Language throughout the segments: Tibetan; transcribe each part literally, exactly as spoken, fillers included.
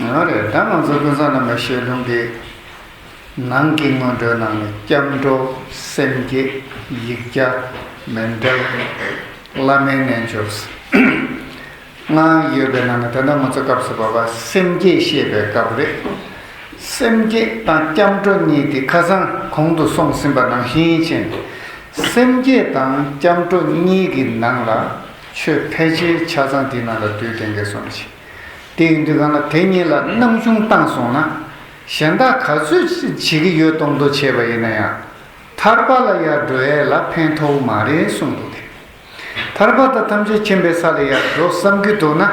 ཡོད་རེད། ད་ང་ཚོ་ཀུན་བཟང་བླ་མའི་ཞལ་ལུང་གི་ནང་གི་སྔོན་འགྲོའི་ནང་ནས་སྐྱབས་འགྲོ། སེམས་བསྐྱེད། ཡིག་བརྒྱ། མཎྜལ། བླ་མའི་རྣལ་འབྱོར་ལྔ་ཡོད་པའི་ནང་ནས། ད་ལྟ་ང་ཚོ་སྐབས་སུ་བབ་པ་སེམས་བསྐྱེད་བཤད་པའི་སྐབས་རེད། སེམས་བསྐྱེད་དང་སྐྱབས་འགྲོ་གཉིས་དེ་ཁ་སང་གོང་དུ་སོང་ཟིན་པ་ནང་བཞིན་བྱས་ནས། སེམས་བསྐྱེད་དང་སྐྱབས་འགྲོ་གཉིས་ཀྱི་ནང་ལ་ཆོས་ཕལ་ཆེར་ཆ་ཚང་དེའི་ནང་ལ་འདུས་ཏེ་འགལ་སོང་ཞིང་། དེ་ཡིན་དུས་གང་ལ་དེ་གཉིས་ལ་སྣང་ཆུང་བཏང་སོང་ན། གཞན་དག་ག་ཚོད་བྱེད་ཀྱི་ཡོད་མདོག་མདོག་བྱས་པ་ཡིན་ན་ཡང་། ཐར་པ་ལ་ཡར་འགྲོ་ཡས་ལ་ཕན་ཐོགས་མ་རེད་གསུངས་འདུག་སྟེ། ཐར་པ་དང་ཐམས་ཅད་མཁྱེན་པའི་ས་ལ་ཡར་འགྲོ་བསམ་གྱི་འདུག་ན།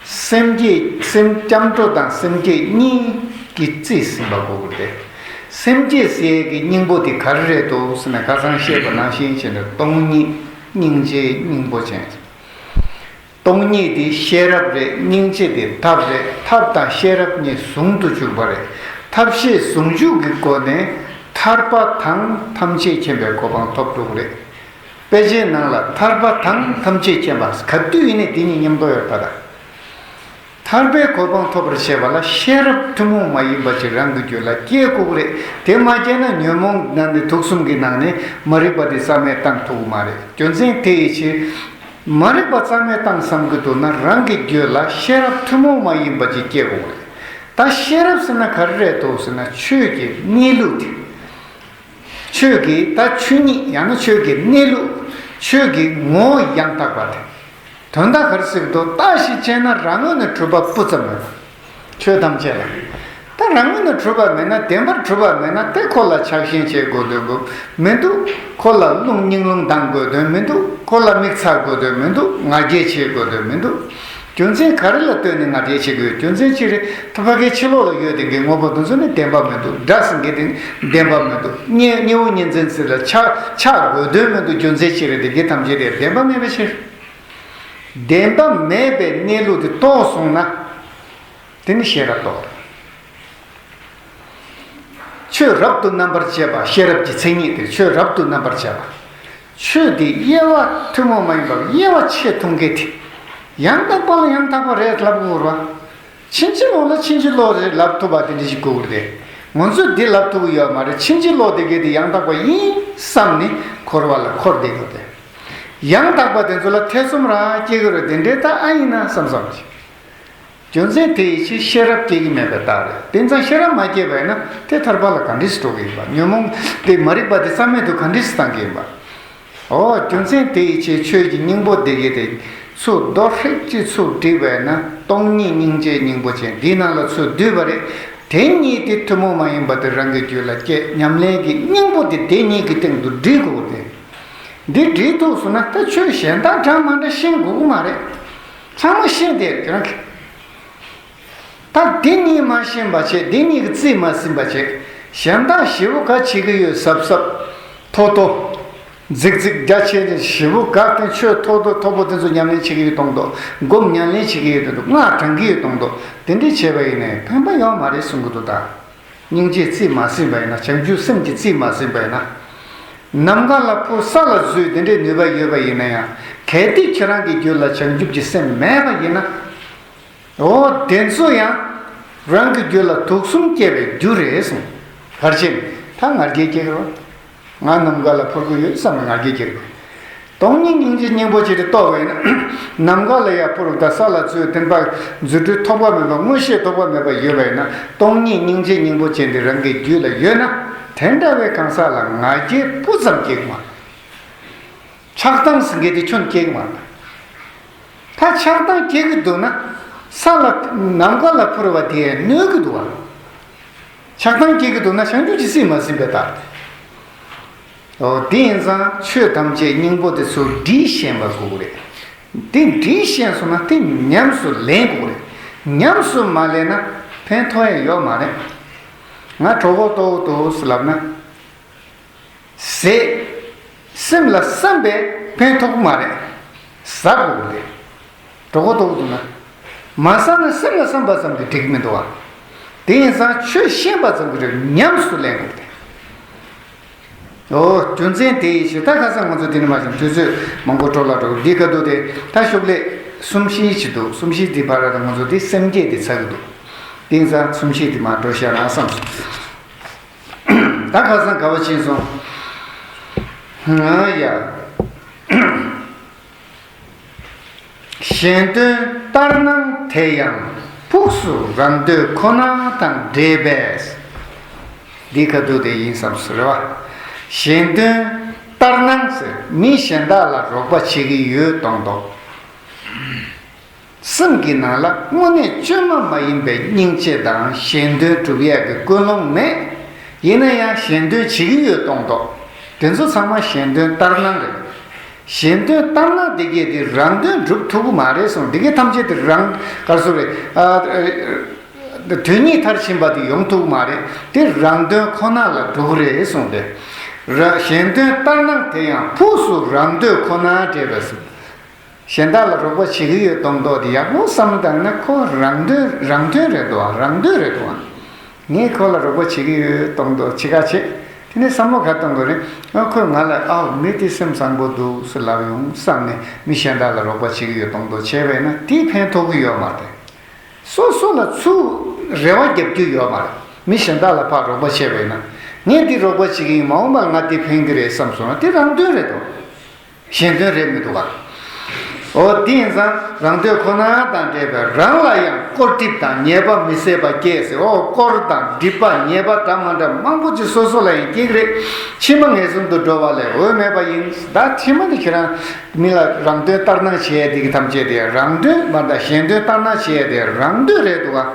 སེམས་བསྐྱེད། སེམས། སྐྱབས་འགྲོ་དང་སེམས་བསྐྱེད་གཉིས་ཀྱིས་རྩིས་ཟིན་པ་དགོས་ཀྱི་རེད། སེམས་བསྐྱེད་ཟེར་ཡས་ཀྱི་སྙིང་པོ་དེ་ག་རེ་རེད་འདུག་ཟེར་ན། ཁ་སང་བཤད་པ་ནང་བཞིན་བྱས་ནས་སྟོང་ཉིད་སྙིང་རྗེའི་སྙིང་པོ་ཅན། སྟོང་ཉིད་དེ་ཤེས་རབ་རེད། སྙིང་རྗེ་དེ་ཐབས་རེད། ཐབས་དང་ཤེས་རབ་གཉིས་ཟུང་དུ་འཇུག་པ་རེད། ཐབས་ཤེས་ཟུང་འཇུག་གི་སྒོ་ནས་ཐར་པ་དང་ཐམས་ཅད་མཁྱེན་པའི་གོ་འཕང་ཐོབ་འགྲོ་གི་རེད། དཔེ་ཆའི་ནང་ལ་ཐར་པ་དང་ཐམས་ཅད་མཁྱེན་པ། ག་དུས་ཡིན་ནའི་དེ་གཉིས་མཉམ་དུ་ཡོད་པ་དང་། ཐར་པའི་གོ་འཕང་ཐོབ་པར་བྱེད་པ་ལ་ཤེས་རབ་ཐུན་མོང་མ་ཡིན་པ་ཅིག་རང་གི་རྒྱུད་ལ་སྐྱེ་དགོས་ཀྱི་རེད། དེ་མ་སྐྱེས་ན་ཉོན་མོངས་ནང་ནས། དུག་གསུམ་གྱི་ནང་ནས་མ་རིག་པ་དེ་རྩ་མེད་བཏང་ཐུབ་ཀྱི་མ་རེད། རྒྱུ་མཚན་དེ་ཡི་ཕྱིར། མ་རིག་པ་རྩ་མེད་བཏང་བསམ་གྱི་འདུག་ན། རང་གི་རྒྱུད་ལ་ཤེས་རབ་ཐུན་མོང་མ་ཡིན་པ་ཅིག་སྐྱེ་དགོས་ཀྱི་རེད། ད་ཤེས་རབ་ཟེར་ན་ག་རེ་རེད་འདུག་ཟེར་ན། ཆོས་ཀྱི་གནས་ལུགས་དེ། ཆོས་ཀྱི། ད་ཆོས་ཉིད། ཡང་ན་ཆོས་ཀྱི་གནས་ལུགས། ཆོས་ཀྱི་ངོ་བོ་ཡང་དག་པ་དེ། དོན་དག་ག་རེ་ཟེར་གྱི་འདུག་བརྟག་ཞིབ་བྱས་ན་རང་ངོས་ནས་གྲུབ་པ་སྤུ་ཙམ་མེད་པ། ཆོས་ཐམས་ཅད་ལ། ད་རང་ངོས་ནས་གྲུབ་པ་མེད་ན། བདེན་པར་གྲུབ་པ་མེད་ན། དེ་ཁོ་ལ་ཆགས་ཞེན་བྱེད་དགོས་དོན་མི་འདུག་ཁོ་ལ་རླུང་སྙིང་རླུང་ལྡང་དགོས་དོན་མི་འདུག་ཁོ་ལ་མིག་ཚ་དགོས་དོན་མི་འདུག་ང་རྒྱལ་བྱེད་དགོས་དོན་མི་འདུག་རྒྱུ་མཚན་ག་རེ་ལ་ལྟོས་ནས་ང་རྒྱལ་བྱེད་དགོས། རྒྱུ་མཚན་ཅི་རེད། ད་ཕ་གིའི་ཕྱི་ལོགས་ལ་ཡོད་དེ་གའི་དངོས་པོ་དེ་ཚོ་ནི་བདེན་པ་མི་འདུག་སྒྲ་ཟེར་མཁན་དེ་བདེན་པ་མི་འདུག་གཉེན་གཉེན་པོ་གཉེན་ཚན་ཟེར་ལ་ཆགས་ཆགས་དགོས་དོན་མི་འདུག་རྒྱུ་མཚན་ཅི་རེད། དེ་གའི་ཐམས་ཅད་དེ་བདེན་པ་མེད་པའི་ཕྱིར། བདེན་པ་མེད་པའི་གནས་ལུགས་དེ་རྟོགས་སོང་ན། དེ་ནི་ཤེས་རབ་རྟོགས། ཆོས་རབ་ཏུ་རྣམ་པར་འབྱེད་པ། ཤེས་རབ་ཀྱི་མཚན་ཉིད་དེ། ཆོས་རབ་ཏུ་རྣམ་པར་འབྱེད་པ། ཆོས་དེ་དབྱེ་བ་ཐུན་མོང་མ་ཡིན་པ། དབྱེ་བ་ཕྱེ་མཐོང་མཁན་དེ། ཡང་དག་པ་ལ་ཡང་དག་པ་རེད་ལབ་དགོས་རེད་བ། ཕྱིན་ཅི་ལོག་ལ་ཕྱིན་ཅི་ལོག་རེད་ལབ་ཐུབ་པ་དེ་འདྲ་ཞིག་དགོས་ཀྱི་རེད། ང་ཚོས་འདི་ལབ་ཐུབ་ཀྱི་ཡོད་མ་རེད། ཕྱིན་ཅི་ལོག་དེ་གའི་དེ་ཡང་དག་པ་ཡིན་བསམ་ནས་འཁོར་བ་ལ་འཁོར་བསྡད་དགོས་རེད། ཡང་དག་པ་དེ་ཚོ་ལ་ཐེ་ཚོམ་རང་སྐྱེ་གི་རེད། དེ་འདྲའི་རྟགས་ཨ་ཡིན་ན་བསམ་བསམ་གྱིས། རྒྱུ་མཚན་དེ་ཡི་ཕྱིར་ཤེས་རབ་སྐྱེ་གི་མེད་པའི་རྟགས་རེད། དེ་ཙང་ཤེས་རབ་མ་སྐྱེས་པ་ཡིན་ན་དེ་ཐར་པ་ལ་ག་འདྲས་སུ་འགྲོ་གི་ཡིན་པ། ཉོན་མོངས་དེ་མ་རིག་པ་དེ་རྩ་མེད་དུ་ག་འདྲས་སུ་བཏང་གི་ཡིན་པ། འོ། རྒྱུ་མཚན་དེ་ཡི་ཕྱིར་ཆོས་ཀྱི་སྙིང་པོ་དེ་གའི་དེ་ཚུར་རྡོ་ཧྲིག་ཅིག་ཚུར་བསྒྲིལ་བས་ན། སྟོང་ཉིད་སྙིང་རྗེའི་སྙིང་པོ་ཅན། འདིའི་ནང་ལ་ཚུར་བསྡུས་པ་རེད། དེ་གཉིས་དེ་ཐུན་མོང་མ་ཡིན་པ་དེ་རང་གི་རྒྱུད་ལ་སྐྱེ། ཉམས་ལེན་གྱི་སྙིང་པོ་དེ་དེ་གཉིས་ཀྱི་སྟེང་དུ་སྒྲིལ་དགོས་ཏེ། འདི་སྒྲིལ་ཐུབ་སོང་ན་ད་ཆོས་གཞན་དག་འདྲ་མ་འདྲ་ཤེས་དགོས་ཀྱི་མ་རེད། ཚང་མ་ཤེས་བསྡད་ཁྱེད་རང་གིས། ད་འདི་གཉིས་མ་ཤེས་པ་བྱས། འདི་གཉིས་ཀྱིས་རྩིས་མ་ཟིན་པ་བྱས། གཞན་དག་ཞེ་པོ་ག་བྱེད་ཀྱི་ཡོད། གཟབ་གཟབ། མཐོ་མཐོ། རྫིག་རྫིག་རྒྱ་ཆེ་ཆེ། ཞེ་པོ་ག་དེ་ཆོས་མཐོ་མཐོ་མཐོ་པོ་དེ་ཚོ་ཉམས་ལེན་བྱེད་ཀྱི་ཡོད་མདོག་མདོག་སྒོམ་ཉམས་ལེན་བྱེད་ཀྱི་ཡོད་མདོག་མདོག་སྔགས་བགྲང་གི་ཡོད་མདོག་མདོག་དེ་འདྲས་བྱས་པ་ཡིན་ནའི་ཕན་པ་ཡོད་མ་རེད་གསུང་གི་འདུག་ད། སྙིང་རྗེས་རྩིས་མ་ཟིན་པ་ཡིན་ན། བྱང་ཆུབ་སེམས་ཀྱིས་རྩིས་མ་ཟིན་པ་ཡིན་ན། ནམ་མཁའ་ལ་འཕུར། ས་ལ་འཛུལ། དེ་འདྲའི་ནུས་པ་ཡོད་པ་ཡིན་ན་ཡང་། གལ་ཏེ་ཁྱེད་རང་གི་རྒྱུད་ལ་བྱང་ཆུབ་ཀྱི་སེམས་མེད་པ་ཡིན་ན། འོ། དེ་ཚོ་ཡང་རང་གི་རྒྱུད་ལ་དུག་གསུམ་སྐྱེ་བའི་རྒྱུ་རེད་གསུངས། ག་རེ་བྱས་ནས། ད་ང་རྒྱལ་སྐྱེ་གི་རེད། ང་ནམ་མཁའ་ལ་འཕུར་གི་ཡོད་བསམ་ནས་ང་རྒྱལ་སྐྱེ་གི་རེད། སྟོང་ཉིད་སྙིང་རྗེ་སྙིང་པོ་ཅན་དེ་རྟོགས་པ་ཡིན་ན། ནམ་མཁའ་ལ་ཡར་འཕུར་དང་ས་ལ་འཛུལ། དེ་འདྲ་རྫུ་འཕྲུལ་ཐོགས་པ་མེད་པ། མངོན་ཤེས་ཐོགས་པ་མེད་པ་ཡོད་པ་ཡིན་ན། སྟོང་ཉིད་སྙིང་རྗེ་སྙིང་པོ་ཅན་དེ་རང་གི་རྒྱུད་ལ་ཡོད་ན། དེ་འདྲ་བའི་གང་ཟག་ལ་ང་རྒྱལ་སྤུ་ཙམ་སྐྱེ་གི་མ་རེད། ཆགས་སྡང་ཟེར་མཁན་དེ་ཁྱོན་སྐྱེ་གི་མ་རེད། ད་ཆགས་སྡང་སྐྱེ་གི་འདུག་ན། ས་ལ་ནམ་མཁའ་ལ་འཕུར་བ་དེ་གནོད་གི་འདུག་བ། ཆགས་སྡང་སྐྱེ་གི་འདུག་ན་བྱང་ཆུབ་ཀྱི་སེམས་མ་ཟིན་པའི་རྟགས་རེད། འོ། དེ་ཡིན་ཙང་ཆོས་ཐམས་ཅད་སྙིང་པོ་དེ་ཚུར་སྒྲིལ་ཤེས་པ་དགོས་ཀྱི་རེད། དེ་སྒྲིལ་ཤེས་སོང་ན་དེ་ཉམས་སུ་ལེན་དགོས་ཀྱི་རེད། ཉམས་སུ་མ་ལེན་ན་ཕན་ཐོགས་ཡ་ཡོད་མ་རེད། ང་གྲོད་ཁོག་ལྟོགས་འདུག་ཟེར་ལབ་ན། ཟས། སེམས་ལ་བསམ་པས་ཕན་ཐོགས་མ་རེད། ཟ་དགོས་ཀྱི་རེད། གྲོད་ཁོག་ལྟོགས་འདུག་ན། མ་ཟ་ན་སེམས་ལ་བསམ་པ་ཙམ་གྱིས་འགྲིག་མི་འདུག་བ། དེ་ཡིན་ཙང་ཆོས་ཤེས་པ་ཙམ་གྱིས་རེད། ཉམས་སུ་ལེན་དགོས་ཏེ། འོ། རྒྱུ་མཚན་དེ་ཡི་ཕྱིར། ད་ཁ་སང་ང་ཚོ་འདི་ནས་མར་ཕྱིན། དུས་ཚོད་མང་པོ་འགྲོ་ལ་འགྲོ་གི། འདི་ག་དུས་དེ་ད་ཤོག་ལྷེ་གསུམ་བཞི་ཅིག་འདུག་གསུམ་བཞི་འདི་བར་ལ་ང་ཚོ་འདི་སེམས་བསྐྱེད་འདི་ཚར་གི་འདུག་དེང་སང་ཚུམ་ཤེས་དེ་མ་འགྲོ་ཤག་ན་བསམ་སོང་། ད་ཁ་སང་ག་བ་ཕྱིན་སོང་། ང་ཡ། གཞན་དོན་ལྟར་སྣང་དེ་ཡང་ཕུགས་སུ་རང་འདོད་ཁོ་ན་དང་འདྲེས་པས། འདི་ཁ་ཐུག་དེ་ཡིན་བསམ་སོང་རེད་བ། གཞན་དོན་ལྟར་སྣང་ཟེར་མི་གཞན་དག་ལ་རོགས་པ་བྱེད་ཀྱི་ཡོད་མདོག་མདོག་སེམས་ཀྱི་ནང་ལ་དངོས་གནས་བཅོས་མ་མ་ཡིན་པའི་སྙིང་རྗེ་དང་གཞན་དོན་སྒྲུབ་ཡས་ཀྱི་ཀུན་སློང་མེད། ཡིན་ན་ཡང་གཞན་དོན་བྱེད་ཀྱི་ཡོད་མདོག་མདོག་དེ་ཚོ་ཚང་མ་གཞན་དོན་ལྟར་སྣང་རེད། གཞན་དོན་ལྟར་སྣང་དེ་གས་དེ་རང་དོན་སྒྲུབ་ཐུབ་ཀྱི་མ་རེད་གསུངས། དེ་གས་ཐམས་ཅད་དེ་རང་ག་རེ་ཟེར་རེད། ཨ། དོན་གཉིས་མཐར་ཕྱིན་པ་དེ་ཡོང་ཐུབ་ཀྱི་མ་རེད། དེ་རང་དོན་ཁོ་ན་ལ་འགྲོ་གི་རེད་གསུངས་ཏེ། ར། གཞན་དོན་ལྟར་སྣང་དེ་ཡང་ཕུགས་སུ་རང་འདོད་ཁོ་ན་འདྲེས་པས་གསུངས། གཞན་དག་ལ་རོགས་པ་བྱེད་ཀྱི་ཡོད་མདོག་མདོག་དེ་ཡག་པོ་བསམ་བློ་བཏང་ན་ཁོ་རང་དོན་རང་དོན་རེད་འདུག་བ། རང་དོན་རེད་འདུག་བ། ངས་ཁོ་ལ་རོགས་པ་བྱེད་ཀྱི་ཡོད་མདོག་མདོག་བྱེད་ཁ་བྱེད། དེ་ནས་བསམ་བློ་ག་གཏོང་དགོས་རེད། ཨ། ཁོས་ང་ལ་ཨའོ་མི་དེ་སེམས་བཟང་པོ་འདུག་ཟེར་ལབ་ཡོང་བསམ་ནས་མི་གཞན་དག་ལ་རོགས་པ་བྱེད་ཀྱི་ཡོད་མདོག་མདོག་བྱས་པས་ན་དེས་ཕན་ཐོགས་ཀྱི་ཡོད་མ་རེད། སོ་སོ་ལ་ཚུར་རེ་བ་རྒྱབ་རྒྱུ་ཡོད་མ་རེད། མི་གཞན་དག་ལ་ཕར་རོགས་པ་བྱས་པས་ན་ངས་འདི་རོགས་པ་བྱེད་ཀྱི་ཡིན། མ་འོངས་པར་ང་འདི་ཕན་གྱི་རེད་བསམ་སོང་ན་དེ་རང་དོན་རེད་དོ། གཞན་དོན་རེད་མི་འདུག་ག་འོ་དེ་ཡིན་ཙང་རང་འདོད་ཁོ་ན་དང་འདྲེས་པའི་རང་ལ་ཡང་བཀོད་སྒྲིག་དང་ཉེས་པ་མི་བཟད་པ་སྐྱེས་ཟེར། འོ་བཀོད་དང་སྒྲིབ་པ་ཉེས་པ་འདྲ་མ་འདྲ་མང་པོ་ཅིག་སོ་སོ་ལ་ཡང་སྐྱེ་གི་རེད། ཕྱི་མ་ངན་སོང་དུ་འགྲོ་བ་ལས་འོས་མེད་པ་ཡིན། ད་ཕྱི་མ་ནི་ཁྱེད་རང་མི་ལ་རང་དོན་ལྟར་སྣང་བྱེད་ཡས་དེ་གི་ཐམས་ཅད་དེ་རང་དོན་མ་གཏོགས་གཞན་དོན་ལྟར་སྣང་བྱེད་ཡས་དེ་རང་དོན་རེད་འདུག་ག་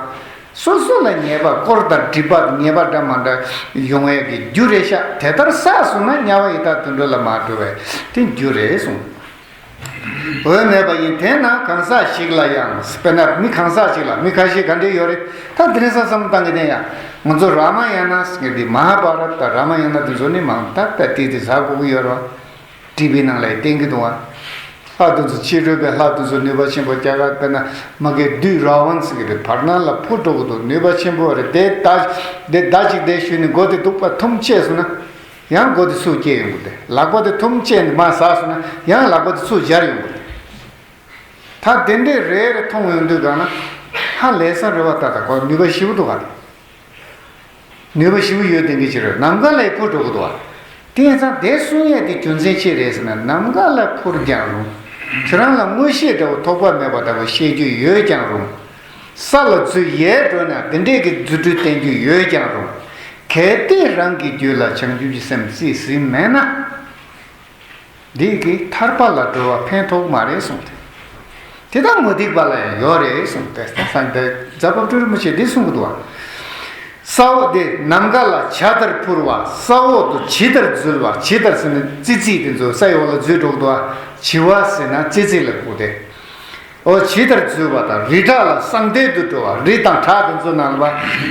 སོ་སོ་ལ་ཉེས་པ་བཀོད་དང་སྒྲིབ་པ་ཉེས་པ་འདྲ་མ་འདྲ་ཡོང་ཡས་ཀྱི་རྒྱུ་རེད་ཤག་དེ་ལྟར་བསགས་སོང་ན་དམྱལ་བ་ཡི་དྭགས་དུད་འགྲོ་ལ་མ་འགྲོ་བས་དེ་རྒྱུ་རེད་གསུངས། འོས་མེད་པ་ཡིན། དེས་ན་གང་ཟག་ཞིག་ལ་ཡང་། དཔེར་ན་མི་གང་ཟག་ཅིག་ལ། མི་ཁ་ཤས་ག་འདྲས་ཡོད་རེད། ད་དེ་རིང་སང་བསམ་བློ་བཏང་གི་ནས་ཡང་ང་ཚོ་རཱ་མ་ཡ་ན་ཟེར་གི་འདི་མ་ཧཱ་བྷ་ར་ཏ་རཱ་མ་ཡ་ན་དེ་ཚོ་ནི་མང་ད་ད་དེ་དེ་ཟ་དགོས་ཀྱི་ཡོད་རེད་བ། ཊི་བི་ནང་ལ་བསྟན་གྱི་འདུག་བ། ལྷ་དེ་ཚོ་ཕྱི་རོལ་པའི་ལྷ་དེ་ཚོ་ནུས་པ་ཆེན་པོ་རྒྱ་གར་དཔེར་ན་མ་གི་བདུད་རཱ་ཝན་ཟེར་གི་རེད། བར་སྣང་ལ་འཕུར་འགྲོ་གི་འདུག་ནུས་པ་ཆེན་པོ་རེད། དེ་ད་དེ་ཟླ་གཅིག་དེ་ཞུས་ནས་མགོ་དེ་གདུག་པ་ཐུམ་བཅད་སོང་ན་ཡང་མགོ་དེ་ཚུར་སྐྱེ་ཡོང་གི་རེད། ལག་པ་དེ་ཐུམ་བཅད་ནས་མར་ཟགས་སོང་ན་ཡང་ལག་པ་དེ་ཚུར་འབྱར་ཡོང་གི་རེད། ད་དེ་འདྲས་རེ་རེ་མཐོང་ཡོང་དུས་གང་ན་ཧ་ལས་ས་རེད་བ། ད་ད་ཁོ་ནུས་པ་ཞེ་པོ་འདུག་ག་ནུས་པ་ཞེ་པོ་ཡོད་དེ་འདྲས་ཅིག་རེད། ནམ་མཁའ་ལ་འཕུར་འགྲོ་གི་འདུག་བ། དེ་ཡིན་ཙང་དེ་གསུང་ཡས་དེ་རྒྱུ་མཚན་ཅི་རེད་ཟེར་ན། ནམ་མཁའ་ལ་འཕུར་ཀྱང་རུང་། ཁྱོད་རང་ལ་མངོན་ཤེས་འདྲ་བོ་ཐོགས་པ་མེད་པ་འདྲ་བོ་བཤད་རྒྱུ་ཡོད་ཀྱང་རུང་། ས་ལ་འཛུལ་ཡལ་འགྲོ་ན་དེ་འདྲས་ཀྱི་རྫུ་འཕྲུལ་བསྟན་རྒྱུ་ཡོད་ཀྱང་རུང་། གལ་ཏེ་རང་གི་རྒྱུད་ལ་བྱང་ཆུབ་ཀྱི་སེམས་རྩིས་ཟིན་མེད་ན། འདི་གིས་ཐར་པ་ལ་འགྲོ་བ་ཕན་ཐོགས་མ་རེད་གསུངས་ཏེ། དེ་དག་མུ་སྟེགས་པ་ལ་ཡང་ཡོད་རེད་གསུངས་ཏེ། ད་སངས་རྒྱས་རྫ་དཔལ་སྤྲུལ་རིན་པོ་ཆེས་འདི་གསུང་གི་འདུག་བ། ས་འོག་དེ་ནམ་མཁའ་ལ་བྱ་ལྟར་འཕུར་བ། ས་འོག་ཏུ་བྱི་ལྟར་འཛུལ་བ། བྱི་ལྟར་ཟེར་ན་ཙི་ཙི་དེ་ཚོ་སའི་འོག་ལ་འཛུལ་འགྲོ་གི་འདུག་བ། བྱི་བ་ཟེར་ན་ཙི་ཙི་ལ་གོ་སྟེ། འོ་བྱི་ལྟར་འཛུལ་བ་དང་། རི་བྲག་ལ་ཟངས་ལྡེབ་ཏུ་འགྲོ་བ། རི་དང་བྲག་དེ་ཚོ་ནང་ལ་བ་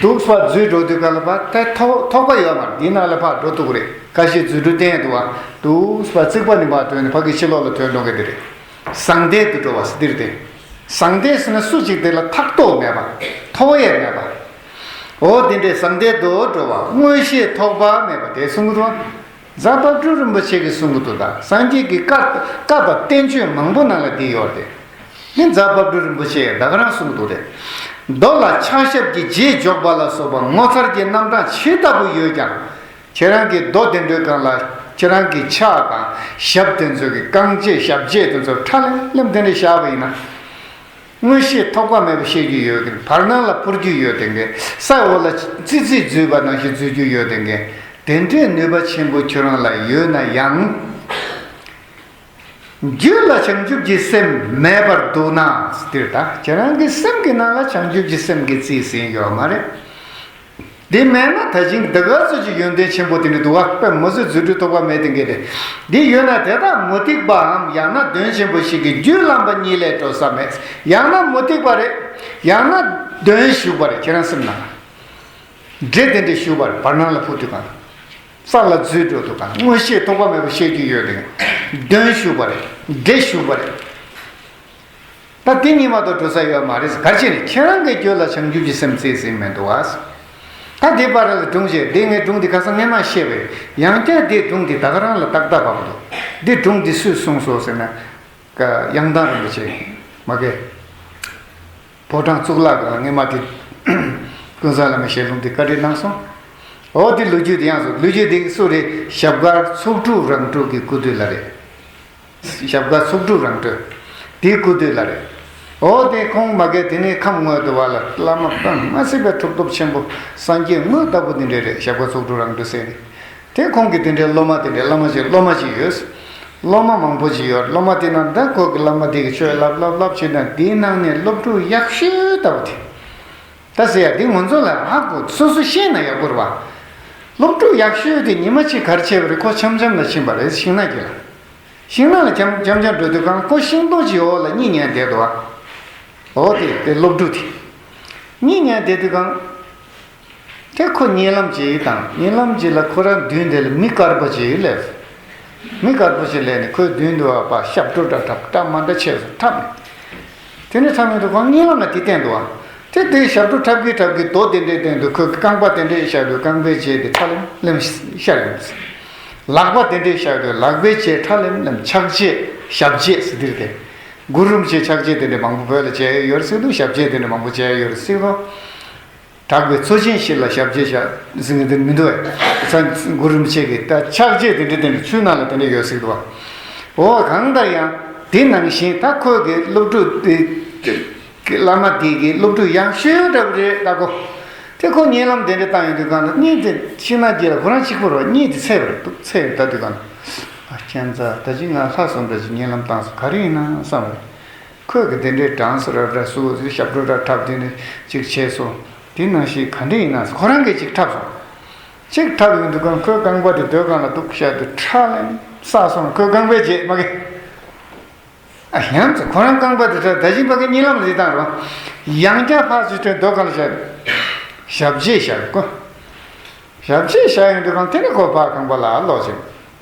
འདུག་སེ་འཛུལ་འགྲོ་དུས་ག་ལ་བ་དེ་ཐོགས་ཐོགས་པ་ཡོད་མ་རེད། འདི་ནང་ལ་ཕར་འགྲོ་ཐུབ་ཀྱི་རེད། ཁ་ཤས་འཛུལ་འགྲོ་བསྟན་འདུག་བ། འདུག་སེ་ཙིག་པ་ནས་མར་ཐོན་ནས་ཕ་གི་ཕྱི་ལོགས་ལ་ཐོན་འགྲོ་གི་དེ་རེད། ཟངས་ལྡེབ་ཏུ་འགྲོ་བ་ཟེར་འདི་རེད་དེ། ཟངས་ལྡེབ་ཟེར་ན་སུ་གཅིག་དེ་ལ་ཐག་ཐོགས་མེད་པ། ཐོགས་ཡས་མེད་པ། འོ་དེ་འདྲའི་ཟངས་ལྡེབ་ཏུ་འགྲོ་བ། མངོན་ཤེས་ཐོགས་པ་མེད་པ་དེ་གསུང་གི་འདུག་བ། རྫ་དཔལ་སྤྲུལ་རིན་པོ་ཆེ་གིས་གསུང་གི་འདུག་ད་སངས་རྒྱས་ཀྱི་བཀའ་བཀའ་དང་བསྟན་བཅོས་མང་པོ་ནང་ལ་འདི་ཡོད་དེ། ནི་རྫ་དཔལ་སྤྲུལ་རིན་པོ་ཆེ་ད་ག་རང་གསུང་གི་འདུག་སྟེ། རྡོ་ལ་ཕྱག་ཞབས་ཀྱི་རྗེས་འཇོག་པ་ལ་སོགས་པ་ངོ་མཚར་གྱི་རྣམ་གྲངས་ཇི་ལྟ་བུ་ཡོད་ཀྱང་། ཁྱེད་རང་གིས་རྡོ་དེ་འདྲའི་སྒང་ལ་ཁྱེད་རང་གི་ཕྱག་དང་ཞབས་དེ་ཚོ་གི་རྐང་རྗེས་ཞབས་རྗེས་དེ་ཚོ་ཁྲ་ལེམ་ལེམ་དེ་འདྲ་བཞག་པ་ཡིན་ན། མངོན་ཤེས་ཐོགས་པ་མེད་པ་ཤེས་རྒྱུ་ཡོད་མཁན། བར་སྣང་ལ་འཕུར་རྒྱུ་ཡོད་མཁན། ས་འོག་ལ་ཙི་ཙི་འཛུལ་བ་ནང་བཞིན་འཛུལ་རྒྱུ་ཡོད་མཁན། དེ་འདྲའི་ནུས་པ་ཆེན་པོ་ཁྱོད་རང་ལ་ཡོད་ན་ཡང་། རྒྱུད་ལ་བྱང་ཆུབ་ཀྱི་སེམས་མེད་པར་འདུག་ན། འདིར་ད་ཁྱེད་རང་གི་སེམས་ཀྱི་ནང་ལ་བྱང་ཆུབ་ཀྱི་སེམས་ཀྱི་རྩིས་ཟིན་ཡོད་མ་རེད། དེ་མེད་ན་ད་ཅིང་འདི་ག་ཚོད་ཀྱི་ཡོན་ཏན་ཆེན་པོ་དེ་འདྲ་འདུག་བ། དཔེ་མི་སྲིད་རྫུ་འཕྲུལ་ཐོགས་པ་མེད་དེ་འགས་དེ། འདི་ཡོད་ན་དེ་དག་མུ་སྟེགས་པའམ་ཡང་ན་གདོན་ཆེན་པོ་ཞིག་གིས་རྒྱུད་བརླམས་པ་ཉིད་ལས་འགྲོ་ས་མེད། ཡང་ན་མུ་སྟེགས་པ་རེད། ཡང་ན་གདོན་ཞུགས་པ་རེད། ཁྱེད་རང་སེམས་ནང་ལ། འདྲེ་དེ་འདྲས་ཞུགས་པ་རེད། བར་སྣང་ལ་འཕུར་དུས་གང་། ས་ལ་འཛུལ་འགྲོ་དུས་གང་། མངོན་ཤེས་ཐོགས་པ་མེད་པ་ཤེས་རྒྱུ་ཡོད་དེ། གདོན་ཞུགས་པ་རེད། འདྲེ་ཞུགས་པ་རེད། ད་དེ་གཉིས་མ་གཏོགས་འགྲོ་ས་ཡོད་མ་རེད། ག་རེ་བྱས་ནས་ཁྱེད་རང་གི་རྒྱུད་ལ་བྱང་ཆུབ་ཀྱི་སེམས་རྩིས་ཟིན་མི་འདུག་བ། ད་དེ་བར་ལ་སྒྲུང་བཤད་དེ། ངས་སྒྲུང་འདི་ཁ་སང་སྔས་མ་བཤད་པས་ཡང་བསྐྱར་དེ་སྒྲུང་འདི་ད་ག་རང་ལ་ཏག་ཏག་བབས་འདུག་འདི་སྒྲུང་འདི་སུས་གསུངས་སོང་ཟེར་ན། ཀ་ཡང་དང་རིན་པོ་ཆེ་མ་གི་ཕོ་བྲང་གཙུག་ལག་ཁང་སྔས་མ་དེ་ ཀུན་བཟང་བླ་མའི་ཞལ་ལུང་འདི་བཀའ་འདྲི་གནང་སོང་། འོ་དེ་ལོ་རྒྱུས་དེ་ཡང་སོ་ལོ་རྒྱུས་དེ་སུ་རེད། ཞབས་དཀར་ཚོགས་དྲུག་རང་གྲོལ་གྱི་སྐུ་དུས་ལ་རེད། ཞབས་དཀར་ཚོགས་དྲུག་རང་གྲོལ། དེའི་སྐུ་དུས་ལ་རེད། འོ་དེ་ཁོང་མ་གིར་དེ་ནས་ཁམས་དངོས་དུ་བ་ལ་བླ་མ་དཔེ་མ་སྲིད་པའི་གྲུབ་ཐོབ་ཆེན་པོ་སངས་རྒྱས་དངོས་ལྟ་བུ་དེ་འདྲས་རེད། ཞབས་དཀར་ཚོགས་དྲུག་རང་གྲོལ་ཟེར་ནས། དེ་ཁོང་གི་དེ་འདྲའི་སློབ་མ་དེ་འདྲའི་བླ་མ་ཞིག་སློབ་མ་ཞིག་ཡོད། སློབ་མ་མང་པོ་ཞིག་ཡོད། སློབ་མ་དེ་རྣམས་ད་ཁོ་གི་བླ་མ་དེ་གི་ཆོས་བསླབ་བསླབ་བསླབ་བྱས་ན་དེའི་ནང་ནས་སློབ་ཕྲུག་ཡག་ཤོས་ལྟ་བུ་དེ། ད་ཟེར་ཡ་དེ་ང་ཚོ་ལ་ཧ་གོ་སོ་སོ་ཤེས་ན་ཡག་པོ་རེད་བ། སློབ་ཕྲུག་ཡག་ཤོས་དེ་ཉི་མ་གཅིག་ག་རེ་བྱས་པ་རེད། ཁོ་འཆམ་འཆམ་ལ་ཕྱིན་པ་རེད། ཤིང་ནགས་དཀྱིལ་ལ། ཤིང་ནགས་ལ་འཆམ་འཆམ་འཆམ་འགྲོ་དུས་གང་ཁོ་ཤིང་སྡོང་གི་འོག་ལ་གཉིད་ཉལ་བསྡད་འདུག་བ། འོ་དེ་དེ་སློབ་ཕྲུག་དེ། གཉིད་ཉལ་བསྡད་དུས་གང་། དེ་ཁོ་གཉིད་ལམ་ཅིག་དང་གཉིད་ལམ་ཅིག་ལ་ཁོ་རང་མདུན་དེ་ལ་མི་དཀར་པོ་ཅིག་སླེབས། མི་དཀར་པོ་ཞིག་སླེབས་ནས་ཁོའི་མདུན་དུ་བ་ཞབས་བྲོ་འདྲ་འཁྲབ། འཁྲབ་མ་འདྲ་བྱས་སོ་འཁྲབ་ནས། དེ་ནས་འཁྲབ་མི་འདུག་གང་གཉིད་ལམ་ལ་དེ་བསྟན་འདུག་ཨ། དེ་དེ་ཞབས་བྲོ་འཁྲབ་ཀྱི་འཁྲབ་ཀྱི་རྡོ་དེ་འདྲས་བསྟན་འདུག་ཁོའི་རྐང་པ་དེ་འདྲས་བཞག་འདུག་རྐང་པའི་རྗེས་དེ་ཁྲ་ལེམ་ལེམ་ཤར་ཡོང་། ལག་པ་དེ་འདྲས་བཞག་འདུག་ལག་པའི་རྗེས་ཁྲ་ལེམ་ལེམ་ཕྱག་རྗེས་ཞབས་རྗེས་ཟེར་དེ་རེད། གུ་རུ་རིན་པོ་ཆེ་ཕྱག་རྗེས་དེ་འདྲས་མང་པོ་བོད་ལ་མཇལ་ཡོད་རེད་ཟེར་འདུག་ཞབས་རྗེས་དེ་འདྲས་མང་པོ་མཇལ་ཡོད་རེད་ཟེར་འདུག་དྲག་པའི་མཚོ་ཆེན་ཞིག་ལ་ཞབས་རྗེས་བཞག་ཟེར་མཁན་དེ་མི་འདུག་བས། ས་གུ་རུ་རིན་པོ་ཆེ་གིས་ད་ཕྱག་རྗེས་དེ་འདྲ་དེ་འདྲ་ཚུལ་ནང་ལ་དེ་འདྲ་ཡོད་ཟེར་འདུག་བ། འོ་གང་ལྟར་ཡང་དེ་ནང་བཞིན་ད་ཁོས་གི་སློབ་ཕྲུག་དེ་བླ་མ་དེ་གི་སློབ་ཕྲུག་ཡག་ཤོས་འདྲ་པོ་རེད་ད་ཁོ། དེ་ཁོ་གཉིད་ལམ་དེ་འདྲ་བཏང་ཡོང་དུས་གང་ལ་གཉིད་དེ་ཤིང་ནགས་དཀྱིལ་ལ་ཁོ་རང་གཅིག་པུ་རེད་བ། གཉིད་དེ་ཚད་པ་རེད་འདུག་ཚད་ཡོད་ད་དུས་གང་ལ། ཨ་ཁྱེད་ཚ་ད་ཅི་ང་ལྷ་སོང་འདྲ་ཅིག་གཉིད་ལམ་བཏང་སོང་ག་རེ་ཡིན་ན་བསམ་རེད། ཁོས་གི་དེ་འདྲའི་གྲངས་སུ་རབ་ར་སུ་ཞབས་བྲོ་ར་འཁྲབ་དེ་ནས་ཅིག་བྱས་སོང་། དེ་ནང་བཞིན་ག་འདྲ་ཡིན་ན་ཁོ་རང་གིས་ཅིག་འཁྲབ་སོང་། ཅིག་འཁྲབ་ཡོང་དུས་གང་ཁོའི་རྐང་པ་དེ་སྡོད་སྒང་ལ་འདུག་བཞག་དུས་ཁྲ་ལེན་ས་སོང་། ཁོའི་རྐང་པའི་རྗེས་མ་གི་ཨ་ཡང་ཚེ་ཁོ་རང་རྐང་པ་དེ་ཁྲ་ད་བཞིན་པ་གི་གཉིད་ལམ་ལ་དེ་བཏང་རོགས། ཡང་བསྐྱར་ཕར་ཚུར་ཁྲོད་སྡོད་སྒང་ལ་བཞག་ཞབས་རྗེས་བཞག་གོ། ཞབས་རྗེས་བཞག་ཡོང་དུས་གང་དེ་ནས་ཁོ་ཕར་ཁང་པ་ལ་ལོག་ཕྱིན།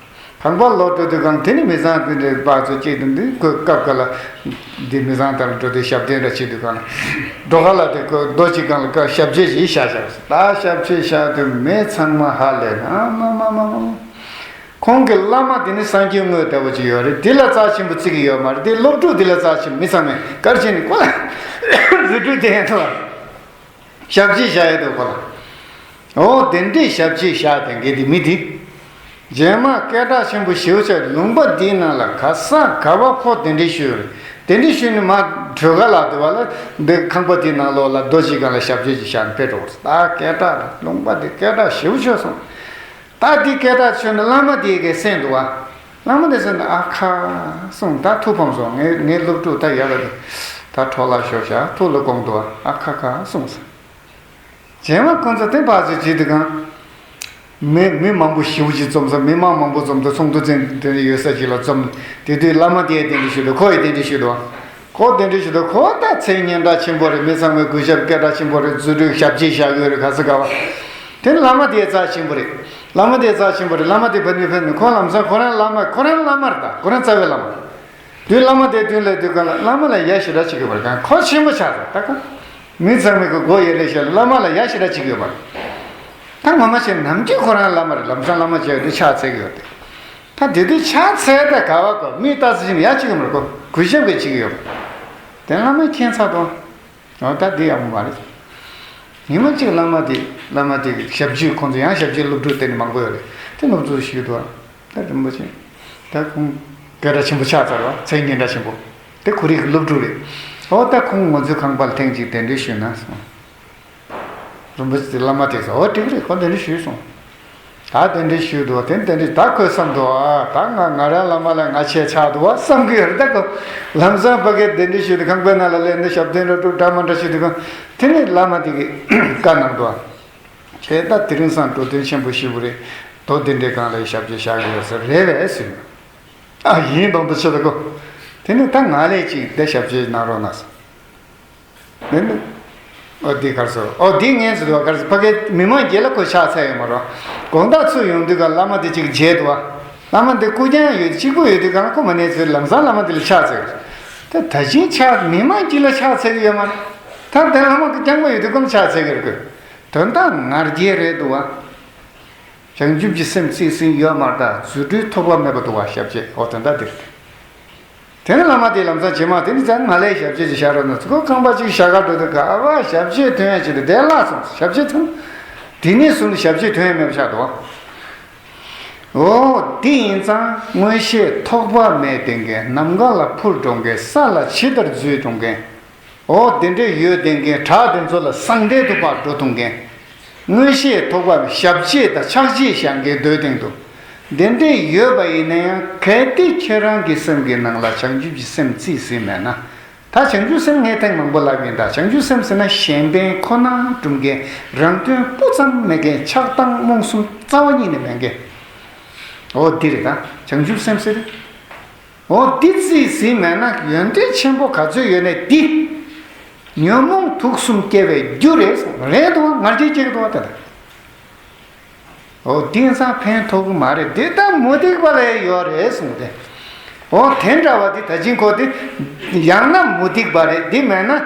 ཁང་པ་ལོག་འགྲོ་དུས་གང་དེ་ནས་མི་ཚང་དེ་འདྲའི་པར་ཚོ་སྐྱེས་དུས་འདི་ཁོས་སྐབས་འགའ་ལ་འདི་མི་ཚང་དེར་འགྲོ་དུས་ཞབས་བརྟན་འདྲ་བྱེད་དུས་གང་ལ་འགྲོ་ཁ་ལ་དེ་ཁོས་རྡོ་གཅིག་སྒང་ལ་ཀ་ཞབས་རྗེས་ཞིག་བཞག་བཞག་ད་ཞབས་རྗེས་བཞག་དུས་མི་ཚང་མ་ཧ་ལས་ན་མ་མ་མ་མ། ཁོང་གི་བླ་མ་དེ་ནི་སངས་རྒྱས་དངོས་ལྟ་བུ་ཅིག་ཡོད་རེད། དེ་ལ་རྩ་ཆེན་པོ་བརྩི་གི་ཡོད་མ་རེད། དེ་སློབ་ཕྲུག་དེ་ལ་རྩ་ཆེན་མི་ཚང་མས་གར་བྱས་ནས་ཁོ་ལ་རྫུ་འཕྲུལ་ལྡན་ཐུབ། ཞབས་རྗེས་བཞག་ཡ་དེ་ཁོ་ལ། འོ་དེ་འདྲའི་ཞབས་རྗེས་བཞག་དེ་འགས་དེ་མི་དེ། རྗེས་མ་སྐད་གྲགས་ཆེན་པོ་ཞེ་པོ་ཆགས། ལུང་པ་འདིའི་ནང་ལ་ག་ས་ག་བ་ཁོ་གདན་འདྲེན་ཞུས་ཡོད་རེད། གདན་འདྲེན་ཞུས་ནས་མ་གྲོས་ཁ་ལ་དེ་བ་ལ་འདི་ཁང་པ་དེའི་ནང་ལོགས་ལ་རྡོ་གཅིག་སྒང་ལ་ཞབས་རྗེས་ཅིག་བཞག་ནས་ཕེབས་འགྲོ་བ་རེད། ད་སྐད་གྲགས་རེད། ལུང་པ་འདི་སྐད་གྲགས་ཞེ་པོ་ཆགས་སོང་། ད་འདི་སྐད་གྲགས་ཆོད་ན་བླ་མ་དེ་གས་གསན་འདུག་བ། བླ་མ་དེ་གསན་ན་ཨ་ཁ་གསུངས། ད་ཐུགས་ཕམ་སོང་། ངའི་ངའི་སློབ་ཕྲུག་ད་ཡར་ལ་དེ་ད་འཕྲོ་བརླག་ཤོར་ཤག་ཐུགས་ལ་དགོངས་འདུག་བ། ཨ་ཁ་ཁ་གསུངས་སོང་། རྗེས་མ་ཁོང་ཚོ་དེ་བར་ཚོད་བྱེད་དུས་གང་། མི་མི་མང་པོ་ཞེ་པོ་ཅིག་འཛོམས་ས། མི་མང་མང་པོ་འཛོམས་ས། ཚོགས་འདུ་ཚན་དེ་འདྲ་ཡོད་ས་ཞིག་ལ་འཛོམས། དེ་དུས་བླ་མ་དེས་གདན་འདྲེན་ཞུས་འདུག་ཁོ་ཡིས་གདན་འདྲེན་ཞུས་འདུག་ཁོ་གདན་འདྲེན་ཞུས་འདུག་ཁོ་ད་མཚན་སྙན་གྲགས་ཆེན་པོ་རེད། མི་ཚང་མས་གུས་ཞབས་སྐད་གྲགས་ཆེན་པོ་རེད། རྫུ་འཕྲུལ་ཞབས་རྗེས་བཞག་ཡོད་རེད། ག་ས་ག་བ། དེ་ནི་བླ་མ་དེའི་རྩ་ཆེན་པོ་རེད། བླ་མ་དེའི་རྩ་ཆེན་པོ་རེད། བླ་མ་དེ་ཕ་ནི་ཕ་ནི་ཁོ་ལམ་སང་ཁོ་རང་བླ་མ་ཁོ་རང་བླ་མ་རེད། ད་ཁོ་རང་རྩ་བའི་བླ་མ། དུས་བླ་མ་དེ་དུས་ལ་དུས་གང་ལ་བླ་མ་ལ་ཡ་ཞེ་དྲག་བྱེད་ཀྱི་མ་རེད། གང་ཁོ་ཆེན་པོ་ཆགས་རེད། ད་གང་མི་ཚང་མས་ཀྱི་མགོ་ཡེ་རེ་བྱས་ལ་བླ་མ་ལ་ཡ་ཞེ་དྲག་བྱེད་ཀྱི་ཡོད་མ་རེད། ད་ངོ་མ་བྱས་ནམ་རྒྱུན་ཁོ་རང་བླ་མ་རེད། ལམ་སང་བླ་མ་བྱས་དུས་ཕྱག་འཚལ་གྱི་ཡོད་དེ། ད་དེ་དུས་ཕྱག་འཚལ་ད་ག་བ་གོ་མི་ལྟ་ཚུལ་ཞིག་ཡ་བྱེད་ཀྱི་མ་རེད། ཁོ་གུས་ཞབས་ཀྱི་བྱེད་ཀྱི་ཡོད་མ་རེད། དེ་བླ་མས་མཁྱེན་ཚར་དོ། འོ་ད་འདི་ཡག་པོ་མ་རེད། ཉི་མ་གཅིག་བླ་མ་དེ་བླ་མ་དེ་གི་ཞབས་ཕྱི་ཁོང་ཚོ་ཡང་ཞབས་ཕྱི་སློབ་ཕྲུག་དེ་ནི་མང་པོ་ཡོད་རེད། དེ་སློབ་ཕྲུག་ཞུས་འདུག་ད་རིན་པོ་ཆེ་ད་ཁོང་སྐད་གྲགས་ཆེན་པོ་ཆགས་ཚར་བ། མཚན་སྙན་གྲགས་ཆེན་པོ་དེ་ཁོ་རའི་གི་སློབ་ཕྲུག་རེད། འོ་ད་ཁོང་ང་ཚོའི་ཁང་པ་ལ་ཐེངས་གཅིག་གདན་འདྲེན་ཞུས་ན་སོང་། རིན་པོ་ཆེ་དེ་བླ་མ་དེ་ཟེར། འོ་འགྲིག་རེད། ཁོ་གདན་འདྲེན་ཞུས་སོང་། ད་གདན་འདྲེན་ཞུས་འདུག་དེ་གདན་འདྲེན་ད་ཁོས་བསམ་འདུག་ཨ་ད་ང་ང་རང་བླ་མ་ལ་ང་ཆེ་ཆགས་འདུག་བ་བསམ་གི་ཡོད་རེད། ད་ཁོ་ལམ་སང་ཕ་གིར་གདན་འདྲེན་ཞུས་ཏེ་ཁང་པའི་ནང་ལ་སླེབས་ནས་ཞབས་བརྟན་ར་དྲུག་འདྲ་མ་འདྲ་ཞུས་དུས་གང་དེ་ནས་བླ་མ་དེ་གིས་བཀའ་གནང་འདུག་ཨ། ཁྱེད་ད་དེ་རིང་སང་འགྲོ་དོན་ཆེན་པོ་ཞེ་པོ་རེད། རྡོ་གདན་འདྲེན་སྒང་ལ་ཞབས་ཕྱི་བཞག་གི་ཡོད་ཟེར་རེད་པས་ཟེར། ཨ་ཡིན་གདོང་དུ་ཆེ་ད་ཁོ། དེ་ནས་ད་ང་ལས་ཅིག་འདི་ཞབས་ཕྱི་གནང་རོགས་གནང་ཟེར། ཨོ་འདི་གར་སོ། ཨོ་འདི་ངས་ཟེར་བ་གར་སོ། ཕ་གི་མི་མང་རྒྱལ་ལ་ཁོ་ཕྱག་འཚལ་ཡོད་མ་རོ། དགོང་དག་ཚུར་ཡོང་དུས་ག་བླ་མ་འདི་གཅིག་མཇལ་འདུག་བ། བླ་མ་འདི་སྐུ་རྐྱང་ཡོད་གཅིག་པུ་ཡོད་དུས་གང་ཁོ་མ་ནས་ཚུར་ལམ་སང་བླ་མ་འདི་ལ་ཕྱག་འཚལ་གི། ད་ད་ཅིང་ཕྱག་མི་མང་གཅིག་ལ་ཕྱག་འཚལ་གི་ཡོད་མ་རེད། ད་དེ་བླ་མ་སྐུ་རྐྱང་པ་ཡོད་དུས་ཁོ་ལ་ཕྱག་འཚལ་གི་རེད་གོ། དོན་དག་ང་རྒྱལ་རེད་འདུག་བ། བྱང་ཆུབ་ཀྱི་སེམས་བརྩི་སྲིང་ཡོད་མ་རེད། ད་རྫུ་འཕྲུལ་ཐོགས་པ་མེད་པ་འདུག་བ་ཞབས་རྗེས། ཨོ་དོན་དག་འདི་རེད། དེ་ནས་བླ་མ་དེས་ལམ་སང་རྗེས་མ་དེ་ནི་ཙང་ང་ལས་ཞབས་རྗེས་ཅིག་བཞག་རོགས་གནང་ཟེར། ཁོ་རྐང་པ་གཅིག་ཞྭ་སྒར་འགྲོ་དུས་ག་བ་ཞབས་རྗེས་ཐོན་ཡ་ཅིག་འདུག་དེ་བརླག་སོང་། ཞབས་རྗེས་ཐོན། དེ་ནས་བཟུང་སྟེ་ཞབས་རྗེས་ཐོན་ཡ་མེད་པ་ཆགས་འདུག་བ། འོ་དེ་ཡིན་ཙང་མངོན་ཤེས་ཐོགས་པ་མེད་བསྟེན་མཁན། ནམ་མཁའ་ལ་འཕུར་འགྲོ་མཁན། ས་ལ་ཇི་ལྟར་འཛུལ་འགྲོ་མཁན། འོ་དེ་འདྲས་ཡོད་བསྡད་མཁན་བྲག་དེ་ཚོ་ལ་སྲང་མདའི་ཐུག་པར་འགྲོ་ཐུབ་མཁན། མངོན་ཤེས་ཐོགས་པ་ཞབས་རྗེས་དང་ཕྱག་རྗེས་བཞག་མཁན་སྡོད་དེང་དུ། དེ་འདྲས་ཡོད་པ་ཡིན་ན་ཡང་གལ་ཏེ་ཁྱེད་རང་གི་སེམས་ཀྱི་ནང་ལ་བྱང་ཆུབ་ཀྱི་སེམས་རྩིས་ཟིན་མེད་ན། ད་བྱང་ཆུབ་སེམས་ངས་ཐེངས་མང་པོ་ལབ་ཡིན། ད་བྱང་ཆུབ་སེམས་ཟེར་ན་གཞན་ཕན་ཁོ་ན་སྒྲུབ་མཁན། རང་དོན་སྤུ་ཙམ་མེད་མཁན། ཆགས་སྡང་རྨོངས་གསུམ་རྩ་བ་ཉིད་ནས་མེད་མཁན། འོ་འདི་རེད། ད་བྱང་ཆུབ་སེམས་ཟེར། འོ་འདི་རྩིས་ཟིན་མེད་ན་ཡོན་ཏན་ཆེན་པོ་ག་ཚོད་ཡོད་ནས་འདི། ཉོན་མོངས་དུག་གསུམ་སྐྱེ་བའི་རྒྱུ་རེད་གསུངས། རེད་འདུག་བ། ང་རྒྱལ་སྐྱེ་གི་འདུག་བ་དེ་ལ། འོ་འདི་ཡིན་ཙང་ཕན་ཐོགས་གི་མ་རེད། འདི་ད་མུ་སྟེགས་པ་ལ་ཡོད་རེད་གསུངས་ཏེ། འོ་དེ་འདྲ་བ་འདི་ད་ཅིང་ཁོ་དེ་ཡང་ན་མུ་སྟེགས་པ་རེད། འདི་མེད་ན་ཨ་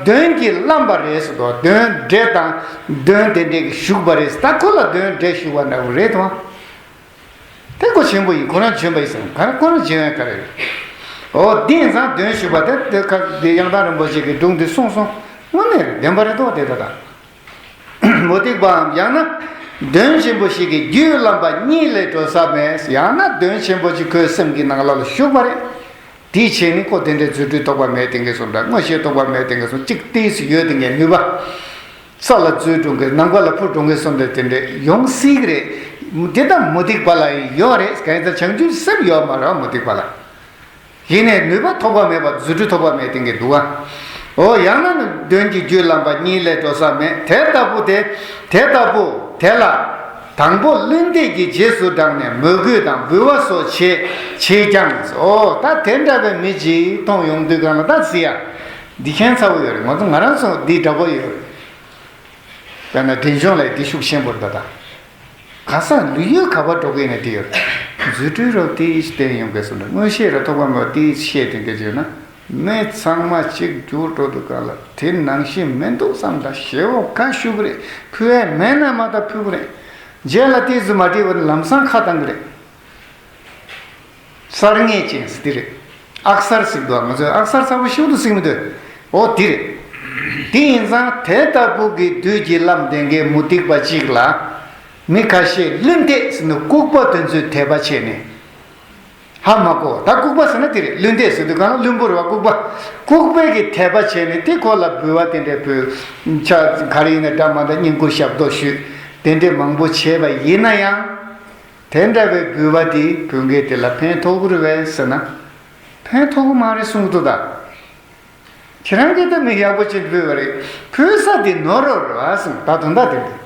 གདོན་གྱིས་བརླམས་པ་རེད་ཟེར་དོ། གདོན་འདྲེ་དང་གདོན་དེ་འདྲས་ཀྱིས་ཞུགས་པ་རེད་ཟེར། ད་ཁོ་ལ་གདོན་འདྲེ་ཞུགས་པ་འདྲ་བོ་རེད་དོ། དེ་ཁོ་ཆེན་པོ་ཡིན། ཁོ་རང་བྱོན་པ་ཡིན་ཟེར། ག་རེ་ཁོ་རང་བྱོན་ཡང་ག་རེ་རེད། འོ་འདི་ཡིན་ཙང་གདོན་ཞུགས་པ་དེ་དེ་ཁ་དེ་ཡང་དག་རིན་པོ་ཆེ་གི་སྒྲུང་འདི་གསུངས་སོང་། དངོས་གནས་བདེན་པ་རེད་དོ། དེ་ད་ད། མུ་སྟེགས་པའམ་ཡང་ན་གདོན་ཆེན་པོ་ཞིག་གིས་རྒྱུད་བརླམས་པ་གཉིད་ལས་འགྲོ་ས་མེད། ཡང་ན་གདོན་ཆེན་པོ་ཅིག་ཁོའི་སེམས་ཀྱི་ནང་ལ་ལ་ཞུགས་པ་རེད། དེའི་ཆེད་ནི་ཁོ་དེ་འདྲའི་རྫུ་འཕྲུལ་ཐོགས་པ་མེད་བསྟེན་མཁན་སོང་འདྲ། མངོན་ཤེས་ཐོགས་པ་མེད་བསྟེན་མཁན་སོང་ཅིག་ཏིས་ཡོད་བསྟེན་མཁན་ནུས་པ། ས་ལ་འཛུལ་འགྲོ་མཁན། ནམ་མཁའ་ལ་འཕུར་འགྲོ་མཁན་སོང་འདྲ་དེ་འདྲ་ཡོང་སྲིད་ཀྱི་རེད། དེ་ལྟར་མུ་སྟེགས་པ་ལ་ཡང་ཡོད་རེད། གང་ཡིན་ཟེར་བྱང་ཆུབ་སེམས་ཡོད་མ་རེད་མུ་སྟེགས་པ་ལ། ཡིན་ནའི་ནུས་པ་ཐོགས་པ་མེད་པ་རྫུ་འཕྲུལ་ཐོགས་པ་མེད་བསྟེན་མཁན་འདུག་ག་འོ་ཡང་ན་ནི་གདོན་གྱིས་རྒྱུད་བརླམས་པ་གཉིད་ལས་འགྲོ་ས་མེད། དེ་ལྟ་བུ་དེ་དེ་ལྟ་བུ་དེ་ལ་དང་པོ་བླུན་གཏད་ཀྱིས་རྗེས་སུ་འབྲངས་ནས་མོས་གུས་དང་འབུལ་བ་སོགས་བྱེད་བྱེད་ཀྱང་། འོ་ད་དེ་འདྲ་བའི་མི་ཅིག་མཐོང་ཡོང་དུས་གང་ལ་ད་ཟེར་ཡ། འདི་ཁྱད་མཚར་པོ་ཡོད་རེད། ང་ཚོ་ང་རང་ཚོ་འདི་འདྲ་པོ་ཡོད་རེད། དཔེར་ན་འབྲིང་ཆུང་ལ་འདི་ཤུགས་ཆེན་པོ་རེད་ད། ད་ག་ས་ལུས་ཡོད་ག་པར་འགྲོ་གི་ཡིན་ན་འདི་ཡོད་རེད། རྫུ་འཕྲུལ་རོབ་དེ་བསྟན་ཡོང་གི་སོང་འདྲ། མངོན་ཤེས་ར་ཐོགས་པ་མེད་པ་དེ་བཤད་དེ་འདི་བྱས་ན། མི་ཚང་མ་གཅིག་གྱུར་འགྲོ་འདུག་ག་ལ། དེ་ནང་བཞིན་མི་འདུག་བསམ་ད་ཞེ་བོ་ཁ་ཤུ་གི་རེད། ཕུལ་ཡས་མེད་ན་མ་ད་ཕུལ་གི་རེད། རྗེས་ལ་ཏིས་ཙི་མ་བྲིས་པ་ནི་ལམ་སང་ཁ་བཏང་གི་རེད། གསར་ངེས་ཅན་ཟེར་དེ་རེད། ཨག་གསར་ཟེར་འདུག་ང་ཚོས་ཨག་གསར་ཚ་པོ་ཞིག་ཏུ་ཟེར་མི་འདུག་འོ་དེ་རེད། དེ་ཡིན་ཙང་དེ་ལྟ་བུ་གི་བདུད་ཀྱིས་བརླམས་བསྡད་མཁན་མུ་སྟེགས་པ་གཅིག་ལ། མི་ཁ་ཤས་བླུན་གཏད་ཟེར་ནས་ལྐུགས་པ་དེ་ཚོས་དད་པ་བྱས་ནས། ཧ་མ་གོ། ད་ལྐུགས་པ་ཟེར་ན་དེ་རེད། བླུན་གཏད་ཟེར་དུས་གང་ལ་བླུན་པོ་རེད་བ། ལྐུགས་པ། ལྐུགས་པས་ཀྱི་དད་པ་བྱས་ནས་དེ་ཁོ་ལ་འབུལ་བ་དེ་འདྲའི་ཕུལ། ཆ་ག་རེ་ཡིན་ན་འདྲ་མ་འདྲ་བསྙེན་བཀུར་ཞབས་ཏོག་ཞུས། དེ་འདྲའི་མང་པོ་བྱས་པ་ཡིན་ན་ཡང་། དེ་འདྲ་བའི་འབུལ་བ་དེ་བུ་འགས་དེ་ལ་ཕན་ཐོགས་རུ་བས་ཟེར་ན། ཕན་ཐོགས་མ་རེད་གསུངས་འདུག་ད། ཁྱེད་རང་གིས་ད་མི་ཡག་པོ་ཅིག་འབུལ་བ་རེད། ཕུལ་ས་དེ་ནོར་རོ་རེད་བ་གསུངས། ད་དོན་དག་དེ་འདུག་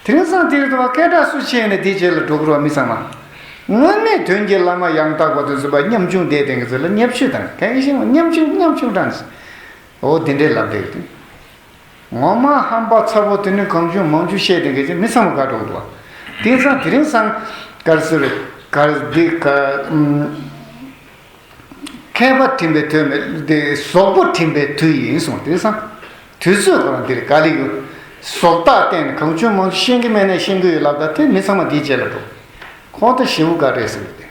དེ་རིང་སང་དེ་རེད་དོ། སྐད་གྲགས་སུ་ཆེ་ནས་དེའི་རྗེས་ལ་འགྲོ་དགོས་རེད་བ་མི་ཚང་མ། དངོས་གནས་དོན་གྱི་བླ་མ་ཡང་དག་པ་དེ་ཚོ་བ་ཉམ་ཆུང་བསྡད་དེང་གི་ཚོ་ལ་བརྙས་བཅོས་དང་གང་ཡིན་ཞིག་ཉམ་ཆུང་ཉམ་ཆུང་དྲང་། འོ་དེ་འདྲའི་ལབ་བསྡད་ཡོད་དེ། ངོ་མ་ཧམ་པ་ཚ་པོ་དེ་ནི་གང་བྱུང་མང་བྱུང་བཤད་དེ་གལ་ཆེ་མི་ཚང་མ་དགའ་འགྲོ་འདུག་བ། དེང་སང་དེ་རིང་སང་གར་ཟེར་གར་འདི་ག་ཨུམ། མཁས་པ་དྲན་པའི་དུས་མེད་དེ་ཟོག་པོ་དྲན་པའི་དུས་ཡིན་གསུངས། དེང་སང་དུས་ཚོད་ཁོ་རང་འདིར་ག་ལེ་ཡོད། ཟོག་རྟགས་བསྟན་ནས་གང་བྱུང་མང་བྱུང་ཤེས་ཀྱི་མེད་ནས་ཤེས་ཀྱི་ཡོད་ལབ། ད་དེ་མི་ཚང་མ་འདིའི་རྗེས་ལ་འགྲོ། ཁོང་ད་ཞེ་པོ་དགའ་རེད་ཟེར་གི་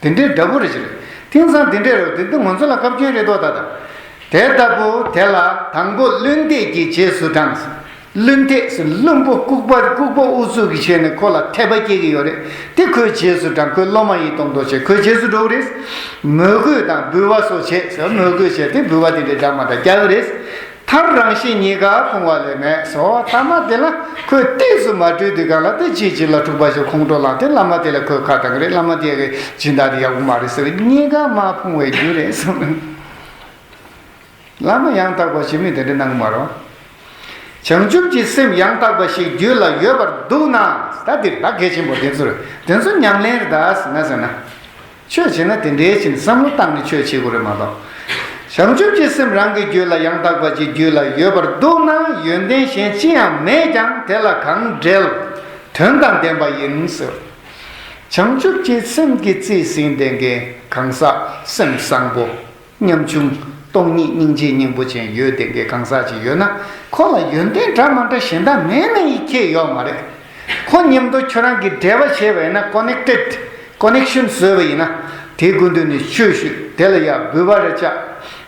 དེ། དེ་འདྲའི་འདྲ་པོ་རེད་ཅེས་རེད། དེང་སང་དེ་འདྲའི་རེད། དེ་འདི་ང་ཚོ་ལ་བཀའ་བཀྱོན་རེད་དོ་ད་ད། དེ་ལྟ་བུ་དེ་ལ་དང་པོ་བླུན་གཏད་ཀྱིས་རྗེས་སུ་འབྲངས། བླུན་གཏད་ཟེར་བླུན་པོ་ལྐུགས་པ་ལྐུགས་པ་ཨུ་ཚུགས་ཀྱི་བྱས་ནས་ཁོ་ལ་དད་པ་སྐྱེ་གི་ཡོད་རེད། དེ་ཁོའི་རྗེས་སུ་འབྲངས། ཁོའི་སློབ་མ་ཡིན་མདོག་མདོག་བྱས་ཁོའི་རྗེས་སུ་འགྲོ་གི་རེད། མོས་གུས་དང་འབུལ་བ་སོགས་བྱས་ཟེར། མོས་གུས་བྱས་ཏེ་འབུལ་བ་དེ་འདྲའི་འདྲ་མ་འདྲ་རྒྱག་གི་རེད། མཐར་རང་གཞན་གཉིས་ཀ་ཕུང་བ་ལས་མེད་སོ། ཐ་མ་དེ་ལ་ཁོས་ཏོག་ཙམ་མ་གྲོལ་དུས་གང་ལ་དེ་གཅིག་གཅིག་ལ་འཁྲུག་པ་བྱས་ཁོང་ཁྲོ་ལངས་ཏེ་བླ་མ་དེ་ལ་ཁོས་ཁ་བཏང་གི་རེད། བླ་མ་དེ་གི་སྦྱིན་བདག་དེ་ཡག་པོ་མ་རེད་ཟེར། གཉིས་ཀ་མར་ཕུང་བའི་རྒྱུ་རེད་གསུངས། བླ་མ་ཡང་དག་པ་ཞིག་མི་དེ་འདྲ་གནང་གི་མ་རེད། བྱང་ཆུབ་ཀྱི་སེམས་ཡང་དག་པ་ཞིག་རྒྱུད་ལ་ཡོད་པར་འདུག་ན། ད་འདིར་ད་གལ་ཆེན་པོ་དེ་ཚོར་དེ་ཚོ་ཉམས་ལེན་རེད་ད་ཟེར་ན་ཟེར་ན། ཆོས་བྱེད་ན་དེ་འདྲའི་ཕྱིན་བསམ་བློ་བཏང་ནས་ཆོས་བྱེད་དགོས་རེད་མ་གཏོགས། བྱང་ཆུབ་ཀྱི་སེམས་རང་གི་རྒྱུད་ལ་ཡང་དག་པ་ཅིག་རྒྱུད་ལ་ཡོད་པར་འདུག་ན་ཡོན་ཏན་གཞན་ཅི་ཡང་མེད་ཀྱང་དེ་ལ་གང་འབྲེལ་དོན་དང་ལྡན་པ་ཡིན་ཟེར། བྱང་ཆུབ་ཀྱི་སེམས་ཀྱི་རྩིས་ཟིན་ལྡན་མཁན་གང་ཟག་སེམས་བཟང་པོ། ཉམ་ཆུང་། སྟོང་ཉིད་སྙིང་རྗེ་སྙིང་པོ་ཅན་ཡོད་བསྡད་མཁན་གང་ཟག་ཅིག་ཡོད་ན། ཁོ་ལ་ཡོན་ཏན་འདྲ་མ་འདྲ་གཞན་དག་མེད་ན་ཡིད་ཁྱད་ཡོད་མ་རེད། ཁོ་མཉམ་དུ་ཁྱོད་རང་གིས་འབྲེལ་བ་བྱས་པ་ཡིན་ན། ཀོ་ནེག་ཊེཌ། ཀོ་ནེག་ཤན་བཟོས་པ་ཡིན་ན། དེའི་སྐུ་མདུན་ནས་ཆོས་ཞུས། དེ་ལ་ཡང་འབུལ་བ་རེ་བཅག་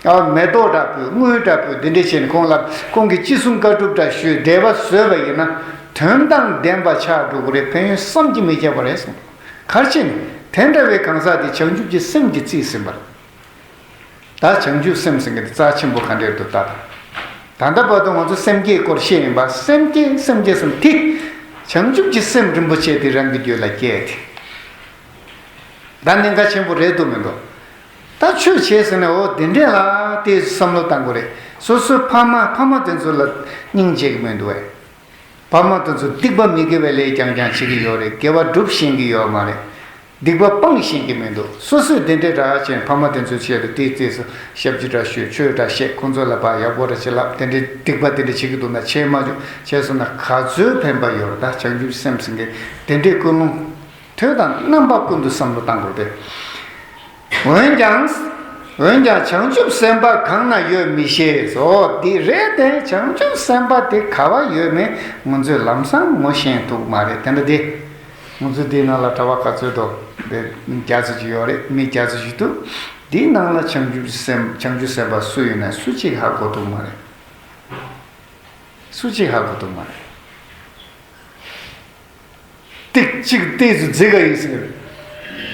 ཨ་མེ་ཏོག་འདྲ་ཕུལ། དངུལ་འདྲ་ཕུལ། འདི་འདྲ་བྱས་ནས་ཁོང་ལ་ཁོང་གིས་ཅི་གསུང་བཀའ་སྒྲུབ་འདྲ་ཞུས། བཟླས་པ་བཟོས་པ་ཡིན་ན་དོན་དང་ལྡན་པ་ཆགས་འགྲོ་གི་རེད། ཕན་ཡོན་བསམ་གྱིས་མི་ཁྱབ་པ་རེད་གསུངས། ག་རེ་བྱས་ནས། དེ་འདྲ་བའི་གང་ཟག་དེ་བྱང་ཆུབ་ཀྱི་སེམས་ཀྱིས་རྩིས་ཟིན་པ་རེད། ད་བྱང་ཆུབ་སེམས་ཟེར་མཁན་དེ་རྩ་ཆེན་པོ་ག་འདྲས་འདུག་ལྟ་དང་། ད་ལྟ་བར་དུ་ང་ཚོ་སེམས་བསྐྱེད་སྐོར་བཤད་ཡིན་པ། སེམས་བསྐྱེད་སེམས་བསྐྱེད་ཟེར་དེ། བྱང་ཆུབ་ཀྱི་སེམས་རིན་པོ་ཆེ་དེ་རང་གི་རྒྱུད་ལ་སྐྱེས་ཏེ། ད་གནད་འགག་ཆེན་པོ་རེད་འདུག་མི་འདུག་ད་ཆོས་བྱས་ཟིན་ན་འོ་དེ་འདྲས་ལ་དེ་བསམ་བློ་བཏང་དགོས་རེད། སོ་སོའི་ཕ་མ་ཕ་མ་དེ་ཚོ་ལ་སྙིང་རྗེ་གི་མི་འདུག་བས། ཕ་མ་དེ་ཚོ་སྡིག་པ་མི་དགེ་བའི་ལས་རྐྱང་རྐྱང་བྱེད་ཀྱི་ཡོད་རེད། དགེ་བ་སྒྲུབ་ཤེས་ཀྱི་ཡོད་མ་རེད། སྡིག་པ་སྤང་ཤེས་ཀྱི་མི་འདུག་སོ་སོས་དེ་འདྲའི་ར་བྱས་ཕ་མ་དེ་ཚོའི་ཆེད་དུ་དེའི་རྗེས་སུ་ཞབས་ཕྱི་འདྲ་ཞུས། ཆོས་འདྲ་བཤད། ཁོང་ཚོ་ལ་ཕར་ཡག་པོ་འདྲ་ཅིག་ལབ། དེ་འདྲའི་སྡིག་པ་དེ་འདྲ་བྱེད་ཀྱི་འདུག་ན་བྱས་མ་བྱུང་། བྱས་སོང་ན་ག་ཚོད་ཕན་པ་ཡོད་རེད། ད་བྱང་ཆུབ་སེམས་ཟེར་མཁན་དེ་འདྲའི་ཀུན་སློང་དུས་དང་རྣམ་པ་ཀུན་ཏུ་བསམ་བློ་བཏང་དགོས་ཏེ། འོན་ཀྱང་། འོན་ཀྱང་བྱང་ཆུབ་སེམས་དཔའ་གང་ན་ཡོད་མི་ཤེས་སོ། འདི་རེད་དེ། བྱང་ཆུབ་སེམས་དཔའ་དེ་ག་བ་ཡོད་མེད་ང་ཚོས་ལམ་སང་ངོ་ཤེས་ཐུབ་མ་རེད། དེ་འདྲ་དེ། ང་ཚོ་འདིའི་ནང་ལ་གྲྭ་པ་ག་ཚོད་འདུག་དེ་བརྒྱ་ཙམ་ཅིག་ཡོད་རེད། མི་བརྒྱ་ཙམ་ཅིག་འདུག་འདིའི་ནང་ལ་བྱང་ཆུབ་སེམས་བྱང་ཆུབ་སེམས་དཔའ་སུ་ཡོད་ན་སུ་གཅིག་ཧ་གོ་ཐུབ་མ་རེད། སུ་གཅིག་ཧ་གོ་ཐུབ་མ་རེད། ཏིག་གཅིག་ཏིག་ཙམ་རྫིག་ག་ཡིན་ཟེར།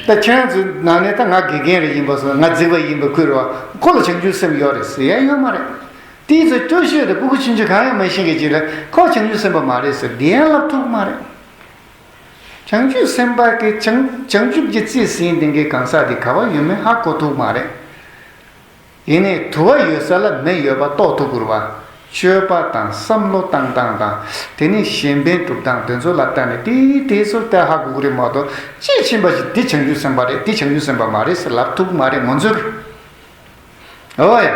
ད་ཁྱེད་རང་ཚོའི་ནང་ནས་ད་ང་དགེ་རྒན་རེ་ཡིན་པ་སོང་ང་རྫིག་པ་ཡིན་པ་ཁུལ་རེད་བ། ཁོ་ལ་བྱང་ཆུབ་སེམས་ཡོད་རེད་ཟེར་ཡ་ཡོད་མ་རེད། ཏིག་ཙམ་སྐྱོ་ཤོས་དང་ཕྲུ་གུ་ཆུང་ཆུང་གང་ཡང་མ་ཤེས་མཁན་ཅིག་ལ་ཁོ་བྱང་ཆུབ་སེམས་དཔའ་མ་རེད་ཟེར་འདི་ཡང་ལབ་ཐུབ་མ་རེད། བྱང་ཆུབ་སེམས་དཔའ་གི་བྱང་བྱང་ཆུབ་ཀྱི་རྩིས་ཟིན་ལྡན་མཁན་གང་ཟག་དེ་ག་བ་ཡོད་མེད་ཧ་གོ་ཐུབ་མ་རེད། ཡིན་ནའི་དུ་བ་ཡོད་ས་ལ་མེ་ཡོད་པ་རྟོགས་ཐུབ་དགོས་རེད་བ། སྤྱོད་པ་དང་བསམ་བློ་བཏང་སྟངས་དང་། དེ་ནས་གཞན་ཕན་སྒྲུབ་སྟངས་དེ་ཚོ་ལ་ལྟ་ནས་དེའི་དེ་ཚོ་ལྟ་ཧ་གོ་གི་རེད་མ་གཏོགས། དཔྱིས་ཕྱིན་པ་ཞིག་འདི་བྱང་ཆུབ་སེམས་དཔའ་རེད། འདི་བྱང་ཆུབ་སེམས་དཔའ་མ་རེད་ཟེར་ལབ་ཐུབ་མ་རེད་ང་ཚོས། འོ་ཡ།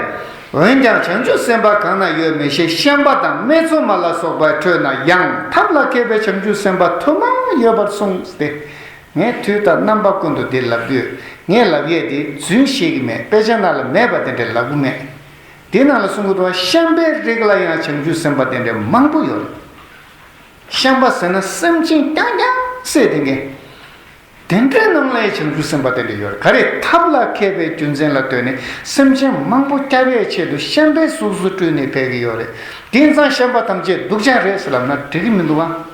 འོན་ཀྱང་བྱང་ཆུབ་སེམས་དཔའ་གང་ན་ཡོད་མི་ཤེས། ཤན་པ་དང་སྨད་འཚོང་མ་ལ་སོགས་པའི་ཁྲོད་ན་ཡང་ཐབས་ལ་མཁས་པའི་བྱང་ཆུབ་སེམས་དཔའ་དུ་མ་ཡོད་པར་གསུངས་ཏེ། ངས་དུས་དང་རྣམ་པ་ཀུན་ཏུ་འདི་ལབ་དུས། ངས་ལབ་ཡས་དེ་རྫུན་བཤད་ཀྱི་མེད། དཔེ་ཆ་ནང་ལ་མེད་པ་དེ་འདྲ་ལབ་གི་མེད། དེ་ནང་ལ་གསུང་གི་འདུག་བ། ཤན་པའི་རིགས་ལ་ཡང་བྱང་ཆུབ་སེམས་དཔའ་དེ་འདྲ་མང་པོ་ཡོད་རེད། ཤན་པ་ཟེར་ན་སེམས་ཅན་རྐྱང་རྐྱང་བསད་དེ་ངས། དེ་འདྲའི་ནང་ལ་ཡང་བྱང་ཆུབ་སེམས་དཔའ་དེ་འདྲ་ཡོད་རེད། ག་རེ་ཐབས་ལ་མཁས་པའི་རྒྱུ་མཚན་ལ་ལྟོས་ནས་སེམས་ཅན་མང་པོ་སྐྱོབ་པའི་ཆེད་དུ་ཤན་པའི་གཟུགས་སུ་སྤྲུལ་ནས་ཕེབས་ཀྱི་ཡོད་རེད། དེང་སང་ཤན་པ་ཐམས་ཅད་སྡུག་ཅག་རེད་ཟེར་ལབ་ན་འགྲིག་གི་མི་འདུག་བ།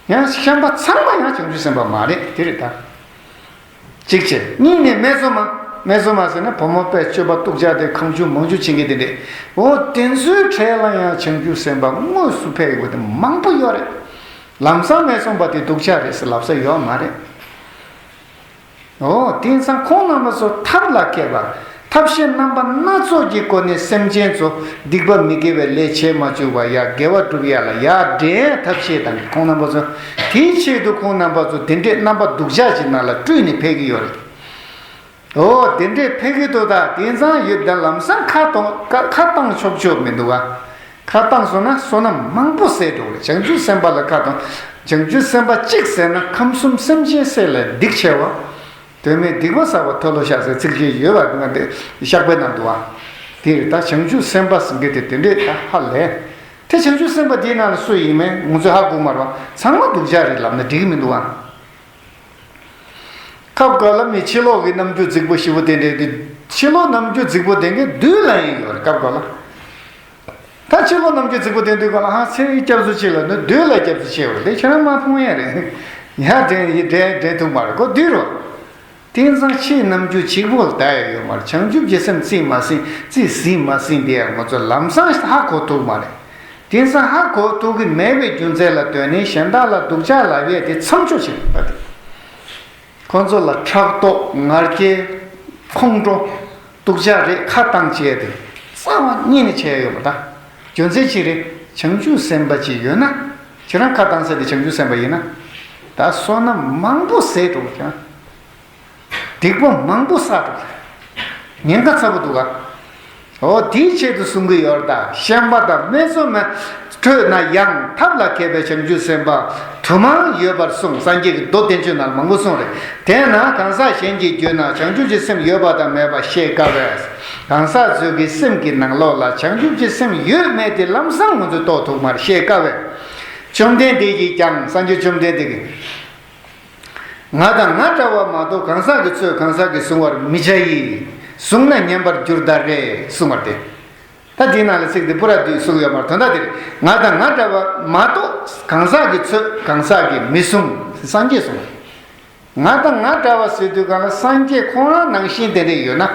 ཡང་ཤན་པ་ཚང་མ་ཡང་བྱང་ཆུབ་སེམས་དཔའ་མ་རེད། དེ་རེད་ད། གཅིག་བྱས། གཉིས་ནས་སྨད་འཚོང་མ། སྨད་འཚོང་མ་ཟེར་ན་བུ་མོ་དཔེ་སྤྱོད་པ་སྡུག་ཅག་དེ་གང་བྱུང་མང་བྱུང་བྱེད་མཁན་དེ་འདྲས། འོ་དེ་ཚོའི་གྲས་ལ་ཡང་བྱང་ཆུབ་སེམས་དཔའ་དངོས་སུ་ཕེབས་ཡོད་པ་དེ་མང་པོ་ཡོད་རེད། ལམ་སང་སྨད་འཚོང་པ་དེ་སྡུག་ཅག་རེད་ཟེར་ལབ་ས་ཡོད་མ་རེད། འོ་དེང་སང་ཁོང་རྣམ་པ་ཚོ་ཐབས་ལ་མཁས་པ། ཐབས་ཤེས་རྣམ་པ་སྣ་ཚོགས་ཀྱི་སྒོ་ནས་སེམས་ཅན་ཚོ་སྡིག་པ་མི་དགེ་བའི་ལས་བྱེད་མ་བཅུག་པར་ཡར་དགེ་བ་སྒྲུབ་ཡ་ལ་ཡར་འདྲེན་ཐབས་ཤེས་དང་། ཁོང་རྣམ་པ་ཚོ་དེའི་ཆེད་དུ་ཁོང་རྣམ་པ་ཚོ་དེ་འདྲས་རྣམ་པ་སྡུག་ཅག་ཅིག་ནང་ལ་སྤྲུལ་ནས་ཕེབས་ཀྱི་ཡོད་རེད། འོ་དེ་འདྲས་ཕེབས་ཀྱི་འདུག་ད་དེང་སང་ཡོད་ད་ལམ་སང་ཁ་གཏོང་ཁ་ཁ་བཏང་ཆོག་ཆོག་མི་འདུག་ག་ཁ་བཏང་སོང་ན་བསོད་ནམས་མང་པོ་བསགས་འགྲོ་གི་རེད། བྱང་ཆུབ་སེམས་དཔའ་ལ་ཁ་བཏང་། བྱང་ཆུབ་སེམས་དཔའ་གཅིག་བསད་ན་ཁམས་གསུམ་སེམས་ཅན་བསད་ལས་སྡིག་ཆེ་བ། དོན་མེད་སྡིག་པ་བསགས་པ་མཐོལ་ལོ་བཤགས་ཟེར་ཚིག་གཅིག་ཡོད་པ་ང་འདི་བཤགས་པའི་ནང་འདུག་བ། དེ་རེད་ད། བྱང་ཆུབ་སེམས་དཔའ་ཟེར་མཁན་དེ་དེ་འདྲས་ད་ཧ་ལས། དེ་བྱང་ཆུབ་སེམས་དཔའ་དེའི་ནང་ལ་སུ་ཡིན་མིན་ང་ཚོས་ཧ་གོ་མ་རེད་བ། ཚང་མ་སྡུག་ཅག་རེད་ལབ་ན་འགྲིག་གི་མི་འདུག་བ། སྐབས་འགའ་ལ་མི་ཕྱི་ལོགས་ཀྱི་རྣམ་འགྱུར་རྫིག་པོ་ཞེ་པོ་དེ་འདྲས་དེ། ཕྱི་ལོགས་རྣམ་འགྱུར་རྫིག་པོ་དེ་འདྲས་བདུད་ལ་ཡིན་ཡོད་རེད་སྐབས་འགའ་ལ། ད་ཕྱི་ལོགས་རྣམ་འགྱུར་རྫིག་པོ་དེ་འདྲས་ག་ལ་ཧ་ཚེ་སྐྱབས་སུ་མཆི་ལ་ནི་བདུད་ལ་སྐྱབས་སུ་མཆི་བ་རེད། དེ་ཁྱེད་རང་མ་ཕུང་ཡ་རེད། ཡ་དྲན་ཡི་དྲན་དྲན་ཐུབ་མ་རེད་ཁོ་བདུད་རོ། དེང་སང་ཕྱིའི་རྣམ་འགྱུར་གཅིག་པོ་ལ་བལྟ་ཡ་ཡོད་མ་རེད། བྱང་ཆུབ་ཀྱི་སེམས་རྩིས་མ་ཟིན་རྩིས་ཟིན་མ་ཟིན་དེ་ཡང་ང་ཚོ་ལམ་སང་ཧ་གོ་ཐུབ་མ་རེད། དེང་སང་ཧ་གོ་ཐུབ་ཀྱི་མེད་པའི་རྒྱུ་མཚན་ལ་ལྟོས་ནས་གཞན་དག་ལ་སྡུག་ཅག་ལབ་ཡས་དེ་མཚམས་འཇོག་བྱེད་དགོས་པ་དེ། ཁོང་ཚོ་ལ་ཕྲག་དོག་ང་རྒྱལ། ཁོང་ཁྲོ། སྡུག་ཅག་རེད་ཁ་བཏང་བྱས་ཏེ། རྩ་བ་ཉིད་ནས་བྱས་ཡོད་པ་ད། རྒྱུ་མཚན་ཅི་རེད། བྱང་ཆུབ་སེམས་དཔའ་ཅིག་ཡོད་ན། ཁྱེད་རང་ཁ་བཏང་ས་དེ་བྱང་ཆུབ་སེམས་དཔའ་ཡིན་ན། ད་བསོད་ནམས་མང་པོ་ཟད་འགྲོ་ཀྱང་། སྡིག་པ་མང་པོ་བསགས་འགྲོ། ཉེན་ཁ་ཚ་པོ་འདུག་ག་འོ་དེའི་ཆེད་དུ་གསུང་གི་ཡོད་རེད་ད། ཤན་པ་དང་སྨད་འཚོང་མའི་ཁྲོད་ན་ཡང་ཐབས་ལ་མཁས་པའི་བྱང་ཆུབ་སེམས་དཔའ་དུ་མ་ཡོད་པར་གསུངས། སངས་རྒྱས་ཀྱི་མདོ་བསྟན་བཅོས་ནང་ལ་མང་པོ་གསུངས་རེད། དེས་ན་གང་ཟག་གཞན་གྱི་རྒྱུད་ན་བྱང་ཆུབ་ཀྱི་སེམས་ཡོད་པ་དང་མེད་པ་ཤེས་དཀའ་བས། གང་ཟག་ཚོའི་གི་སེམས་ཀྱི་ནང་ལོགས་ལ་བྱང་ཆུབ་ཀྱི་སེམས་ཡོད་མེད་དེ་ལམ་སང་ང་ཚོས་རྟོགས་ཐུབ་མ་རེད། ཤེས་དཀའ་བས། བཅོམ་ལྡན་འདས་ཀྱིས་ཀྱང་། སངས་རྒྱས་བཅོམ་ལྡན་འདས་ཀྱིས། ང་དང་ང་འདྲ་བ་མ་གཏོགས་གང་ཟག་གི་ཚོད་གང་ཟག་གིས་བཟུང་བར་མི་བྱ་ཡི། བཟུང་ན་ཉམས་པར་འགྱུར་ད་རེ་གསུངས་པ་སྟེ། ད་དེའི་ནང་ལ་ཚིག་འདི་པུ་ར་བསྡུས་གསུངས་ཡོད་མ་རེད། དོན་དག་འདི་རེད། ང་དང་ང་འདྲ་བ་མ་གཏོགས་གང་ཟག་གིས་འཚོལ། གང་ཟག་གིས་མི་བཟུང་། སངས་རྒྱས་གསུངས། ང་དང་ང་འདྲ་བ་ཟེར་དུས་གང་ལ་སངས་རྒྱས་ཁོང་རང་ནང་བཞིན་དེ་འདྲ་ཡོད་ན།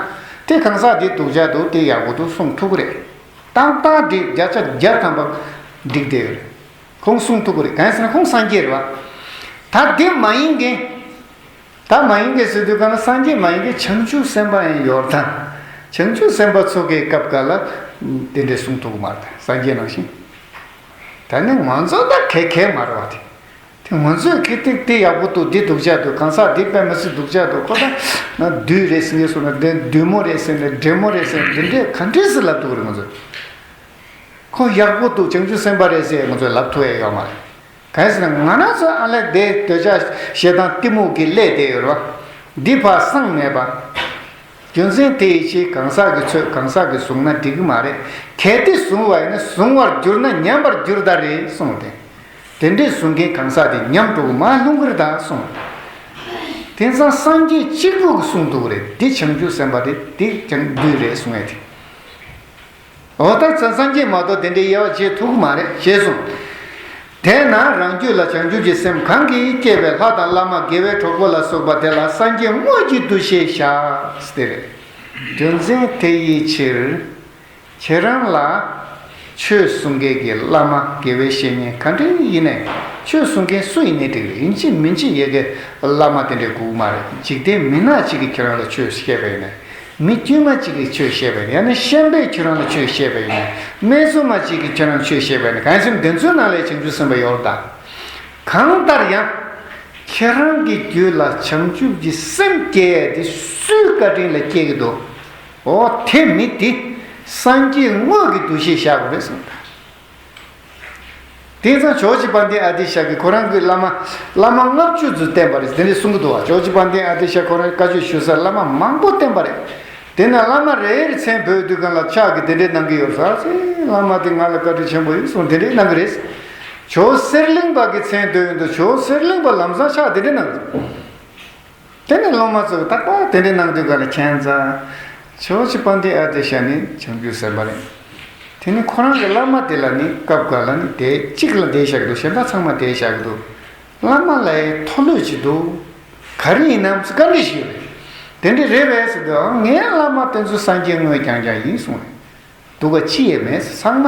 དེ་གང་ཟག་དེ་སྡུག་ཅག་འདུག་དེ་ཡག་པོ་འདུག་གསུང་ཐུབ་ཀྱི་རེད། ཏག་ཏག་འགྲིག་བརྒྱ་ཆ་བརྒྱ་ཐམ་པ་འགྲིག་བསྡད་ཡོད་རེད། ཁོང་གསུང་ཐུབ་ཀྱི་རེད། གང་ཡིན་ཟེར་ན་ཁོང་སངས་རྒྱས་རེད་བ། ད་དེ་མ་ཡིན་མཁན། ད་མ་ཡིན་མཁན་ཟེར་དུས་གང་ལ་སངས་རྒྱས་མ་ཡིན་མཁན་བྱང་ཆུབ་སེམས་དཔའ་ཡང་ཡོད་དང་། བྱང་ཆུབ་སེམས་དཔའ་ཚོ་གི་སྐབས་འགའ་ལ་དེ་འདྲས་གསུང་ཐུབ་ཀྱི་མ་རེད། སངས་རྒྱས་ནང་བཞིན། ད་ནི་ང་ཚོ་ད་གལ་གལ་མ་རེད་བ་དེ། དེ་ང་ཚོས་གལ་ཏེ་དེ་ཡག་པོ་འདུག་དེ་སྡུག་ཅག་འདུག་གང་ཟག་དེ་དཔེ་མི་སྲིད་སྡུག་ཅག་འདུག་ཁོ་ད་ན་བདུད་རེད་ཟེར་ནས་སོང་ན་དེ་བདུད་མོ་རེད་ཟེར་ནས་འདྲེ་མོ་རེད་ཟེར་ནས་འདི་འདྲས་ག་འདྲས་སེ་ལབ་ཐུབ་ཀྱི་རེད་ང་ཚོས། ཁོ་ཡག་པོ་འདུག་བྱང་ཆུབ་སེམས་དཔའ་རེད་ཟེར་ང་ཚོས་ལབ་ཐུབ་ཡ་ཡོད་མ་རེད། གང་ཟེར་ན་ང་རང་ཚོ་ཨ་ལས་དེ་འདོད་ཆགས་ཞེ་སྡང་གཏི་མུག་གི་བསླད་བསྡད་ཡོད་རེད་བ། འདི་ཕར་སངས་མེད་པ། རྒྱུ་མཚན་དེ་ཡི་ཕྱིར་གང་ཟག་གིས་འཚོལ། གང་ཟག་གིས་བཟུང་ན་འགྲིག་གི་མ་རེད། གལ་ཏེ་བཟུང་བ་ཡིན་ན་བཟུང་བར་གྱུར་ན་ཉམས་པར་འགྱུར་ད་རེ་གསུངས་ཏེ། དེ་འདྲས་བཟུང་མཁན་གང་ཟག་དེ་ཉམས་འགྲོ་གི་མ་ལྷུང་གི་རེད་ད་གསུངས། དེང་སང་སངས་རྒྱས་གཅིག་པུ་གིས་གསུང་ཐུབ་ཀྱི་རེད། འདི་བྱང་ཆུབ་སེམས་དཔའ་རེད། འདི་ཀྱང་བདུད་རེད་གསུང་ཡ་དེ། འོ་ད་ཚ་སངས་རྒྱས་མ་གཏོགས་དེ་འདྲའི་དབྱེ་བ་འབྱེད་ཐུབ་ཀྱི་མ་རེད་ཞེས་གསུངས། དེས་ན་རང་རྒྱུད་ལ་བྱང་ཆུབ་ཀྱི་སེམས་གང་གིས་བསྐྱེད་པའི་ལྷ་དང་བླ་མ་དགེ་བའི་གྲོགས་པོ་ལ་སོགས་པ་དེ་ལ་སངས་རྒྱས་དངོས་ཀྱི་འདུ་ཤེས་བཞག་སྟེ་རེད། རྒྱུ་མཚན་དེ་ཡི་ཕྱིར། ཁྱེད་རང་ལ་ཆོས་གསུང་མཁན་གྱི་བླ་མ་དགེ་བའི་བཤེས་གཉེན་ག་འདྲ་ཡིན་ནའི་ཆོས་གསུང་མཁན་སུ་ཡིན་ནའི་འགྲིག་རེད། ཡིན་གཅིག་མིན་གཅིག་ཡ་གི་བླ་མ་དེ་འདྲ་དགོས་ཀྱི་མ་རེད། འཇིག་རྟེན་མི་ནག་ཅིག་གིས་ཁྱེད་རང་ལ་ཆོས་བཤད་པ་ཡིན་ནའི། མི་དཀྱུས་མ་གཅིག་གིས་ཆོས་བཤད་པ་ཡིན་ན། ཡང་ན་ཤན་པས་ཁྱོད་རང་ལ་ཆོས་བཤད་པ་ཡིན་ན། སྨད་འཚོང་མ་གཅིག་གིས་ཁྱོད་རང་ཆོས་བཤད་པ་ཡིན་ན། གང་ཡིན་ཟེར་ན་དེ་ཚོའི་ནང་ལ་བྱང་ཆུབ་སེམས་དཔའ་ཡོད་རེད་ད། གང་ལྟར་ཡང་། ཁྱེད་རང་གི་རྒྱུད་ལ་བྱང་ཆུབ་ཀྱི་སེམས་སྐྱེ་ཡ་དེ་སུའི་བཀའ་དྲིན་ལ་སྐྱེ་གི་འདུག་འོ་དེ་མི་དེ་སངས་རྒྱས་དངོས་ཀྱི་འདུ་ཤེས་བཞག་དགོས་རེད་གསུངས་ད། དེང་སང་ཇོ་བོ་རྗེ་དཔལ་ལྡན་ཨ་ཏི་ཤ་གིས་ཁོ་རང་གི་བླ་མ་བླ་མ་ལྔ་བཅུ་ཙམ་བསྟེན་པ་རེད་དེ་འདྲས་གསུང་གི་འདུག་བ། ཇོ་བོ་རྗེ་དཔལ་ལྡན་ཨ་ཏི་ཤ་ཁོ་རང་བཀའ་ཆོས་ཞུ་སར་བླ་མ་མང་པོ་བསྟེན་པ་རེད། དེ་ན་བླ་མ་རེ་རེ་མཚན་འབོད་དུས་སྒང་ལ་ཕྱག་གིས་དེ་འདྲས་གནང་གི་ཡོད་ས་ཟེར། བླ་མ་དེ་ང་ལ་བཀའ་དྲིན་ཆེན་པོ་ཡིན་གསུངས་དེ་འདྲས་གནང་གི་རེད། ཇོ་བོ་གསེར་གླིང་པ་གི་མཚན་འདོན་ཡོང་དུས་ཇོ་བོ་གསེར་གླིང་པ་ལམ་སང་ཕྱག་དེ་འདྲས་གནང་གི་རེད། དེ་ནས་སློབ་མ་ཚོས་རྟག་པར་དེ་འདྲའི་གནང་དུས་ག་ལ་ཁྱད་མཚར། ཇོ་བོ་རྗེ་དཔལ་ལྡན་ཨ་ཏི་ཤ་ནི་བྱང་ཆུབ་སེམས་དཔའ་རེད། དེ་ནི་ཁོ་རང་གི་བླ་མ་དེ་ལ་ནི་སྐབས་འགའ་ལ་ནི་དེ་གཅིག་ལ་བསྡད་བཞག་གི་འདུག་གཞན་པ་ཚང་མ་བསྡད་བཞག་གི་འདུག་བླ་མ་ལ་ཡི་མཐོ་ལོས་ཅིག་འདུག་ག་རེ་ཡིན་ནམ་བཀའ་འདྲི་ཞིག་ཡོད་རེད། དེ་འདྲ་རེད་པས་ཟེར་དུས་ཨ་ངའི་བླ་མ་དེ་ཚོ་སངས་རྒྱས་དངོས་རྐྱང་རྐྱང་ཡིན་གསུངས་རེད། སྡུག་ག་ཅི་ཡང་མེད་ཚང་མ།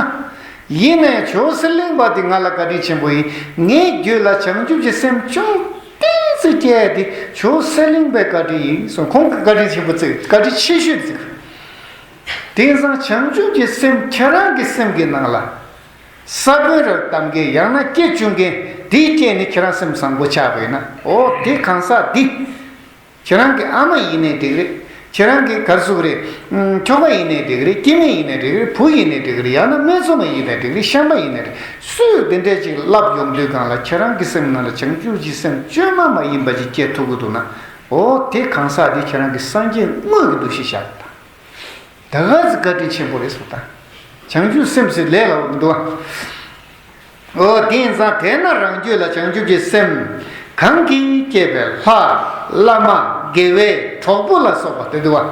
ཡིན་ནའི་ཇོ་བོ་གསེར་གླིང་པ་དེ་ང་ལ་བཀའ་དྲིན་ཆེན་པོ་ཡིན། ངའི་རྒྱུད་ལ་བྱང་ཆུབ་ཀྱི་སེམས་ཅུང་ཏོག་ཙམ་སྐྱེ་ཡ་དེ་ཇོ་བོ་གསེར་གླིང་པའི་བཀའ་དྲིན་ཡིན་གསུངས། ཁོང་གི་བཀའ་དྲིན་ཆེན་པོ་བརྩི། བཀའ་དྲིན་ཆེ་ཤོས་བརྩི། དེང་སང་བྱང་ཆུབ་ཀྱི་སེམས་ཁྱེད་རང་གི་སེམས་ཀྱི་ནང་ལ་ས་བོན་རེ་བཏབ་མཁན་ཡང་ན་སྐྱེ་བཅུག་མཁན་དེའི་རྐྱེན་ནས་ཁྱེད་རང་སེམས་བཟང་པོ་ཆགས་པ་ཡིན་ན། འོ་དེ་གང་ཟག་འདི། ཁྱེད་རང་གི་ཨ་མ་ཡིན་ནའི་འགྲིག་རེད། ཁྱེད་རང་གི་ག་རེ་ཟེར་དགོས་རེད། ཁྱོ་ག་ཡིན་ནའི་འགྲིག་རེད། སྐྱེ་དམན་ཡིན་ནའི་འགྲིག་རེད། བུ་ཡིན་ནའི་འགྲིག་རེད། ཡང་ན་སྨད་འཚོང་མ་ཡིན་ནའི་འགྲིག་རེད། ཤན་པ་ཡིན་ནའི་འགྲིག་སུས་དེ་འདྲས་ཅིག་ལབ་ཡོང་དུས་སྒང་ལ་ཁྱེད་རང་གི་སེམས་ནང་ལ་བྱང་ཆུབ་ཀྱི་སེམས་བཅོས་མ་མ་ཡིན་པ་ཅིག་སྐྱེ་ཐུབ་ཀྱི་འདུག་ན། འོ་དེ་གང་ཟག་དེ་ཁྱེད་རང་གི་སངས་རྒྱས་དངོས་ཀྱི་འདུ་ཤེས་བཞག་པ་དང་། ད་ག་ཚོད་བཀའ་དྲིན་ཆེན་པོ་རེད་ཟེར་དང་། བྱང་ཆུབ་སེམས་ཟེར་ལས་སླ་པོ་མི་འདུག་ཨ། འོ་དེ་ཡིན་ཙང་དེས་ན་རང་རྒྱུད་ལ་བྱང་ཆུབ་ཀྱི་སེམས་གང་གིས་བསྐྱེད་པའི་ལྷ་བླ་མ་དགེ་བའི་གྲོགས་པོ་ལ་སོགས་པ་དེ་འདུག་བ།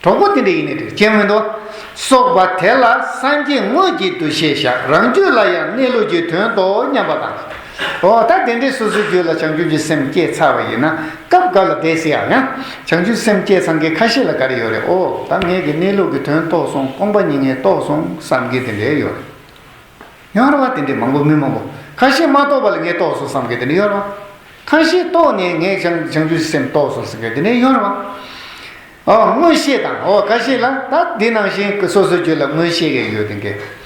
གྲོགས་པོ་དེ་འདྲ་ཡིན་ནའི་འགྲིག་རྐྱེན་མི་འདུག་སོགས་པ་དེ་ལ་སངས་རྒྱས་དངོས་ཀྱི་འདུ་ཤེས་བཞག་རང་རྒྱུད་ལ་ཡང་གནས་ལུགས་ཀྱི་དོན་རྟོགས་སྙམ་པ་དང་། འོ་ད་དེ་འདྲའི་སོ་སོའི་རྒྱུད་ལ་བྱང་ཆུབ་ཀྱི་སེམས་སྐྱེས་ཚར་བ་ཡིན་ན་སྐབས་འགའ་ལ་བསྡད་ཟེར་ཡང་ཡང་བྱང་ཆུབ་སེམས་སྐྱེས་ཚང་མཁན་ཁ་ཤས་ལ་ག་རེ་ཡོད་རེད། འོ་ད་ངས་ཀྱི་གནས་ལུགས་ཀྱི་དོན་རྟོགས་སོང་། སྟོང་པ་ཉིད་ངས་རྟོགས་སོང་བསམ་མཁན་དེ་འདྲ་ཡོད་རེད། ཡོད་རེད་བ། དེ་འདྲའི་མང་པོ་མི་མང་པོ། ཁ་ཤས་མ་རྟོགས་པ་ལ་ངས་རྟོགས་སོང་བསམ་མཁན་དེ་འདྲ་ཡོད་རེད་བ། ཁ་ཤས་རྟོགས་ནས་ངས་བྱང་བྱང་ཆུབ་སེམས་རྟོགས་སོང་ཟེར་མཁན་དེ་འདྲ་ཡོད་རེད་བ། ཨོ་མངོན་ཤེས་དང་ཨོ་ཁ་ཤས་ལ་ད་འདི་ནང་བཞིན་གྱི་སོ་སོའི་རྒྱུད་ལ་མངོན་ཤེས་ཀྱི་ཡོད་དེ་འགའ།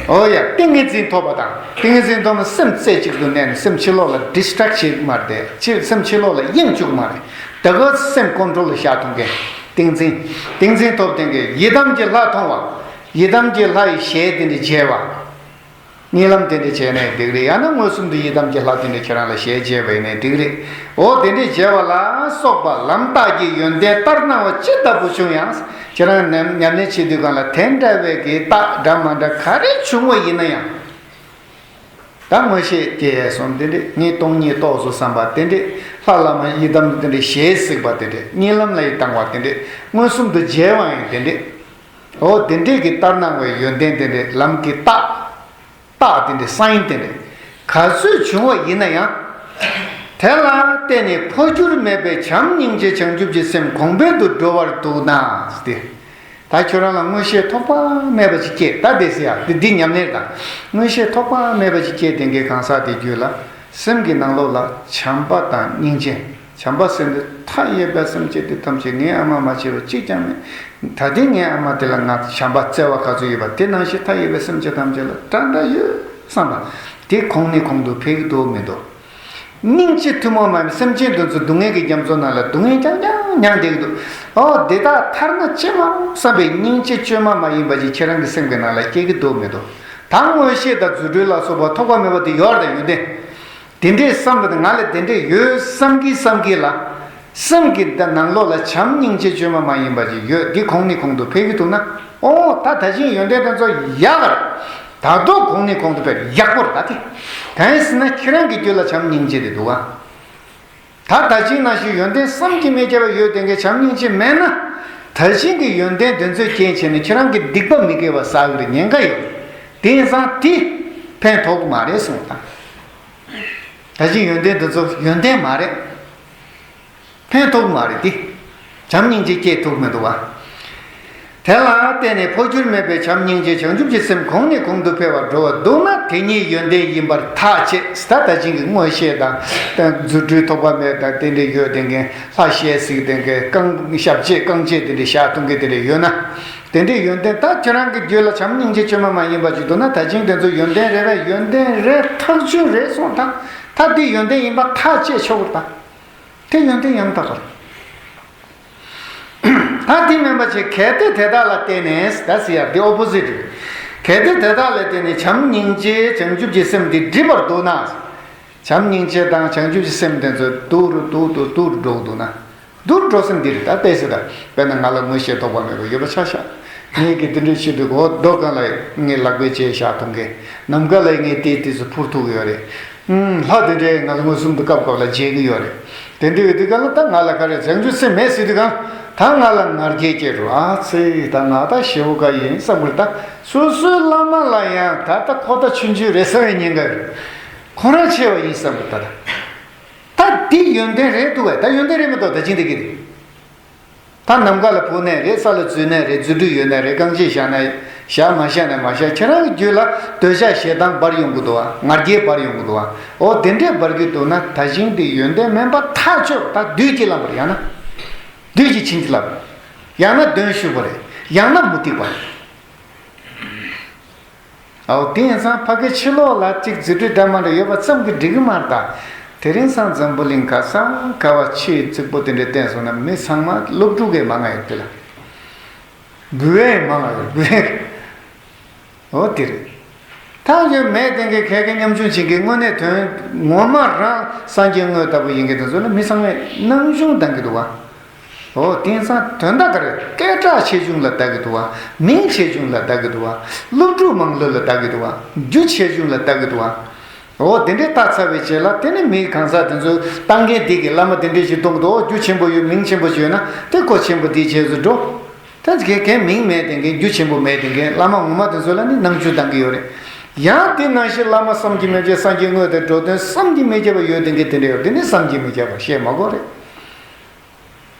ཨོ་ཡ་ཏིང་ངེ་འཛིན་ཐོབ་པ་དང་། ཏིང་ངེ་འཛིན་ཐོབ་ན་སེམས་རྩེ་གཅིག་ཏུ་གནས་ནས་སེམས་ཕྱི་ལོགས་ལ་ཌིས་ཊེག་བྱེད་ཀྱི་མ་རེད། ཕྱི་སེམས་ཕྱི་ལོགས་ལ་གཡེང་བཅུག་གི་མ་རེད། ད་ག་སེམས་ཀོན་ཊོལ་ལ་བཞག་ཐུབ་མཁན་ཏིང་འཛིན། ཏིང་འཛིན་ཐོབ་དེ་འགའ་ཡི་དམ་གྱི་ལྷ་མཐོང་བ། ཡི་དམ་གྱི་ལྷ་ཡི་ཞལ་དེ་འདྲ་མཇལ་བ། གཉིད་ལམ་དེ་འདྲ་བྱས་ནས་འགྲིག་རེད། ཡང་ན་མངོན་སུམ་དུ་ཡི་དམ་གྱི་ལྷ་དེ་འདྲ་ཁྱེད་རང་ལ་ཞལ་མཇལ་བ་ཡིན་ནའི་འགྲིག་རེད། འོ་དེ་འདྲ་མཇལ་བ་ལ་སོགས་པ་ལམ་རྟགས་ཀྱི་ཡོན་ཏན་ལྟར་སྣང་བ་ཅི་ལྟ་བུ་བྱུང་ཡང་། ཁྱེད་རང་ཉམས་ཉམས་ལེན་བྱེད་དུས་སྒང་ལ་དེ་འདྲ་བའི་གི་རྟགས་འདྲ་མ་འདྲ་ག་རེ་བྱུང་བ་ཡིན་ན་ཡང་། ད་མངོན་ཤེས་སྐྱེས་སོང་དེ་འདྲས་ངས་སྟོང་ཉིད་རྟོགས་སོང་བསམ་པ་དེ་འདྲས་ ལྷ་བླ་མ་ཡི་དམ་དེ་འདྲས་ཞལ་གཟིགས་པ་དེ་འདྲས། གཉིད་ལམ་ལ་ཡི་བཏང་བ་དེ་འདྲས། མངོན་སུམ་དུ་མཇལ་བ་ཡང་དེ་འདྲས། འོ་དེ་འདྲས་ཀྱི་ལྟར་སྣང་བའི་ཡོན་ཏན་དེ་འདྲས། ལམ་གྱི་རྟགས། རྟགས་དེ་འདྲས། སའིན་དེ་འདྲས་ག་ཚོད་བྱུང་བ་ཡིན་ན་ཡང་། དེ་ལ་བརྟེན་ནས་འཕོ་འགྱུར་མེད་པའི་བྱམས་སྙིང་རྗེ་བྱང་ཆུབ་ཀྱི་སེམས་གོང་འཕེལ་དུ་འགྲོ་བར་འདུག་ན། ཟེར་ཏེ། ད་ཁྱོད་རང་ལ་མངོན་ཤེས་ཐོགས་པ་མེད་པ་ཅིག་སྐྱེས། ད་དེ་ཟེར་ཡ་དེ་འདི་ཉམས་ལེན་དང་། མངོན་ཤེས་ཐོགས་པ་མེད་པ་ཅིག་སྐྱེས་དེ་འགའི་གང་ཟག་དེ་རྒྱུད་ལ། སེམས་ཀྱི་ནང་ལོགས་ལ་བྱམས་པ་དང་སྙིང་རྗེ། བྱམས་པ་ཟེར་འདི་མཐའ་ཡས་པའི་སེམས་ཅན་དེ་ཐམས་ཅད་ངའི་ཨ་མ་མ་བྱས་པ་གཅིག་ཀྱང་མེད། ད་ལྟའི་ངའི་ཨ་མ་དེ་ལ་ང་བྱམས་པ་བརྩེ་བ་ག་ཚོད་ཡོད་པ་དེ་ནང་བཞིན་མཐའ་ཡས་པའི་སེམས་ཅན་ཐམས་ཅད་ལ་འདྲ་འདྲ་ཡོད་བསམ་པ་དེ་གོང་ནས་གོང་དུ་འཕེལ་གྱི་འདུག་མི་འདུག་སྙིང་རྗེ་ཐུན་མོང་མ་ཡིན་པའི་སེམས་ཅན་དེ་ཚོ་སྡུག་བསྔལ་གྱི་རྒྱ་མཚོ་ནང་ལ་སྡུག་བསྔལ་རྐྱང་རྐྱང་མྱངས་བསྡད་ཀྱི་འདུག་ཨོ་དེ་དག་ཐར་ན་ཅི་མ་རུང་བསམ་པའི་སྙིང་རྗེ་བཅོས་མ་མ་ཡིན་པ་ཅིག་ཁྱེད་རང་གི་སེམས་ཀྱི་ནང་ལ་སྐྱེ་གི་འདུག་མི་འདུག་ད་མངོན་ཤེས་དང་རྫུ་འཕྲུལ་ལ་སོགས་པ་ཐོགས་པ་མེད་པ་དེ་ཡོད་རེད་ད། ཡོན་ཏན་དེ་འདྲས་བསམ་པ་དེ། ང་ལ་དེ་འདྲས་ཡོད་བསམ་གི་བསམ་གི་ལ། སེམས་ཀྱི་ནང་ལོགས་ལ་བྱམས་སྙིང་རྗེ་བཅོས་མ་མ་ཡིན་པ་ཅིག་ཡོད། འདི་གོང་ནས་གོང་དུ་འཕེལ་གི་འདུག་ན། ཨོ་ད་ད་ཅིང་ཡོན་ཏན་དེ་ཚོ་ཡག་ག་རེད། ད་དུང་གོང་ནས་གོང་དུ་འཕེལ་ཡག་པོ་རེད་ད་དེ། གང་ཡིན་ཟེར་ན་ཁྱེད་རང་གི་རྒྱུད་ལ་བྱམས་སྙིང་རྗེ་དེ་འདུག་ག་ད་ད་ཅིང་ནང་བཞིན་ཡོན་ཏན་བསམ་གྱིས་མི་ཁྱབ་པ་ཡོད་དེ་འགའི་བྱམས་སྙིང་རྗེ་མེད་ན། ད་ཅིང་གི་ཡོན་ཏན་དེ་ཚོའི་རྐྱེན་བྱས་ནས་ཁྱེད་རང་གི་སྡིག་པ་མི་དགེ་བ་བསགས་གི་རེད། ཉེན་ཁ་ཡོད་རེད། དེ་ཡིན་ཙང་དེ་ཕན་ཐོགས་གི་མ་རེད་གསུངས་དང་། ད་ཅིང་ཡོན་ཏན་དེ་ཚོ་ཡོན་ཏན་མ་རེད། ཕན་ཐོགས་མ་རེད་དེ། བྱམས་སྙིང་རྗེ་སྐྱེ་ཐུབ་མི་འདུག་བ། དེ་ལ་བརྟེན་ནས་འཕོ་འགྱུར་མེད་པའི་བྱམས་སྙིང་རྗེ་བྱང་ཆུབ་ཀྱི་སེམས་གོང་ནས་གོང་དུ་འཕེལ་བར་འགྲོ་བར་འདུག་ན་དེ་ཉིད་ཡོན་ཏན་ཡིན་པར་ཐག་བཅད། ད་ད་ཅིང་གི་མངོན་ཤེས་དང་རྫུ་འཕྲུལ་ཐོགས་པ་མེད་དང་དེ་འདྲ་ཡོད་དེ་འགའི་ལྷ་ཞལ་གཟིགས་དེ་འགའི་རྐང་ཞབས་རྗེས་རྐང་རྗེས་དེ་འདྲ་བཞག་ཐུབ་མཁན་དེ་འདྲ་ཡོད་ན། དེ་འདྲའི་ཡོན་ཏན་ད་ཁྱེད་རང་གི་རྒྱུད་ལ་བྱམས་སྙིང་རྗེ་བཅོས་མ་མ་ཡིན་པ་ཅིག་འདུག་ན་ད་ཅིང་དེ་ཚོ་ཡོན་ཏན་རེད་པས། ཡོན་ཏན་རེད་ཐག་ཆོད་རེད་གསུངས་དང་། ད་དེ་ཡོན་ཏན་ཡིན་པ་ཐག་བཅད་ཆོག་གི་རེད་ད། དེ་ཡོན་ཏན་ཡང་དག་པ་རེད། ད་དེ་མིན་པ་ཅིག་གལ་ཏེ་དེ་དག་ལ་བརྟེན་ནས་ད་ཟེར་ཡ་དེ་ཨོ་པོ་ཟིཊ་རེད། གལ་ཏེ་དེ་དག་ལ་བརྟེན་ནས་བྱམས་སྙིང་རྗེ་བྱང་ཆུབ་ཀྱི་སེམས་དེ་འགྲིབ་པར་འདུག་ན། བྱམས་སྙིང་རྗེ་དང་བྱང་ཆུབ་ཀྱི་སེམས་དེ་ཚོ་སྡུག་རུ་སྡུག་ཏུ་སྡུག་རུ་འགྲོ་གི་འདུག་ན། སྡུག་རུ་འགྲོ་ས་འདི་རེད་ད། བལྟས་ཟེར་ད། དཔེར་ན་ང་ལ་མངོན་ཤེས་ཐོགས་པ་མེད་པ་ཡོད་པ་ཆ་བཞག་ངས་ཀྱི་དེ་འདྲའི་ཆེད་དུ་གོ་རྡོ་གང་ལ་ངས་ལག་པས་བྱས་བཞག་ཐུབ་མཁན། ནམ་མཁའ་ལ་ངས་དེ་དུས་སུ་འཕུར་ཐུབ་ཀྱི་ཡོད་རེད། ཨུམ། ལྷ་དེ་འདྲས་ང་ལ་མངོན་སུམ་དུ་སྐབས་སྐབས་ལ་མཇལ་གྱི་ཡོད་རེད། དེ་འདྲ་ཡོད་དུས་གང་ལ་ད་ང་ལ་ག་རེ་བྱང་ཆུབ་སེམས་མེད་ཟེར་དུས་གང་ད་ང་ལ་ང་རྒྱལ་སྐྱེ་འགྲོ། ཨ་ཙི་ད་ང་ད་ཞེ་བོ་ག་ཡིན་བསམ་གི་རེད་ད། སོ་སོའི་བླ་མ་ལ་ཡང་ད་ལྟ་ཁོ་ད་ཆུང་ཆུང་རེད་བསམ་པའི་ཉེན་ཁ་ཡོད། ཁོ་རང་ཆེ་བ་ཡིན་བསམ་གི་རེད་ད། ད་འདི་ཡོན་ཏན་རེད་འདུག་བས། ད་ཡོན་ཏན་རེད་མི་འདུག་ད་ཅིང་དེ་གི་རེད། ད་ནམ་མཁའ་ལ་འཕུར་ནའི་རེད། ས་ལ་འཛུལ་ནའི་རེད། རྫུ་འཕྲུལ་ཡོད་ནའི་རེད། རྐང་རྗེས་བཞག་ནའི་བཞག་མ་བཞག་ནའི་མ་བཞག་ཁྱེད་རང་གི་རྒྱུད་ལ་འདོད་ཆགས་ཞེ་སྡང་འབར་ཡོང་གི་འདུག་བ། ང་རྒྱལ་འབར་ཡོང་གི་འདུག་བ། འོ་དེ་འདྲས་འབར་གྱི་འདུག་ན་ད་ཅིང་དེ་ཡོན་ཏན་མིན་པ་ཐག་ཆོད། ད་བདུད་ཀྱིས་བརླམས་པ་རེད། ཡང་ན་བདུད་ཀྱིས་བྱིན་གྱིས་བརླབས་པ་རེད། ཡང་ན་གདོན་ཞུགས་པ་རེད། ཡང་ན་མུ་སྟེགས་པ་རེད། ཨའོ་དེ་ཡིན་ཙང་ཕ་གི་ཕྱི་ལོགས་ལ་གཅིག་རྫུ་འཕྲུལ་འདྲ་མ་འདྲ་ཡོད་པ་ཙམ་གྱིས་འགྲིག་གི་མ་རེད་ད། དེ་རིང་སང་འཛམ་བུ་གླིང་ག་ས་ག་བ་ཆེས་རྫིག་པོ་དེ་འདྲའི་བསྟན་སོང་ན་མི་ཚང་མ་སློབ་ཕྲུག་གི་མང་ང་ཡོད་དེ་ལ། འབུལ་བའི་མང་ང་ཡོད་འབུལ་བའི། ཨོ་དེ་རེད། ཐག་ཆོད་མེད་དེ་འགའི་ཁ་སྐད་ཉམ་ཆུང་བྱེད་མཁན་དངོས་གནས་དོན་ངོ་མ་རང་སངས་རྒྱས་དངོས་ལྟ་བུ་ཡིན་མཁན་དེ་ཚོ་ལ་མི་ཚང་མས་སྣང་ཆུང་བཏང་གི་འདུག་བ། ཨོ་དེང་སང་དོན་དག་ག་རེ་སྐད་གྲགས་ཆེ་ཆུང་ལ་ལྟ་གི་འདུག་བ། མིང་ཆེ་ཆུང་ལ་ལྟ་གི་འདུག་བ། སློབ་ཕྲུག་མང་ལོས་ལ་ལྟ་གི་འདུག་བ། རྒྱུ་ཆེ་ཆུང་ལ་ལྟ་གི་འདུག་བ། ཨོ་དེ་འདྲའི་ལྟ་ཚར་བའི་རྗེས་ལ་དེ་ནི་མིའི་གང་ཟག་དེ་ཚོས་ལྟ་མཁན་དེ་གི་བླ་མ་དེ་འདྲའི་ཞིག་གཏོང་གི་འདུག་ཨོ་རྒྱུ་ཆེན་པོ་ཡོད་མིང་ཆེན་པོ་ཞིག་ཡོད་ན་དེ་ཁོ་ཆེན་པོ་དེའི་རྗེས་སུ་འགྲོ། དེ་གའི་གའི་མིང་མེད་དེ་གའི་རྒྱུ་ཆེན་པོ་མེད་དེ་གའི་བླ་མ་ངོ་མ་དེ་ཚོ་ལ་ནི་སྣང་ཆུང་བཏང་གི་ཡོད་རེད། ཡང་དེ་ནང་བཞིན་བླ་མ་བསམ་གྱིས་མི་ཁྱབ་སངས་རྒྱས་དངོས་དང་འགྲོ་དོན་བསམ་གྱིས་མི་ཁྱབ་པ་ཡོད་དེ་གའི་དེ་འདྲ་ཡོད་དེ་ནི་བསམ་གྱིས་མི་ཁྱབ་པ་བཤད་མ་དགོས་རེད།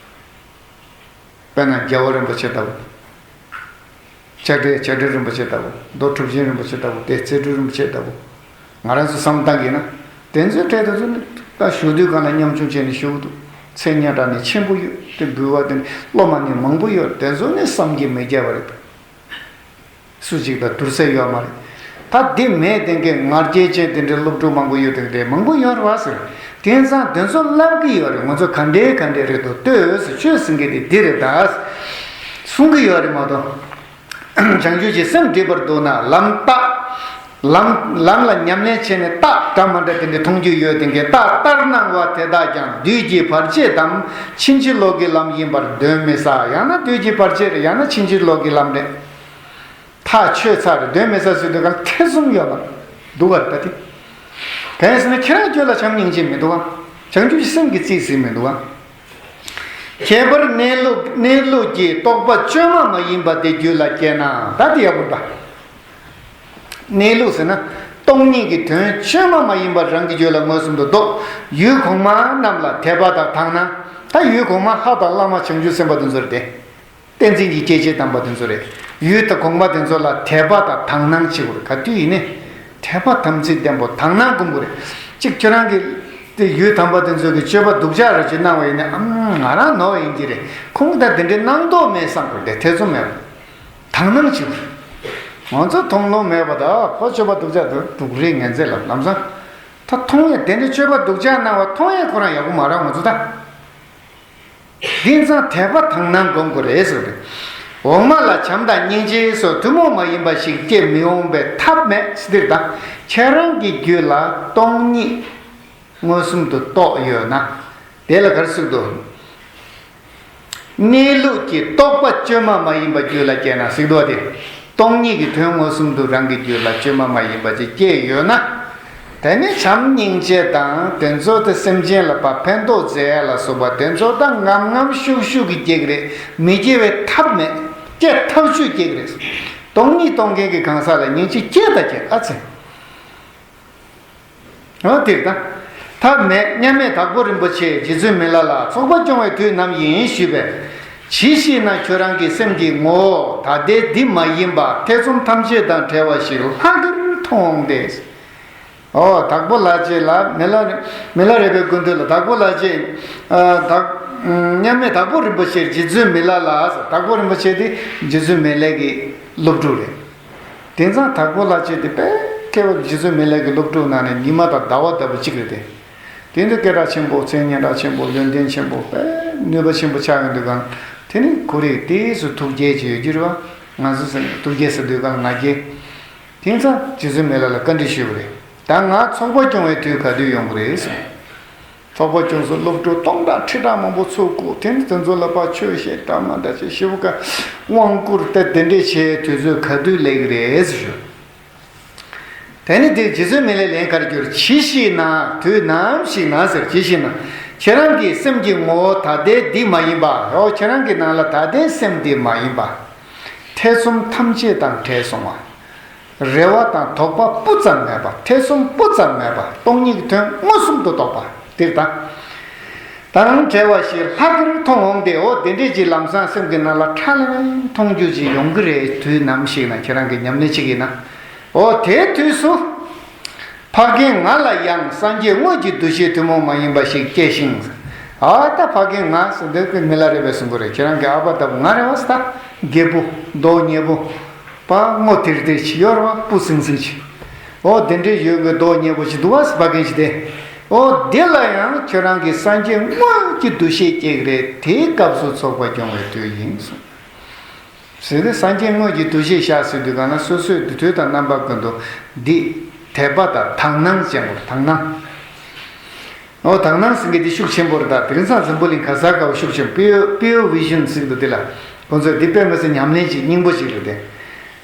དཔེར་ན་རྒྱལ་བ་རིན་པོ་ཆེ་ལྟ་བུ། ལྕགས་སྤྲེལ་ལྕགས་སྤྲེལ་རིན་པོ་ཆེ་ལྟ་བུ། རྡོ་གྲུབ་ཆེན་རིན་པོ་ཆེ་ལྟ་བུ། དེ་རྩེ་སྤྲུལ་རིན་པོ་ཆེ་ལྟ་བུ། ང་རང་ཚོ་བསམ་བཏང་གི་ན། དེ་ཚོའི་གྲས་དེ་ཚོ་ནི་ད་ཞུ་དུས་གང་ལ་ཉམ་ཆུང་བྱས་ནས་ཞུ་གི་འདུག་མཚན་སྙན་གྲགས་ནི་ཆེན་པོ་ཡོད་དེ་འབུལ་བ་དེ་ནི་སློབ་མ་ནི་མང་པོ་ཡོད་དེ་ཚོ་ནི་བསམ་གྱིས་མི་ཁྱབ་པ་རེད། སུ་གཅིག་དང་བསྡུར་ས་ཡོད་མ་རེད། ད་འདི་མེད་དེ་གའི་ང་རྒྱལ་ཅན་དེ་འདྲའི་སློབ་ཕྲུག་མང་པོ་ཡོད་དེ་འདྲའི་མང་པོ་ཡོད་རེད་བ་ཟེར། དེང་སང་དེ་ཚོ་བསླབ་ཀྱི་ཡོད་རེད། ང་ཚོ་ག་འདྲའི་ག་འདྲའི་རེད་འདུག་ལྟོས་ཟེར་ཆོས་ཟེར་མཁན་དེ་འདི་རེད་ད། གསུང་གི་ཡོད་རེད་མ་གཏོགས། བྱང་ཆུབ་ཀྱི་སེམས་འགྲིབ་པར་འདུག་ན་ལམ་རྟགས། ལམ་ལམ་ལ་ཉམས་ལེན་བྱས་ནས་རྟགས་འདྲ་མ་འདྲ་དེ་འདྲ་མཐོང་རྒྱུ་ཡོད་དེ་གའི་རྟགས་ལྟར་སྣང་བ་དེ་དག་ཀྱང་བདུད་ཀྱི་བར་ཆད་དམ་ཕྱིན་ཅི་ལོག་གི་ལམ་ཡིན་པར་གདོན་མི་ཟ། ཡང་ན་བདུད་ཀྱི་བར་ཆད་རེད། ཡང་ན་ཕྱིན་ཅི་ལོག་གི་ལམ་རེད། ཐག་ཆོད་ཚར་རེད། གདོན་མི་ཟ་ཟེར་དུས་གང་ཐེ་ཚོམ་ཡོད་པ་འདུག་ག་ད་དེ། གང་ཡིན་ཟེར་ན་ཁྱེད་རང་རྒྱུད་ལ་བྱམས་སྙིང་རྗེ་མི་འདུག་ག་བྱང་ཆུབ་ཀྱི་སེམས་ཀྱི་རྩིས་ཟིན་མི་འདུག་བ། ཁྱད་པར་གནས་ལུགས་གནས་ལུགས་ཀྱི་རྟོག་པ་བཅོས་མ་མ་ཡིན་པ་དེ་རྒྱུད་ལ་སྐྱེས་ན། ད་དེ་ཡག་པོ་འདུག་གནས་ལུགས་ཟེར་ན་སྟོང་ཉིད་ཀྱི་དོན་བཅོས་མ་མ་ཡིན་པ་རང་གི་རྒྱུད་ལ་མངོན་སུམ་དུ་རྟོགས། ཡུལ་གོང་མ་རྣམས་ལ་དད་པ་དང་དག་སྣང་། ད་ཡུལ་གོང་མ་ལྷ་དང་བླ་མ་བྱང་ཆུབ་སེམས་དཔའ་དེ་ཚོ་རེད་དེ། བསྟན་འཛིན་གྱི་སྐྱེ་མཆེད་དམ་པ་དེ་ཚོ་རེད། ཡུལ་དང་གོང་མ་དེ་ཚོ་ལ་དད་པ་དང་དག་སྣང་བྱེད་དགོས་རེད། ག་དུས་ཡིན་ནའི་དད་པ་དམ་ཚིག་ལྡན་པོ་དག་སྣང་སྒོམ་དགོས་རེད། གཅིག་ཁྱོད་རང་གི་དེ་ཡུལ་དམ་པ་དེ་ཚོ་གི་སྤྱོད་པ་སྡུག་ཅག་ར་ཅིག་གནང་བ་ཡིན་ན། ཨམ། ང་རང་ནོར་ཡིན་གྱི་རེད། ཁོང་གིས་ད་དེ་འདྲའི་གནང་མདོག་མེད་བསམ་དགོས་རེད། དེ་ཐེ་ཚོམ་མེད་པ་དག་སྣང་བྱེད་དགོས་རེད། ང་ཚོ་མཐོང་ལོང་མེད་པ་དང་ཁོ་སྤྱོད་པ་སྡུག་ཅག་དེ་སྡུག་རེད། ངན་ཚད་ལ་ལམ་སང་ད་མཐོང་ཡ་དེ་འདྲའི་སྤྱོད་པ་སྡུག་ཅག་གནང་བ་མཐོང་ཡ་ཁོ་རང་ཡག་པོ་མ་རེད། ང་ཚོ་ད། དེང་སང་དད་པ་དག་སྣང་སྒོམ་དགོས་རེད་ཟེར་བས། འོག་མ་ལ་བྱམས་དང་སྙིང་རྗེ་སོགས་ཐུན་མོང་མ་ཡིན་པ་ཞིག་སྐྱེ་མི་འོང་བའི་ཐབས་མེད། འདིར་ད་ཁྱེད་རང་གི་རྒྱུད་ལ་སྟོང་ཉིད་མངོན་སུམ་དུ་རྟོགས་ཡོད་ན། དེ་ལ་ག་རེ་ཟེར་འདུག་གནས་ལུགས་ཀྱི་རྟོག་པ་བཅོས་མ་མ་ཡིན་པ་རྒྱུད་ལ་སྐྱེས་ན་ཟེར་འདུག་བ་དེ། སྟོང་ཉིད་ཀྱི་དོན་མངོན་སུམ་དུ་རང་གི་རྒྱུད་ལ་བཅོས་མ་མ་ཡིན་པ་ཅིག་སྐྱེས་ཡོད་ན། དེ་ནི་བྱམས་སྙིང་རྗེ་དང་དེ་ཚོ་དེ་སེམས་ཅན་ལ་ཕར་ཕན་ཐོགས་མཛད་ཡ་ལ་སོགས་པ་དེ་ཚོ་ད་ངམ་ངམ་ཤུགས་ཤུགས་ཀྱིས་སྐྱེ་གི་རེད། མི་སྐྱེ་བའི་ཐབས་མེད། སྐྱེ་ཐག་ཆོད་སྐྱེ་གི་རེད། སྟོང་ཉིད་རྟོགས་མཁན་གྱི་གང་ཟག་ལ་སྙིང་རྗེ་སྐྱེ་ད་སྐྱེ། ཨ་ཙི། འོ་དེ་ད། ཐབས་མེད། མཉམ་མེད་དྭགས་པོ་རིན་པོ་ཆེས་རྗེ་བཙུན་མི་ལ་ལ་ཚོགས་པ་སྐྱོང་བའི་དུས་ནམ་ཡིན་ཞུས་པས། ཇི་ཞིག་ན་ཁྱོད་རང་གི་སེམས་ཀྱི་ངོ་བོ་ད་ལྟའི་འདི་མ་ཡིན་པ་ཐེ་ཚོམ་ཐམས་ཅད་དང་བྲལ་བ་ཞིག་ལྷག་གིར་མཐོང་འོང་སྟེ། ཨོ། དྭགས་པོ་ལྷ་རྗེ་ལ་མི་ལ་མི་ལ་རས་པའི་སྐུ་མདུན་ལ་དྭགས་པོ་ལྷ་རྗེ། ཨ། དྭགས། མཉམ་མེད་དྭགས་པོ་རིན་པོ་ཆེར་རྗེ་བཙུན་མི་ལ་ལ་ཟེར། དྭགས་པོ་རིན་པོ་ཆེ་དེ་རྗེ་བཙུན་མི་ལའི་གི་སློབ་ཕྲུག་རེད། དེང་སང་དྭགས་པོ་ལྷ་རྗེ་དེ་དཔེ་མཁས་པ། རྗེ་བཙུན་མི་ལའི་གི་སློབ་ཕྲུག་ནང་ནས་ཉི་མ་དང་ཟླ་བ་ལྟ་བུ་གཅིག་རེད་དེ། དེ་ནི་སྐད་གྲགས་ཆེན་པོ། མཚན་སྙན་གྲགས་ཆེན་པོ། ཡོན་ཏན་ཆེན་པོ། དཔེ་ནུས་པ་ཆེན་པོ་ཆགས་ཡོང་དུས་གང་། དེ་ནི་ཁོ་རེ་དེ་སུ་ཐུགས་རྗེ་ཅིག་ཡོད་རྒྱུ་རེད་བ། ང་ཚོ་ཟེར་ཐུགས་རྗེ་ཟེར་དུས་གང་ང་རྒྱལ། དེང་སང་རྗེ་བཙུན་མི་ལ་ལ་བཀའ་འདྲི་ཞུས་པ་རེད། ད་ང་ཚོགས་པ་སྐྱོང་བའི་དུས་ག་དུས་ཡོང་གི་རེད་ཟེར། ཚོགས་པ་སྐྱོང་སོང་། སློབ་ཕྲུག་སྟོང་ཕྲག་ཁྲི་ཕྲག་མང་པོ་ཚུར་བཀུག་དེ་ནི་དེ་ཚོ་ལ་ཕར་ཆོས་བཤད། འདྲ་མི་འདྲ་བྱས། ཞེ་པོ་དཀའ། དབང་བསྐུར་ཏེ་དེ་འདྲས་བྱས་དུས་ཚོད་ག་དུས་སླེབས་ཀྱི་རེད་ཟེར་ཞུ། དེ་ནི་དེ་རྗེ་བཙུན་མི་ལའི་ལན་ག་རེ་བསྐྱུར། ཇི་ཞིག་ན། དུས་ནམ་ཞིག་ན་ཟེར། ཇི་ཞིག་ན་ཁྱེད་རང་གི་སེམས་ཀྱི་ངོ་བོ་ད་ལྟའི་འདི་མ་ཡིན་པ། འོ། ཁྱེད་རང་གི་ནང་ལ་ད་ལྟའི་སེམས་འདི་མ་ཡིན་པ། ཐེ་ཚོམ་ཐམས་ཅད་དང་བྲལ་སོང་བ། རེ་བ་དང་དོགས་པ་སྤུ་ཙམ་མེད་པ། ཐེ་ཚོམ་སྤུ་ཙམ་མེད་པ། སྟོང་ཉིད་ཀྱི་དོན་མངོན་སུམ་དུ་རྟོགས་པ། འདིར་ད། དང་བྲལ་བ་ཞིག་ལྷག་གིར་མཐོང་འོང་སྟེ། འོ་དེ་འདྲས་ཀྱི་ལམ་སང་སེམས་ཀྱི་ནང་ལ་ཁྲ་ལམ་མཐོང་རྒྱུ་ཅིག་ཡོང་གི་རེད། དུས་ནམ་ཞིག་ན་ཁྱེད་རང་གི་ཉམས་ལེན་བྱེད་ཀྱི་ན། འོ་དེའི་དུས་སུ། ཕ་རྒན་ང་ལ་ཡང་སངས་རྒྱས་དངོས་ཀྱི་འདུ་ཤེས་ཐུན་མོང་མ་ཡིན་པ་ཞིག་སྐྱེས་ཤིང་། ཨ། ད་ཕ་རྒན་ང་ཟེར་འདོད་པའི་མི་ལ་རས་པས་གསུང་གི་རེད། ཁྱེད་རང་གི་ཨ་ཕ་ལྟ་བུ་ང་རེད་བ། ད་རྒད་པོ། མདོག་ཉེས་པོ། པ་སྔོ་དིར་དིར་ཅིག་ཡོད་རེད་བ། སྤུ་སིང་སིང་ཅིག་འོ་དེ་འདྲའི་ཡོད་པའི་མདོག་ཉེས་པོ་ཅིག་འདུག་བ། ཕ་རྒན་ཅིག་དེ། འོ་དེ་ལ་ཡང་ཁྱོད་རང་གི་སངས་རྒྱས་དངོས་ཀྱི་འདུ་ཤེས་སྐྱེ་གི་རེད། དེའི་སྐབས་སུ་ཚོགས་པ་སྐྱོང་བའི་དུས་ཡིན་གསུངས། ཟེར་ཏེ་སངས་རྒྱས་དངོས་ཀྱི་འདུ་ཤེས་བཞག་ཟེར་དུས་གང་ན་སོ་སོའི་དུས་དང་རྣམ་པ་ཀུན་ཏུ་འདི་དད་པ་དང་དག་སྣང་ཅན་པོར། དག་སྣང་། འོ་དག་སྣང་ཟེར་མཁན་འདི་ཤུགས་ཆེན་པོ་རེད། ད་དེང་སང་འཛམ་བུ་གླིང་ག་ས་ག་བ་ཤུགས་ཆེན། པིའུ་པིའུ་བི་ཤན་ཟེར་གྱི་འདུག་དེ་ལ་ཁོང་ཚོས་འདི་དཔེ་མི་སྲིད་ཉམས་ལེན་བྱེད་སྙིང་པོ་ཞིག་རེད་དེ།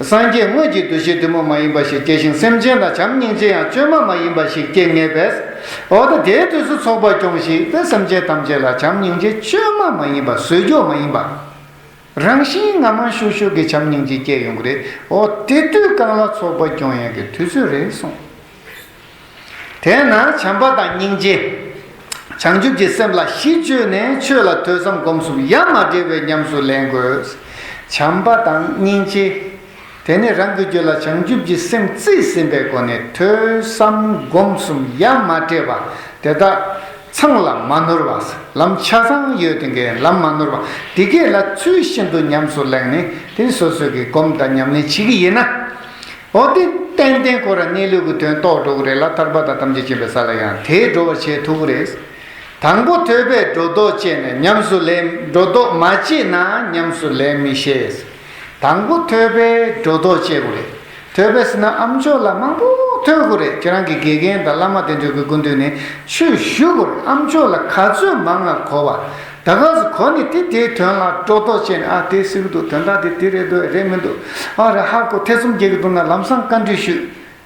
སངས་རྒྱས་དངོས་ཀྱི་འདུ་ཤེས་ཐུན་མོང་མ་ཡིན་པ་ཞིག་སྐྱེ་ཞིང་། སེམས་ཅན་ལ་བྱམས་སྙིང་རྗེ་ཡང་བཅོས་མ་མ་ཡིན་པ་ཞིག་སྐྱེ་ངེས་པས། འོ་ད་དེའི་དུས་སུ་ཚོགས་པ་སྐྱོང་ཞིག་སྟེ། སེམས་ཅན་ཐམས་ཅད་ལ་བྱམས་སྙིང་རྗེ་བཅོས་མ་མ་ཡིན་པ། བཟོ་བཅོས་མ་ཡིན་པ། རང་བཞིན་ངང་མང་ཤུགས་ཤུགས་ཀྱི་བྱམས་སྙིང་རྗེ་སྐྱེ་ཡོང་གི་རེད། འོ་དེ་དུས་གང་ལ་ཚོགས་པ་སྐྱོང་ཡག་གི་དུས་ཚོད་རེད་གསུངས། དེས་ན་བྱམས་པ་དང་སྙིང་རྗེ། བྱང་ཆུབ་ཀྱི་སེམས་ལ་གཞི་བཅོལ་ནས་ཆོས་ལ་ཐོས་བསམ་སྒོམ་གསུམ་ཡ་མ་བྲལ་བའི་ཉམས་སུ་ལེན་དགོས། བྱམས་པ་དང་སྙིང་རྗེ། དེ་ནི་རང་གི་རྒྱུད་ལ་བྱང་ཆུབ་ཀྱི་སེམས་རྩིས་ཟིན་པའི་སྒོ་ནས་ཐོས་བསམ་སྒོམ་གསུམ་ཡ་མ་བྲལ་བ་དེ་དག་ཚང་ལ་མ་ནོར་བ། ལམ་ཆ་ཚང་ཡོད་དེ་འགའི་ལམ་མ་ནོར་བ་དེ་གས་ལ་ཚུལ་བཞིན་དུ་ཉམས་སུ་ལེན་ནས། དེ་ནི་སོ་སོ་གི་སྒོམ་དང་ཉམས་ལེན་བྱེད་ཀྱི་ཡིན་ན། འོ་དེ་ཏན་ཏན་ཁོ་རང་གནས་ལུགས་ཀྱི་དོན་རྟོགས་འགྲོ་གི་རེད་ལ། ཐར་པ་དང་ཐམས་ཅད་མཁྱེན་པའི་ས་ལ་ཡང་དེ་འགྲོ་བར་བྱེད་ཐུབ་ཀྱི་རེད། དང་པོ་ཐོས་པས་སྒྲོ་འདོགས་བཅད་ནས་ཉམས་སུ་ལེན། སྒྲོ་འདོགས་མ་བཅད་ན་ཉམས་སུ་ལེན་མི་ཤེས། དང་པོ་ཐོས་པས་སྒྲོ་འདོགས་བཅད་དགོས་རེད། ཐོས་པས་ཟེར་ན་ཨ་མཆོག་ལ་མང་པོ་ཐོས་དགོས་རེད། ཁྱེད་རང་གི་དགེ་རྒན་དང་བླ་མ་དེ་ཚོ་གི་སྐུ་མདུན་ནས་ཆོས་ཞུ་དགོས་རེད། ཨ་མཆོག་ལ་ག་ཚོད་མང་ང་གོ་བ། ད་ག་ཟེ་གོ་ནས་དེ་དེའི་དོན་ལ་སྒྲོ་འདོགས་བཅད་ནས། ཨ་དེ་ཟེར་གི་འདུག་དོན་དག་དེ་དེ་རེད་འདུག་རེད་མི་འདུག་ཨ་རེད། ཧ་གོ། ཐེ་ཚོམ་སྐྱེ་གི་འདུག་ན་ལམ་སང་བཀའ་འདྲི་ཞུས།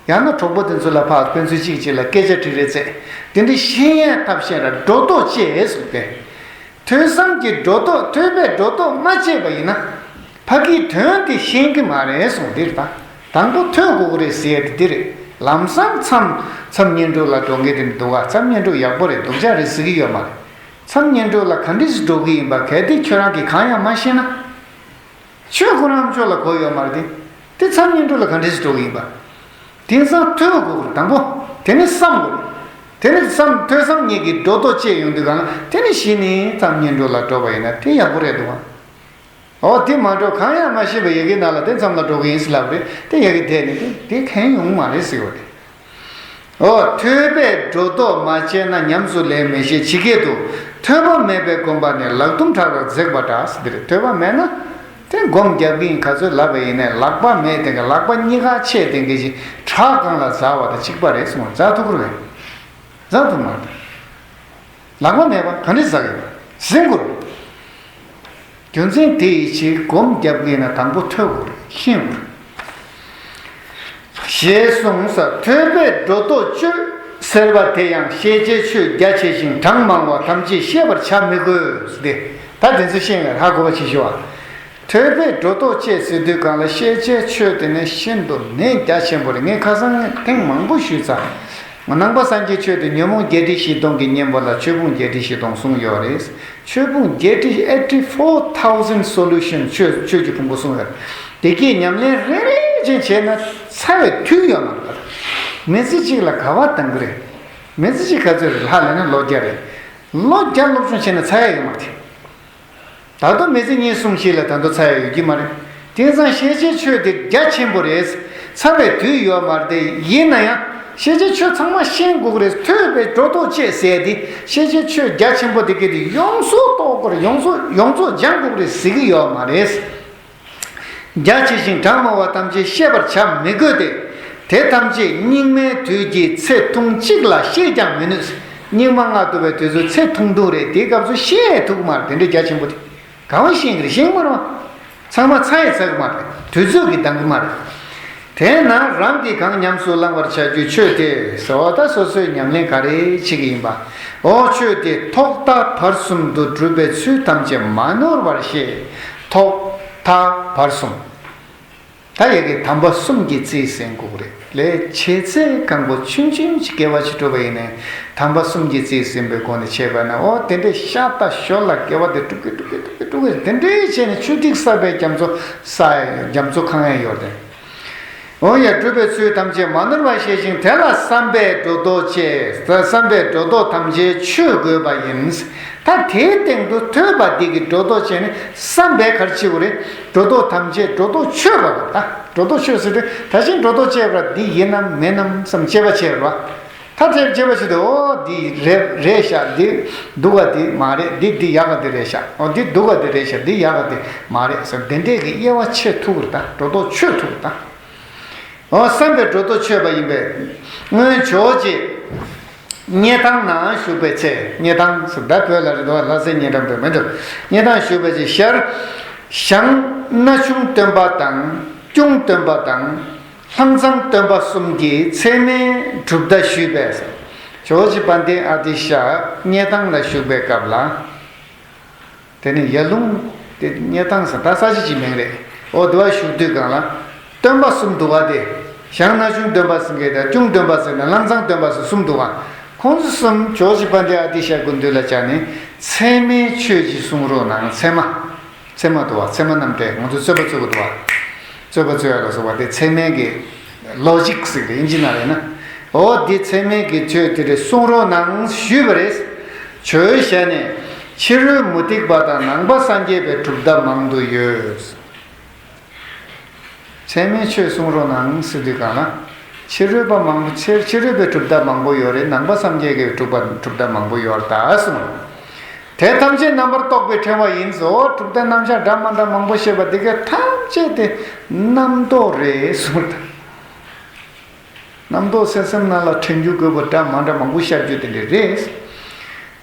ཡང་ན་གྲོགས་པོ་དེ་ཚོ་ལ་ཕར་ཕན་ཚུན་གཅིག་གཅིག་ལ་སྐད་ཆ་དྲི་རེས་བྱས། དེ་འདྲ་ཤེས་ཡས་ཐབས་ཤེས་ར་སྒྲོ་འདོགས་བཅད་ཟེར་ཏེ། ཐོས་བསམ་གྱི་སྒྲོ་འདོགས། ཐོས་པས་སྒྲོ་འདོགས་མ་བཅད་པ་ཡིན་ན། ཕ་གིའི་དོན་དེ་ཤེས་ཀྱི་མ་རེད་གསུངས། འདིར་ད་དང་པོ་ཐོས་དགོས་ཀྱི་རེད་ཟེར་ཡས་དེ་འདི་རེད། ལམ་སང་མཚམས་མཚམས་བསྙེན་སྒྲུབ་ལ་འགྲོ་མཁན་དེ་འདུག་ག་མཚམས་བསྙེན་སྒྲུབ་ཡག་པོ་རེད། སྡུག་ཅག་རེད་ཟེར་གྱི་ཡོད་མ་རེད། མཚམས་བསྙེན་སྒྲུབ་ལ་ག་འདྲས་སེ་འགྲོ་གི་ཡིན་པ་གལ་ཏེ་ཁྱོད་རང་གིས་གང་ཡང་མ་ཤེས་ན། ཆོས་ཁོ་རང་ཆོས་ལ་གོ་ཡོད་མ་རེད་དེ། དེ་མཚམས་བསྙེན་སྒྲུབ་ལ་ག་འདྲས་སེ་འགྲོ་གི་ཡིན་པ། དེང་སང་ཐོས་དགོས་རེད་དང་པོ། དེ་ནས་བསམ་དགོས་རེད། དེ་ནས་བསམ། ཐོས་བསམ་གཉིས་ཀྱི་སྒྲོ་འདོགས་བཅད་ཡོང་དུས་གང་ལ་དེ་ནས་གཞི་ནས་མཚམས་བསྙེན་སྒྲུབ་ལ་འགྲོ་བ་ཡིན་ན་དེ་ཡག་པོ་རེད་འདུག་བ། འོ་དེ་མ་འགྲོ། གང་ཡང་མ་ཤེས་པའི་ཡ་གི་ནང་ལ་དེ་མཚམས་ལ་འགྲོ་གི་ཡིན་ཟེར་ལབ་རེད། དེ་ཡ་གི་དེ་ནི་དེ་དེ་གང་ཡོང་མ་རེད་ཟེར་བ་རེད། འོ། ཐོས་པས་སྒྲོ་འདོགས་མ་བཅད་ན། ཉམས་སུ་ལེན་མི་ཤེས་ཇི་སྐད་དུ། ཐོས་པ་མེད་པའི་སྒོམ་པ་ནི། ལག་རྡུམ་བྲག་ལ་འཛེགས་པ་འདྲ་ཟེར་དེ་རེད། ཐོས་པ་མེད་ན། དེ་སྒོམ་རྒྱབ་ཀྱི་ཡིན་ག་ཚོད་ལབ་པ་ཡིན་ནའི་ལག་པ་མེད་དེ་ག་ལག་པ་གཉིས་ཀ་ཆད་དེ་ག་ཅིག་བྲག་སྒང་ལ་འཛེགས་པ་དང་གཅིག་པ་རེད་གསུངས། འཛེགས་ཐུབ་ཀྱི་རེད། འཛེགས་ཐུབ་མ་རེད། ལག་པ་མེད་པ་ག་འདྲས་འཛེགས་ཡོད་པ་ཟིན་དགོས་རེད། རྒྱུ་མཚན་དེ་ཡི་ཕྱིར་སྒོམ་རྒྱབ་ཀྱི་ཡིན་ན་དང་པོ་ཐོས་དགོས་རེད། ཤེས་དགོས་རེད། ཞེས་གསུངས་ས། ཐོས་པས་སྒྲོ་འདོགས་གཅོད་ཟེར་བ་དེ་ཡང་ཤེས་བྱའི་ཆོས་རྒྱ་ཆེ་ཞིང་གྲངས་མང་བ་ཐམས་ཅད་བཤད་པར་བྱ་མི་དགོས་ཏེ། ད་དེ་ཚོ་ཤེས་ཡོན་ཧ་གོ་བ་བྱེད་ཤོག་ཨ། ཐོས་པས་སྒྲོ་འདོགས་གཅོད་ཟེར་དུས་གང་ལ་ཤེས་བྱའི་ཆོས་དེ་ནི་ཤིན་ཏུ་ནས་རྒྱ་ཆེན་པོ་རེད། ངས་ཁ་སང་ཐེངས་མང་པོ་ཞུས་ཚར། ནང་པ་སངས་རྒྱས་ཆོས་དེ་ཉོན་མོངས་བརྒྱད་ཁྲི་བཞི་སྟོང་གི་གཉེན་པོ་ལ་ཆོས་ཕུང་བརྒྱད་ཁྲི་བཞི་སྟོང་གསུངས་ཡོད་རེད། ཆོས་ཕུང་བརྒྱད་ཁྲི་eighty four thousand solution ཆོས་ཆོས་ཀྱི་ཕུང་པོ་གསུངས་ཡོད་རེད། དེ་གའི་ཉམས་ལེན་རེ་རེ་བཞིན་བྱས་ན་ཚར་བའི་དུས་ཡོད་མ་རེད། མི་ཚེ་གཅིག་ལ་ག་བ་འདང་གི་རེད། མི་ཚེ་གཅིག་ག་ཚོད་རེད། ལྷག་ལས་ན་ལོ་བརྒྱ་རེད། ལོ་བརྒྱ་སློབ་སྦྱོང་བྱས་ན་ཚར་ཡ་ཡོད་མ་རེད། ད་དུང་མི་ཚེ་གཉིས་གསུམ་ཞིག་ལ་ད་དུང་ཚར་ཡ་ཡོད་ཀྱི་མ་རེད། དེང་སང་ཤེས་བྱའི་ཆོས་དེ་རྒྱ་ཆེན་པོ་རེད། ཚར་བའི་དུས་ཡོད་མ་རེད་དེ། ཡིན་ན་ཡང་ཤེས་བྱའི་ཆོས་ཚང་མ་ཤེས་དགོས་ཀྱི་རེད། ཐོས་པས་སྒྲོ་འདོགས་གཅོད་ཟེར་དེ་ཤེས་བྱའི་ཆོས་རྒྱ་ཆེན་པོ་དེ་གས་དེ་ཡོངས་སུ་རྟོགས་དགོས་རེད། ཡོངས་སུ་ཡོངས་རྫོགས་སྦྱང་དགོས་ཀྱི་རེད་ཟེར་གྱི་ཡོད་མ་རེད། རྒྱ་ཆེ་ཞིང་གྲངས་མང་བ་ཐམས་ཅད་བཤད་པར་བྱ་མི་དགོས་ཏེ། དེ་ཐམས་ཅད་སྙིགས་མའི་དུས་ཀྱི་ཚེ་ཐུང་གཅིག་ལ་བཤད་ཀྱང་མི་ནུས། སྙིགས་མ་ལྔ་བདོ་བའི་དུས་ཚོད་ཚེ་ཐུང་ཐུང་རེད། དེའི་སྐབས་སུ་བཤད་ཐུབ་ཀྱི་མ་རེད། དེ་འདྲའི་རྒྱ་ཆེན་པོ་དེ་ག་བ་ཤེས་ཀྱི་རེད། ཤེས་ཀྱི་མ་རེད་བ། ཚང་མ་ཚར་ཡི་ཚར་གྱི་མ་རེད། དུས་ཚོད་ཀྱིས་འདང་གི་མ་རེད། དེས་ན་རང་གིས་གང་ཉམས་སུ་བླང་བར་བྱ་རྒྱུའི་ཆོས་དེ་ཟེར་བ་ད་སོ་སོའི་ཉམས་ལེན་ག་རེ་བྱེད་ཀྱི་ཡིན་པ། འོ་ཆོས་དེ་ཐོག་མཐའ་བར་གསུམ་དུ་སྒྲུབ་པའི་ཚུལ་ཐམས་ཅད་མ་ནོར་བར་ཤེས། ཐོག་མཐའ་བར་གསུམ། ད་ཡ་གི་དམ་པ་གསུམ་གྱིས་རྩིས་ཟིན་དགོས་རེད། ལས་བྱེད་ཚེ་གང་པོ་ཆུང་ཆུང་ཅིག་དགེ་བ་ཅིག་སྒྲུབ་པ་ཡིན་ནའི་དམ་པ་གསུམ་གྱིས་རྩིས་ཟིན་པའི་སྒོ་ནས་བྱས་པ་ན། འོ་དེ་འདྲའི་ཤ་སྟག་ཞོར་ལ་དགེ་བ་དེ་སྒྲུབ་ཀྱི་སྒྲུབ་ཀྱི་སྒྲུབ་ཀྱི་སྒྲུབ་ཀྱི་དེ་འདྲའི་བྱས་ནས་ཆུ་ཐིགས་བསགས་པའི་རྒྱ་མཚོ་ས་རྒྱ་མཚོ་གང་ཡང་ཡོད་རེད། འོ་ཡ། སྒྲུབ་པའི་ཚུལ་ཐམས་ཅད་མ་ནོར་བར་ཤེས་ཤིང་། དེ་ལ་བསམ་པས་སྒྲོ་འདོགས་གཅོད། བསམ་པས་སྒྲོ་འདོགས་ཐམས་ཅད་ཆོད་དགོས་པ་ཡིན། ད་དེའི་སྟེང་དུ་ཐོས་པ་འདི་གིས་སྒྲོ་འདོགས་བཅད་ནས་བསམ་པས་ག་རེ་བྱེད་དགོས་རེད། སྒྲོ་འདོགས་ཐམས་ཅད་སྒྲོ་འདོགས་ཆོད་པ་དང་། ད་སྒྲོ་འདོགས་ཆོད་ཟེར་དུས་ད་གཞན་སྒྲོ་འདོགས་བཅད་པ་འདི་ཡིན་ནམ་མིན་ནམ་བསམ་དཔྱད་པ་བྱེད་རོགས། ད་དེར་དཔྱད་པ་བྱེད་དུས་འོ་འདི་རེད་རེད་ཤག་འདི་སྡུག་ག་འདི་མ་རེད། འདི་འདི་ཡག་ག་འདི་རེད་ཤག་འོ་འདི་སྡུག་ག་འདི་རེད་ཤག་འདི་ཡག་ག་འདི་མ་རེད་ཟེར་དེ་འདྲས་ཀྱི་དབྱེ་བ་ཕྱེ་ཐུབ་ཀྱི་རེད། ད་སྒྲོ་འདོགས་ཆོད་ཐུབ་ཀྱི་རེད། ད། འོ་བསམ་པས་སྒྲོ་འདོགས་ཆོད་པ་ཡིན་པས། སྔོན་ཇོ་བོ་རྗེ་སྙེ་ཐང་ན་བཞུགས་པའི་ཚེ། སྙེ་ཐང་ཟེར་ད་བོད་ལ་རེད་དོ། ལྷ་སའི་སྙེ་ཐང་བོད་མི་འདུག་སྙེ་ཐང་བཞུགས་པའི་ཚེ་ཞལ་ཞང་སྣ་ཆུང་སྟོན་པ་དང་། སྐྱུང་སྟོན་པ་དང་། ལྷང་ཚང་སྟོན་པ་གསུམ་གྱིས་ཚད་མའི་གྲུབ་མཐའ་ཞུས་པས། ཇོ་བོ་རྗེ་དཔལ་ལྡན་ཨ་ཏི་ཤ་སྙེ་ཐང་ལ་བཞུགས་པའི་སྐབས་ལ། དེ་ནི་ཡར་ཀླུང་དེ་སྙེ་ཐང་ཟེར་ད་ས་ཆ་གཅིག་མིང་རེད། འོ་དེ་བ་བཞུགས་དུས་སྒང་ལ་སྟོན་པ་གསུམ་འདུག་ག་དེ་ཞང་སྣ་ཆུང་སྟོན་པ་ཟེར་མཁན་དང་སྐྱུང་སྟོན་པ་ཟེར་ནས་ལྷང་ཚང་སྟོན་པ་ཟེར་གསུམ་འདུག་ག་ཁོང་ཚོ་གསུམ་ཇོ་བོ་རྗེ་དཔལ་ལྡན་ཨ་ཏི་ཤ་སྐུ་མདུན་ལ་བཅར་ནས་ཚད་མའི་ཆོས་ཅིག་གསུང་རོགས་གནང་། ཚད་མ། ཚད་མ་འདུག་ག་ཚད་མ་རྣམ་འགྲེལ་ང་ཚོ་རྩོད་པ་རྩོད་དགོས་འདུག་ག་རྩོད་པ་རྩོད་ཡ་ལ་སོགས་པ་དེ་ཚད་མའི་གི་ལོ་ཇིག་ཟེར་གི་རེད། ཨིན་ཇི་ནང་རེད་ན། འོ་འདི་ཚད་མའི་གི་ཆོས་དེ་རེད། གསུང་རོགས་གནང་ཞུས་པ་རེད། ཇོ་བོའི་ཞལ་ནས་ཕྱི་རོལ་མུ་སྟེགས་པ་དང་ནང་པ་སངས་རྒྱས་པའི་གྲུབ་མཐའ་མང་དུ་ཡོད། ཚད་མའི་ཆོས་གསུང་རོགས་གནང་ཟེར་དུས་སྒང་ལ། ཕྱི་རོལ་པ་མང་པོ་ཕྱི་ཕྱི་རོལ་པའི་གྲུབ་མཐའ་མང་པོ་ཡོད་རེད། ནང་པ་སངས་རྒྱས་ཀྱི་གྲུབ་པ་གྲུབ་མཐའ་མང་པོ་ཡོད་རེད་ད་གསུངས། དེ་ཐམས་ཅད་རྣམ་པར་རྟོག་པའི་ཕྲེང་བ་ཡིན་ཟེར། འོ་གྲུབ་མཐའ་རྣམ་གཞག་འདྲ་མ་འདྲ་མང་པོ་བཤད་པ་འདི་ག་ཐམས་ཅད་དེ་རྣམ་རྟོག་རེད་གསུངས་ད། རྣམ་རྟོག་སེམས་སེམས་ནང་ལ་དྲན་རྒྱུ་དགོས་པ་འདྲ་མ་འདྲ་མང་པོ་བཤད་རྒྱུ་དེ་འདྲ་རེད།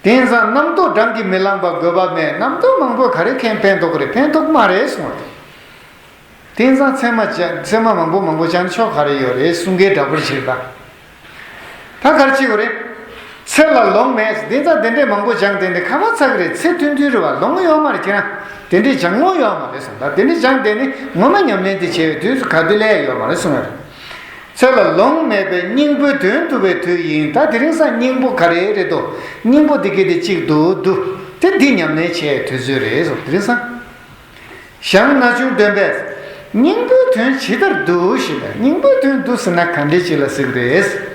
དེང་སང་རྣམ་རྟོག་བགྲང་གིས་མི་ལང་པ་དགོས་པ་མེད། རྣམ་རྟོག་མང་པོས་ག་རེ་ཁེངས་ཕན་ཐོགས་ཀྱི་རེད། ཕན་ཐོགས་མ་རེད་གསུངས་པ་དེ། དེང་སང་ཚད་མ་སྦྱང་ཚད་མ་མང་པོ་མང་པོ་སྦྱང་ཆོག་ག་རེ་ཡོད་རེད་གསུང་མཁན་འདྲ་པོ་ཞིག་རེད་ད། ད་ག་རེ་བྱེད་དགོས་རེད། ཚེ་ལ་ལོང་མེད། དེང་སང་དེ་འདྲས་མང་པོ་སྦྱངས་དེ་འདྲས་ཁ་བ་ཚ་གི་རེད། ཚེ་ཐུང་ཐུང་རེད་བ། ལོང་ཡོད་མ་རེད། ཁྱེད་རང་དེ་འདྲས་སྦྱང་ངོ་ཡོད་མ་རེད་གསུངས། ད་དེ་འདྲས་སྦྱངས་དེ་ནི་ངོ་མ་ཉམས་ལེན་དེ་བྱས་པའི་དུས་སུ་ག་དུས་ལས་ཡོད་མ་རེད་གསུངས་ཡོད་རེད། ཚེ་ལ་ལོང་མེད་པའི་སྙིང་པོའི་དོན་བསྡུ་བའི་དུས་ཡིན། ད་དེ་རིང་སང་སྙིང་པོ་ག་རེ་རེད་དོ། སྙིང་པོ་འདི་གི་དེ་གཅིག་ཏུ་བསྡུ། དེ་འདི་ཉམས་ལེན་བྱས་དུས་ཚོད་རེད་གསུངས། དེ་རིང་སང་། ཞང་ན་ཆུང་འདོན་པས། སྙིང་པོའི་དོན་ཇི་ལྟར་བསྡུ་ཞེས་པས། སྙིང་པོའི་དོན་བསྡུ་ཟེར་ན་ག་འདྲས་ཅིག་ལ་ཟེར་གི་རེད།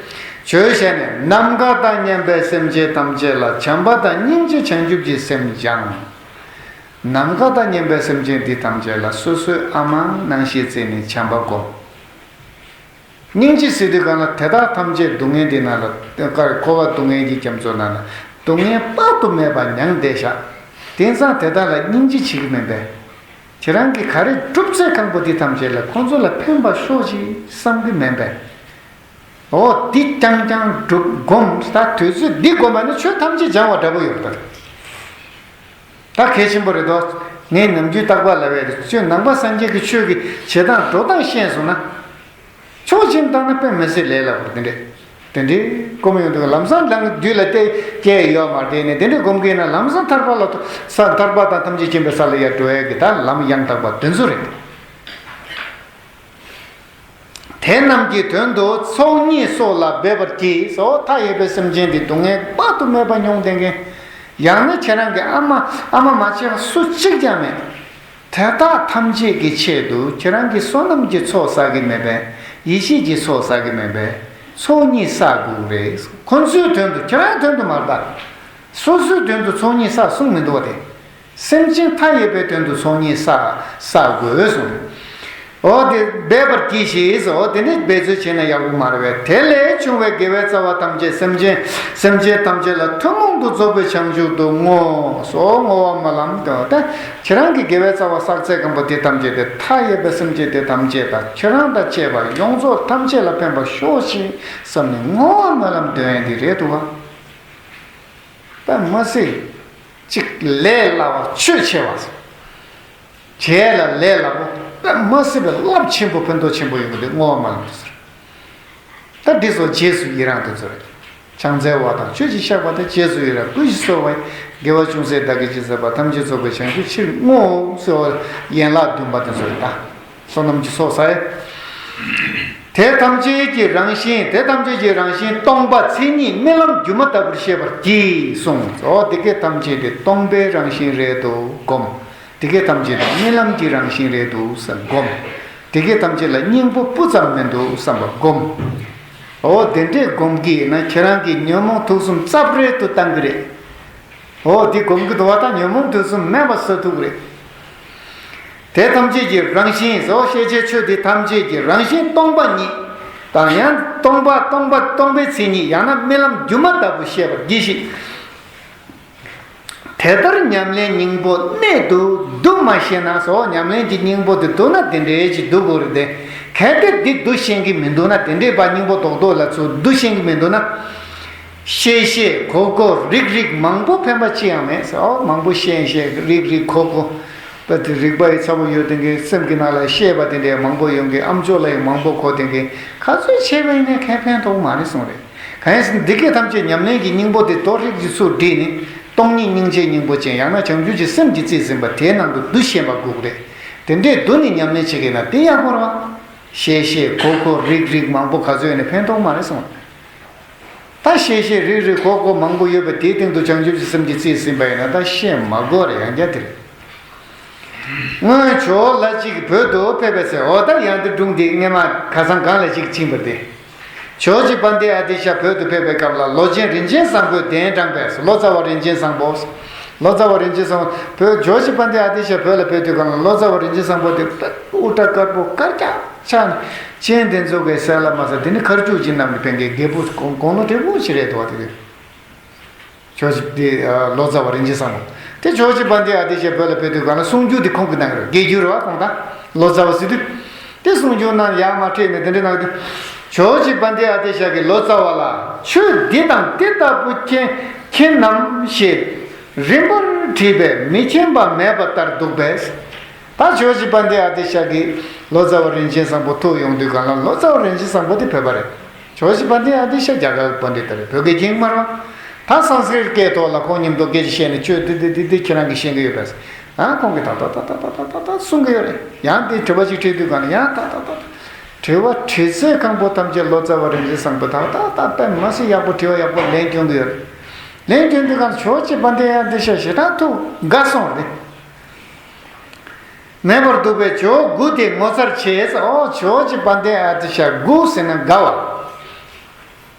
ཇོ་བོས་ཞལ་ནས། ནམ་མཁའ་དང་མཉམ་པའི་སེམས་ཅན་ཐམས་ཅད་ལ། བྱམས་པ་དང་སྙིང་རྗེ་བྱང་ཆུབ་ཀྱི་སེམས་སྦྱངས། ནམ་མཁའ་དང་མཉམ་པའི་སེམས་ཅན་འདི་ཐམས་ཅད་ལ་སོ་སོའི་ཨ་མ་ནང་བཞིན་བརྩིས་ནས་བྱམས་པ་སྒོམ། སྙིང་རྗེ་ཟེར་དུས་གང་ལ་དེ་དག་ཐམས་ཅད་སྡུག་བསྔལ་འདི་ནང་ལ་འཁོར་བ་སྡུག་བསྔལ་གྱི་རྒྱ་མཚོ་ནང་ལ་སྡུག་བསྔལ་དཔག་ཏུ་མེད་པ་མྱངས་བསྡད་ཤག་དེང་སང་དེ་དག་ལ་སྙིང་རྗེ་བྱེད་ཀྱི་མིན་པས། ཁྱེད་རང་གིས་ག་རེ་བསྒྲུབ་ཚེ་གང་པོ་འདི་ཐམས་ཅད་ལ་ཁོང་ཚོ་ལ་ཕན་པ་ཤོག་ཅིག་བསམ་གྱི་མིན་པས། འོ་འདི་རྐྱང་རྐྱང་སྒྲུབ་སྒོམ། ད་དུས་ཚོད་འདི་སྒོམ་པ་ནི་ཆོས་ཐམས་ཅད་སྦྱང་བ་འདྲ་པོ་ཡོད་པ་རེད། ད་གལ་ཆེན་པོ་རེད་དོ། ངས་ནམ་རྒྱུན་རྟག་པར་ལབ་ཡས་རེད། ཆོས་ནང་པ་སངས་རྒྱས་ཀྱི་ཆོས་ཀྱི་བྱེད་སྟངས་འགྲོ་སྟངས་ཤེས་སོང་ན། ཕྱོགས་གཅིག་ནས་བཏང་ན་དཔེ་མི་སྲིད་ལས་སླ་པོ་རེད། དེ་འདྲས་དེ་འདྲས་སྒོམ་ཡོང་དུས་ལམ་སང་ལམ་རྒྱུད་ལ་བལྟས་སྐྱེ་ཡོད་མ་རེད་ནས། དེ་འདྲས་སྒོམ་གྱིན་ན་ལམ་སང་ཐར་པ་ལ་ཐོ་ས་ཐར་པ་དང་ཐམས་ཅད་མཁྱེན་པའི་ས་ལ་ཡར་འགྲོ་ཡས་ཀྱི་ད་ལམ་ཡང་དག་པ་དེ་ཚོ་རེད། དེ་རྣམས་ཀྱི་དོན་དུ་ཚོགས་གཉིས་སོགས་ལ་འབད་པར་གྱིས་སོ། མཐའ་ཡས་པའི་སེམས་ཅན་འདི་སྡུག་བསྔལ་དཔག་ཏུ་མེད་པ་མྱོང་བསྡད་མཁན། ཡང་ན་ཁྱེད་རང་གི་ཨ་མ་ཨ་མ་མ་བྱས་པ་སུ་གཅིག་ཀྱང་མེད། དེ་དག་ཐམས་ཅད་ཀྱི་ཆེད་དུ་ཁྱེད་རང་གི་བསོད་ནམས་ཀྱི་ཚོགས་བསགས་ཀྱི་མེད་པས། ཡེ་ཤེས་ཀྱི་ཚོགས་བསགས་ཀྱི་མེད་པས། ཚོགས་གཉིས་བསགས་དགོས་རེད། ཁོ་ཚོའི་དོན་དུ། ཁྱེད་རང་དོན་དུ་མ་རེད་ད། སོ་སོའི་དོན་དུ་ཚོགས་གཉིས་བསགས་གསུངས་མི་འདུག་བ་དེ། སེམས་ཅན་མཐའ་ཡས་པའི་དོན་དུ་ཚོགས་གཉིས་བསགས་བསགས་དགོས་གསུངས། འོ་དེ་འབད་པར་གྱིས་ཤིག་འོ་དེ་ནི་འབད་རྩོལ་བྱས་ན་ཡག་པོ་མ་རེད་པས། དེ་ལས་བྱུང་བའི་དགེ་བའི་རྩ་བ་ཐམས་ཅད་སེམས་ཅན་སེམས་ཅན་ཐམས་ཅད་ལ་ཐུན་མོང་དུ་རྫོགས་པའི་བྱང་ཆུབ་ཏུ་བསྔོ། སོ་བསྔོ་བ་སྨོན་ལམ་དུ་ད་ཁྱེད་རང་གི་དགེ་བའི་རྩ་བ་བསགས་ཚད་ཀུན་པོ་དེ་ཐམས་ཅད་དེ་མཐའ་ཡས་པའི་སེམས་ཅན་དེ་ཐམས་ཅད་དང་ཁྱེད་རང་དང་བཅས་པ་ཡོངས་རྫོགས་ཐམས་ཅད་ལ་ཕན་པ་ཤོག་ཅིག་བསམ་ནས་བསྔོ་བ་སྨོན་ལམ་འདོན་ཡས་འདི་རེད་འདུག་བ། དཔེ་མི་སྲིད་ཅིག་ལས་སླ་བ་ཆོས་ཆེ་བ། བྱས་ལ་ལས་སླ་པོ་དཔེ་མི་སྲིད་པའི་རླབས་ཆེན་པོ་ཕན་ཐོགས་ཆེན་པོ་ཡོང་གི་འདུག་བསྔོ་བ་སྨོན་ལམ་དུ་ཟེར། ད་འདི་ཚོ་རྗེས་སུ་ཡི་རང་དུ་ཚོར། ཕྱག་འཚལ་བ་དང་ཆོས་ཀྱི་བཤགས་པ་དང་རྗེས་སུ་ཡི་རང་། བསྐུལ་ཞིང་གསོལ་བ་ཡི། དགེ་བ་ཅུང་ཟད་བདག་གིས་ཅི་བསགས་པ། ཐམས་ཅད་རྫོགས་པའི་བྱང་ཆུབ་ཕྱིར་བསྔོ། ཟེར་བ་ཡན་ལག་བདུན་པ་དེ་ཚོ་རེད་ད། བསོད་ནམས་ཀྱི་ཚོགས་བསགས་ཡས། དེ་ཐམས་ཅད་ཀྱི་རང་བཞིན་དེ་ཐམས་ཅད་ཀྱི་རང་བཞིན་སྟོང་པ་མཚན་ཉིད་རྨི་ལམ་སྒྱུ་མ་ལྟ་བུར་ཤེས་པར་གྱིས་གསུངས་སོ། དེ་སྐད་ཐམས་ཅད་དེ་སྟོང་པའི་རང་བཞིན་རེད་དོ་སྒོམ། དེ་སྐད་ཐམས་ཅད་དེ་རྨི་ལམ་གྱི་རང་བཞིན་རེད་དོ་ཟེར་སྒོམ། དེ་སྐད་ཐམས་ཅད་ལ་སྙིང་པོ་སྤུ་ཙམ་མི་འདུག་བསམ་པ་སྒོམ། འོ་དེ་འདྲས་སྒོམ་གྱིས་ན་ཁྱེད་རང་གི་ཉོན་མོངས་དུག་གསུམ་རྩབ་རལ་དུ་བཏང་གི་རེད། འོ་འདི་སྒོམ་གྱི་འདུག་བ་དང་ཉོན་མོངས་དུག་གསུམ་མེད་པ་བཟོ་ཐུབ་ཀྱི་རེད། དེ་ཐམས་ཅད་ཀྱི་རང་བཞིན་ཟེར་བ་ཤེས་བྱའི་ཆོས་དེ་ཐམས་ཅད་ཀྱི་རང་བཞིན་སྟོང་པ་ཉིད་དང་ཡང་སྟོང་པ་སྟོང་པ་སྟོང་པའི་མཚན་ཉིད་ཡང་ན་རྨི་ལམ་སྒྱུ་མ་ལྟ་བུ་ཤེས་པར་གྱིས་ཤིག་དེ་ལྟར་ཉམས་ལེན་སྙིང་པོ་གནད་དུ་བསྡུ་མ་ཤེས་ན་ཟེར་བ། ཉམས་ལེན་གྱི་སྙིང་པོ་དེ་བསྡུ་ན་དེ་འདྲའི་ཅིག་བསྡུ་དགོས་རེད་དེ། གལ་ཏེ་འདི་བསྡུ་ཤེས་ཀྱི་མི་འདུག་ན། དེ་འདྲའི་བ་སྙིང་པོ་རྡོག་རྡོག་ལ་ཚུར་བསྡུ་ཤེས་ཀྱི་མི་འདུག་ན། ཤེས་ཤེས་གོ་གོ་རིག་རིག་མང་པོ་ཕན་པ་ཅི་ཡང་མེད་ཟེར། འོ་མང་པོ་ཤེས་ཤེས་རིག་རིག་གོ་གོ། ད་དེ་རིག་པ་ཡི་ཚ་པོ་ཡོད་དེ་གའི་སེམས་ཀྱི་ནང་ལ་ཤེས་པ་དེ་འདྲའི་མང་པོ་ཡོང་གི། ཨ་མཆོག་ལ་ཡང་མང་པོ་གོ་དེ་གའི་ག་ཚོད་བྱས་པ་ཡིན་ནའི་གང་ཕན་ཐོགས་མ་རེད་གསུངས་རེད། གང་ཡིན་ཟེར་ན་འདི་སྐད་ཐམས་ཅད་ཉམས་ལེན་གྱི་སྙིང་པོ་དེ་རྡོག་རིག་གི་ཚུར་བསྒྲིལ་ནས་སྟོང་ཉིད་སྙིང་རྗེའི་སྙིང་པོ་ཅན་ཡང་ན་བྱང་ཆུབ་ཀྱི་སེམས་ཀྱིས་རྩིས་ཟིན་པ་དེའི་ནང་དུ་བསྡུ་ཤེས་པ་དགོས་ཀྱི་རེད། དེ་འདྲའི་བསྡུ་ནས་ཉམས་ལེན་བྱེད་ཀྱི་ན་དེ་ཡག་པོ་རེད་བ། ཤེས་ཤེས་གོ་གོ་རིག་རིག་མང་པོ་ག་ཚོད་ཡོད་ནའི་ཕན་ཐོགས་མ་རེད་གསུངས། ད་ཤེས་ཤེས་རིག་རིག་གོ་གོ་མང་པོ་ཡོད་པ་དེའི་སྟེང་དུ་བྱང་ཆུབ་ཀྱི་སེམས་ཀྱིས་རྩིས་ཟིན་པ་ཡིན་ན་ད་ཤེས་མ་དགོས་རེད། ཡང་བསྐྱར་དེ་རེད། སྔོན་ཇོ་བོ་ལ་ཅིག་བོད་དུ་ཕེབས་པའི་ཚེ། འོ་ད་ཡང་དེ་སྒྲུང་འདི་སྔས་མ་ཁ་སང་གང་ལ་ཅིག་ཕྱིན་པ་དེ། ཇོ་བོ་རྗེ་དཔལ་ལྡན་ཨ་ཏི་ཤ་བོད་དུ་ཕེབས་པའི་སྐབས་ལ་ལོ་ཆེན་རིན་ཆེན་བཟང་པོས་གདན་དྲངས་པས། ལོ་ཙཱ་བ་རིན་ཆེན་བཟང་པོ། ལོ་ཙཱ་བ་རིན་ཆེན་བཟང་པོ་བོད་ཇོ་བོ་རྗེ་དཔལ་ལྡན་ཨ་ཏི་ཤ་བོད་ལ་ཕེབས་དུས་སྒང་ལ་ལོ་ཙཱ་བ་རིན་ཆེན་བཟང་པོ་དེ་དབུ་སྐྲ་དཀར་པོ་དཀར་རྐྱང་ཆགས་ནས་སྤྱན་དེ་ཚོ་གི་གསལ་ལ་མ་ཟ། དེ་ནི་མཁར་ཆུ་ཅིག་རྣམས་ནས་ཕན་གི་རྒད་པོ་དགུང་ལོ་བགྲེས་པོ་ཅིག་རེད་འདུག་བ། དེ་དུས། ཇོ་བོ་རྗེ་དེ་ལོ་ཙཱ་བ་རིན་ཆེན་བཟང་པོ། དེ་ཇོ་བོ་རྗེ་དཔལ་ལྡན་ཨ་ཏི་ཤ་བོད་ལ་ཕེབས་དུས་སྒང་ལ་གསུང་ཆོས་དེ་ཁོང་གིས་གནང་གི་རེད། དགེ་སྒྱུར་བ་ཁོང་དང་ལོ་ཙཱ་བ་ཟེར་དུས། དེ་གསུང་ཆོས་གནང་ཡར་མར་ཁྲིད་ནས་དེ་འདྲ་གནང་དུས། ཇོ་བོ་རྗེ་དཔལ་ལྡན་ཨ་ཏི་ཤ་གིས་ལོ་ཙཱ་བ་ལ་ཆོས་འདི་དང་དེ་ལྟ་བུ་མཁྱེན་མཁྱེན་ནམ་ཞེས་རིམ་པར་དྲིས་པས་མི་མཁྱེན་པ་མེད་པ་ལྟར་འདུག་པས། ད་ཇོ་བོ་རྗེ་དཔལ་ལྡན་ཨ་ཏི་ཤ་གིས་ལོ་ཙཱ་བ་རིན་ཆེན་བཟང་པོ་ཐུག་ཡོང་དུས་སྒང་ལ། ལོ་ཙཱ་བ་རིན་ཆེན་བཟང་པོ་དེ་བོད་པ་རེད། ཇོ་བོ་རྗེ་དཔལ་ལྡན་ཨ་ཏི་ཤ་རྒྱ་གར་གྱི་དཔོན་རིགས་དེ་རེད། བོད་སྐད་རྒྱུན་མ་རེད་བ། ད་སཾ་སྐྲྀཏ་སྐད་ཐོག་ལ་ཁོང་མཉམ་དུ་སྐད་ཆ་བཤད་ནས། ཆོས་འདི་འདི་འདི་འདི་ཁྱེད་རང་གིས་ཤེས་ཀྱི་ཡོད་པས། ཨ། ཁོང་གིས་ད་ད་ད་གསུང་གི་ཡོད་རེད། ཡང་དེ་དྲི་བ་ཅིག་དྲིས་དུས་སྒང་ལ། ཡང་ད་ད་ད་ད་དྲི་བ་དྲི་ཚོད་གང་པོ་ཐམས་ཅད་ལོ་ཙཱ་བ་རིན་ཆེན་བཟང་པོས་ད་ད་ད་དཔེ་མ་སྲིད་ཡག་པོ། དྲི་བ་ཡག་པོ་ལན་སྐྱོན་གྱི་ཡོད་རེད། ལན་སྐྱོན་དུས་སྒང་ཇོ་བོ་རྗེ་དཔལ་ལྡན་ཨ་ཏི་ཤ་ཞེ་དྲག་ཐུགས་དགའ་སོང་རེད། མེད་པར་འདུག་པས་ཇོ་བོ་མགུ་དེ་ངོ་མཚར་ཆེ་ཟེར། ཨོ། ཇོ་བོ་རྗེ་དཔལ་ལྡན་ཨ་ཏི་ཤ་མགུ་ཟེར་ན་དགའ་བ།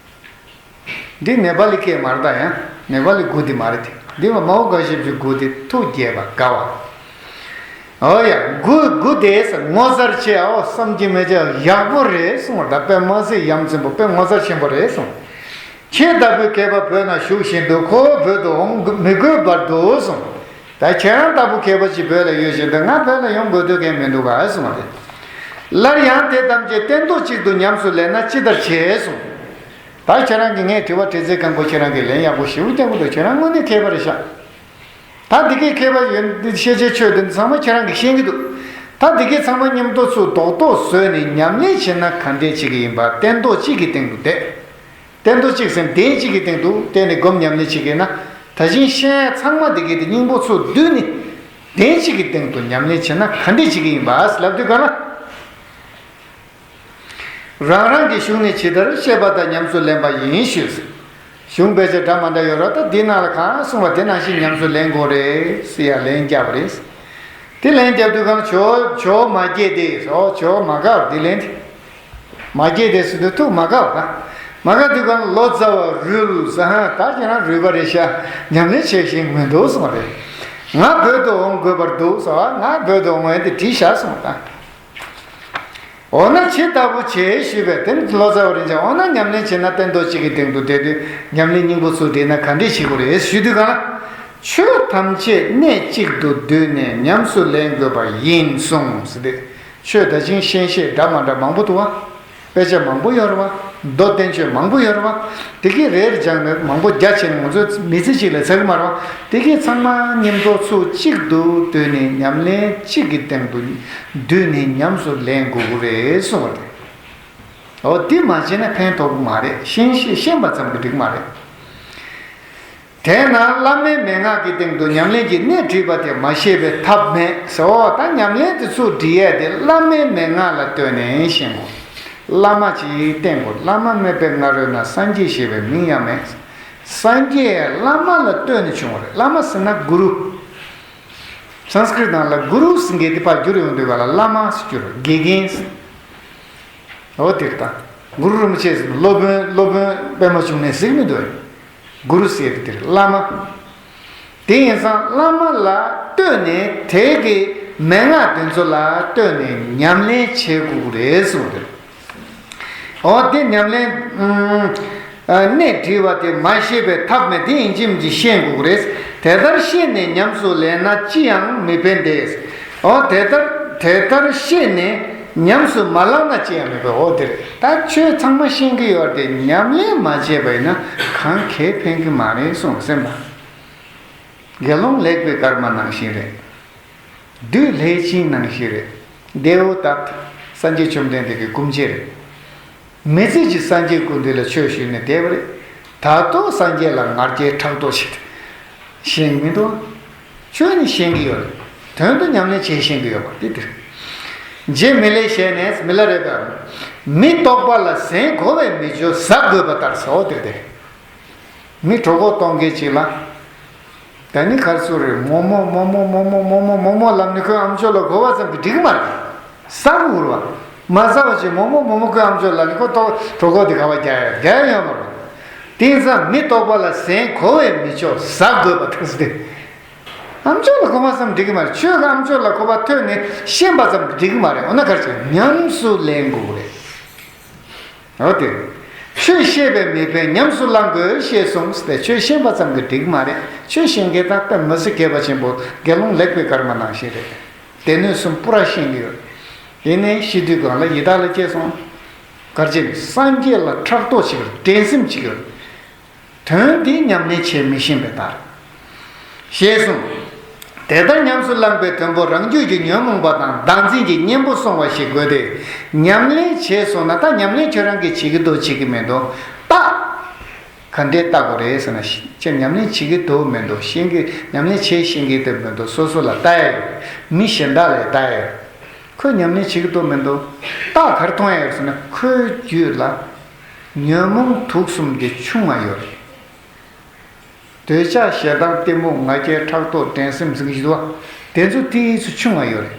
འདི་ནེ་པ་ལི་སྐད་མ་རེད་ད། ཡང་ནེ་པ་ལི་མགུ་འདི་མ་རེད་དེ། འདི་མ་མའོ་དགའ་ཞབས་ཀྱི་མགུ་དེ། ཐུགས་དགྱེས་པ་དགའ་བ། ཨོ་ཡ། མགུ་མགུ་དེ་ཟེར། ངོ་མཚར་ཆེ། ཨོ། བསམ་གྱིས་མི་ཁྱབ། ཡག་པོ་རེད་གསུངས་པ་རེད། ད་དཔེ་མ་སྲིད་ཡ་མཚན་པོ། དཔེ་ངོ་མཚར་ཆེན་པོ་རེད་གསུངས། ཁྱེད་ལྟ་བུའི་མཁས་པ་བོད་ན་བཞུགས་བཞིན་དུ། ཁོ་བོ་བོད་དུ་འོང་མི་དགོས་པར་འདུག་གསུངས། ད་ཁྱེད་རང་ལྟ་བུ་མཁས་པ་ཅིག་བོད་ལ་ཡོད་བཞིན་དུ། ང་བོད་ལ་ཡོང་དགོས་འདོད་མཁན་མི་འདུག་ག་གསུངས་པ་རེད། སླར་ཡང་དེ་ཐམས་ཅད་སྟན་ཐོག་གཅིག་ཏུ་ཉམས་སུ་ལེན་ན་ཅི་ལྟར་བྱེད་གསུངས། ད་ཁྱེད་རང་གིས་ངས་དྲི་བ་དྲི་ཚིག་གང་པོ། ཁྱེད་རང་གིས་ལན་ཡག་པོ་ཞེ་པོ་བསྐྱོན་གྱི་འདུག་ཁྱེད་རང་དངོས་གནས་མཁས་པ་རེད་ཤག་ད་འདི་གའི་མཁས་པ་ཡོད། འདི་ཤེས་བྱའི་ཆོས་འདི་ཚང་མ་ཁྱེད་རང་གིས་ཤེས་ཀྱི་འདུག་ད་འདི་གའི་ཚང་མ་མཉམ་དུ་ཚུར་རྡོག་རྡོག་བཟོས་ནས་ཉམས་ལེན་བྱེད་ན་ག་འདྲས་བྱེད་ཀྱི་ཡིན་པ། སྟན་ཐོག་གཅིག་གི་སྟེང་དུ་བསྡད། སྟན་ཐོག་གཅིག་ཟེར། གདན་གཅིག་གི་སྟེང་དུ་བསྡད་ནས་སྒོམ་ཉམས་ལེན་བྱེད་ཀྱི་ཡིན་ན། ད་གིན་ཤེས་ཡ་ཚང་མ་འདི་གའི་དེ་སྙིང་པོ་ཚུར་བསྡུས་ནས། གདན་གཅིག་གི་སྟེང་དུ་ཉམས་ལེན་བྱེད་ན་ག་འདྲས་བྱེད་ཀྱི་ཡིན་པ་ལབ་དུས་སྒང་ལ། རང་རང་གི་གཞུང་ནས་ཇི་ལྟར་བཤད་པ་ལྟར་ཉམས་སུ་ལེན་པ་ཡིན་ཞུས། གཞུང་དཔེ་ཆ་འདྲ་མ་འདྲ་ཡོད་རེད། ད་འདི་ནང་ལ་གང་གསུངས་པ་དེ་ནང་བཞིན་ཉམས་སུ་ལེན་དགོས་རེད་ཟེར་ཡ་ལན་བརྒྱབ་པ་རེད། དེ་ལན་བརྒྱབ་དུས་སྒང་ཇོ་ཇོ་མ་སྐྱེས་དེ། ཨོ། ཇོ་མ་དགའ་བ། འདི་ལན་དེ་མ་སྐྱེས་དེ་ཟེར་དུས་ཐུགས་མ་དགའ་བ། ད་མ་དགའ་དུས་སྒང་ལོ་ཙཱ་བ་རུལ་ཟེར། ཧ། ད་ཁྱེད་རང་རུལ་པ་རེད་ཤག་ཉམས་ལེན་བྱེད་བཞིན་མི་འདུག་གསུངས་པ་རེད། ང་བོད་དུ་འོང་དགོས་པར་འདུག་ཟེར་བ། ང་བོད་དུ་འོང་ཡ་དེ་བྲིས་བཞག་གསུངས་པ། ད། འོ་ན་ཇི་ལྟ་བུ་བྱེད་ཞུས་པས། དེ་ནི་ལོ་ཙཱ་བ་རིན་ཆེན། འོ་ན་ཉམས་ལེན་བྱེད་ན་སྟན་ཐོག་གཅིག་གི་སྟེང་དུ་བསྡད་དུས་ཉམས་ལེན་སྙིང་པོ་ཚུར་བསྒྲིལ་ན་ག་འདྲས་བྱེད་དགོས་རེད་ཞུས་དུས་སྒང་ལ། ཆོས་ཐམས་ཅད་གནས་གཅིག་ཏུ་བསྡུས་ནས་ཉམས་སུ་ལེན་དགོས་པ་ཡིན་གསུངས་ཟེར་ཏེ། ཆོས་ད་གིན་ཤེས་བྱེད་འདྲ་མ་འདྲ་མང་པོ་འདུག་བ། དཔེ་ཆ་མང་པོ་ཡོད་རེད་བ། མདོ་བསྟན་བཅོས་མང་པོ་ཡོད་རེད་བ། དེ་གའི་རེ་རེ་སྦྱངས་ནས་མང་པོ་རྒྱ་ཆེ་ནས་ང་ཚོའི་མི་ཚེ་གཅིག་ལ་ཚར་གི་མ་རེད་བ། དེ་གའི་ཚང་མ་མཉམ་དུ་ཚུར་གཅིག་ཏུ་བསྡུས་ནས་ཉམས་ལེན་གཅིག་གི་སྟེང་དུ་བསྡུས་ནས་ཉམས་སུ་ལེན་དགོས་ཀྱི་རེད་གསུངས་པ་རེད། འོ། འདི་མ་བྱས་ན་ཕན་ཐོགས་ཀྱི་མ་རེད། ཤེས་བྱེད་ཤེས་པ་ཙམ་གྱིས་འགྲིག་མ་རེད། དེས་ན་བླ་མའི་མན་ངག་གི་སྟེང་དུ་ཉམས་ལེན་གྱི་གནད་བྲིས་པ་དེ་མ་ཤེས་པའི་ཐབས་མེད་ཟེར། འོ། ད་ཉམས་ལེན་དེ་ཚུར་འབྲི་ཡས་དེ་བླ་མའི་མན་ངག་ལ་ལྟོས་ནས་ཤེས་དགོས། བླ་མ་ཅིག་བསྟེན་དགོས། བླ་མ་མེད་པའི་སྔ་རོལ་ན་སངས་རྒྱས་ཞེས་པའི་མིང་ཡང་མེད། སངས་རྒྱས་བླ་མ་ལ་ལྟོས་ནས་བྱུང་བ་རེད། བླ་མ་ཟེར་ན་གུ་རུ། སཾ་སྐྲྀཏ་ནང་ལ་གུ་རུ་ཟེར་མཁན་དེ་ཕར་བསྒྱུར་ཡོང་དུས་སྒང་ལ་བླ་མ་ཟེར་བསྒྱུར། དགེ་རྒན་ཟེར། འོ། དེ་རེད་ད། གུ་རུ་རིན་པོ་ཆེ་ཟེར། སློབ་དཔོན། སློབ་དཔོན་པད་མ་འབྱུང་གནས་ཟེར་གྱི་མི་འདུག་གས། གུ་རུ་ཟེར་དེ་རེད། བླ་མ། དེ་ཡིན་ཙང་བླ་མ་ལ་ལྟོས་ནས། དེ་གི་མན་ངག་དེ་ཚོ་ལ་ལྟོས་ནས་ཉམས་ལེན་བྱེད་དགོས་ཀྱི་རེད་གསུངས་པ་རེད། འོ། དེ་ཉམས་ལེན། ཨ། གནད་བྲིས་པ་དེ་མ་ཤེས་པའི་ཐབས་མེད། དེ་ཡིན་གཅིག་མིན་གཅིག་ཤེས་དགོས་ཀྱི་རེད། དེ་ལྟར་ཤེས་ནས་ཉམས་སུ་ལེན་ན་ཅི་ཡང་མི་ཕན་ཏེ། འོ། དེ་ལྟར་དེ་ལྟར་ཤེས་ནས་ཉམས་སུ་མ་བླངས་ན་ཅི་ཡང་མི་ཕན། འོ། དེ་རེད། ད་ཆོས་ཚང་མ་ཤེས་ཀྱི་ཡོད་དེ་ཉམས་ལེན་མ་བྱས་པ་ཡིན་ན་གང་གས་ཕན་གྱི་མ་རེད་གསུངས། སེམས་པ། དགེ་སློང་ལེགས་པའི་སྐར་མ་ནང་བཞིན་རེད། བདུད་ལྷས་བྱིན་ནང་བཞིན་རེད། དེའུ་ཏ་སངས་རྒྱས་བཅོམ་ལྡན་འདས་ཀྱི་སྐུ་མཆེད་རེད། མི་ཚེ་གཅིག་སངས་རྒྱས་སྐུ་མདུན་ལ་ཆོས་ཞུས་ནས་བསྡད་པ་རེད། ད་དུང་སངས་རྒྱས་ལ་ང་རྒྱལ་ཕྲག་དོག་བྱེད། ཤེས་ཀྱི་མི་འདུག་ཆོས་ནི་ཤེས་ཀྱི་ཡོད་རེད། དོན་དུ་ཉམས་ལེན་བྱེད་ཤེས་ཀྱི་ཡོད་པ་འདི་འདིར། རྗེ་མི་ལས་བཤད་ནས། མི་ལ་རས་པའམ། མི་རྟོག་པ་ལ་ཟན་གོ་བས་མི་ཆོག་གཟབ་དགོས་པ་ལྟར་ཟེར། འོ། འདིར་ཏེ། མི་གྲོད་ཁོག་ལྟོགས་མཁན་ཅིག་ལ། ད་ནི་ག་རེ་ཟེར་རེད། མོག་མོག་མོག་མོག་ལབ་ནས་ཁོའི་ཨམ་ཅོག་ལ་གོ་བ་ཙམ་གྱིས་འགྲིག་གི་མ་རེད། ཟ་དགོས་རེད་བ། མ་ཟ་བ་ཅིག་མོག་མོག་མོག་མོག་ཁོའི་ཨམ་ཅོག་ལབ་ནས་ཁོ་ལྟོགས། གྲོད་ཁོག་དེ་ག་པར་རྒྱག་ཡ། རྒྱག་ཡ་ཡོད་མ་རེད། དེ་ཡིན་ཙང་མི་རྟོག་པ་ལ་ཟན་གོ་བས་མི་ཆོག་གཟབ་དགོས་པ་ལྟར་ཟེར་ཏེ། ཨམ་ཅོག་ལ་གོ་བ་ཙམ་འགྲིག་གི་མ་རེད། ཁྱོད་ཀྱི་ཨམ་ཅོག་ལ་གོ་བ་ཐོས་ནས་ཤེས་པ་ཙམ་གྱིས་འགྲིག་གི་མ་རེད། འོ་ན་ག་རེ་བྱེད། ཉམས་སུ་ལེན་དགོས་རེད། འོ་དེ། ཆོས་ཤེས་པས་མི་ཕན་ཉམས་སུ་བླང་དགོས་ཞེས་གསུངས་ཏེ། ཆོས་ཤེས་པ་ཙམ་གྱིས་འགྲིག་མ་རེད། ཆོས་ཤེས་མཁན་ད་དཔེ་མི་སྲིད་གལ་པོ་ཆེན་པོ། དགེ་སློང་ལེགས་པའི་སྐར་མ་ནང་བཞིན་རེད། སྡེ་སྣོད་གསུམ་པུ་ར་ཤེས་ཀྱི་ཡོད། ཡིན་ནའི་ཤི་དུས་སྒང་ལ་ཡི་དྭགས་ལ་སྐྱེས་སོང་། ག་རེ་བྱས་ནས། སངས་རྒྱས་ལ་ཕྲག་དོག་ཅིག་ཡོད། འགྲན་སེམས་ཅིག་ཡོད། དོན་འདི་ཉམས་ལེན་བྱེད་མི་ཤེས་པའི་ལྟར། ཞེས་གསུངས། དེ་ལྟར་ཉམས་སུ་བླངས་པའི་དོན་པོ་རང་རྒྱུད་ཀྱི་ཉོན་མོངས་པ་དང་བདག་འཛིན་གྱི་གཉེན་པོ་སྲུང་བ་ཞིག་དགོས་ཏེ། ཉམས་ལེན་བྱས་སོང་ན། ད་ཉམས་ལེན་ཁྱོད་རང་གིས་བྱེད་ཀྱི་འདུག་བྱེད་ཀྱི་མི་འདུག་ད་ག་འདྲས་བལྟ་དགོས་རེད་ཟེར་ན། ཁྱོད་ཉམས་ལེན་བྱེད་ཀྱི་འདུག་མི་འདུག་ཤེས་ཀྱི། ཉམས་ལེན་བྱེད་ཤེས་ཀྱི་འདུག་མི་འདུག་སོ་སོ་ལ་བལྟ་ཡ་ཡོད། མི་གཞན་དག་ལ་བལྟ་ཡ་ཡོད། ཁོས་ཉམས་ལེན་བྱེད་ཀྱི་འདུག་མི་འདུག་རྟགས་ག་རེ་མཐོང་ཡ་ཡོད་ཟེར་ན། ཁོའི་རྒྱུད་ལ་ཉོན་མོངས་དུག་གསུམ་དེ་ཆུང་བ་ཡོད་རེད། འདོད་ཆགས་ཞེ་སྡང་གཏི་མུག་ང་རྒྱལ་ཕྲག་དོག་འགྲན་སེམས་ཟེར་གྱི་འདུག་བ། དེ་ཚོ་དེ་ཚོ་ཆུང་བ་ཡོད་རེད།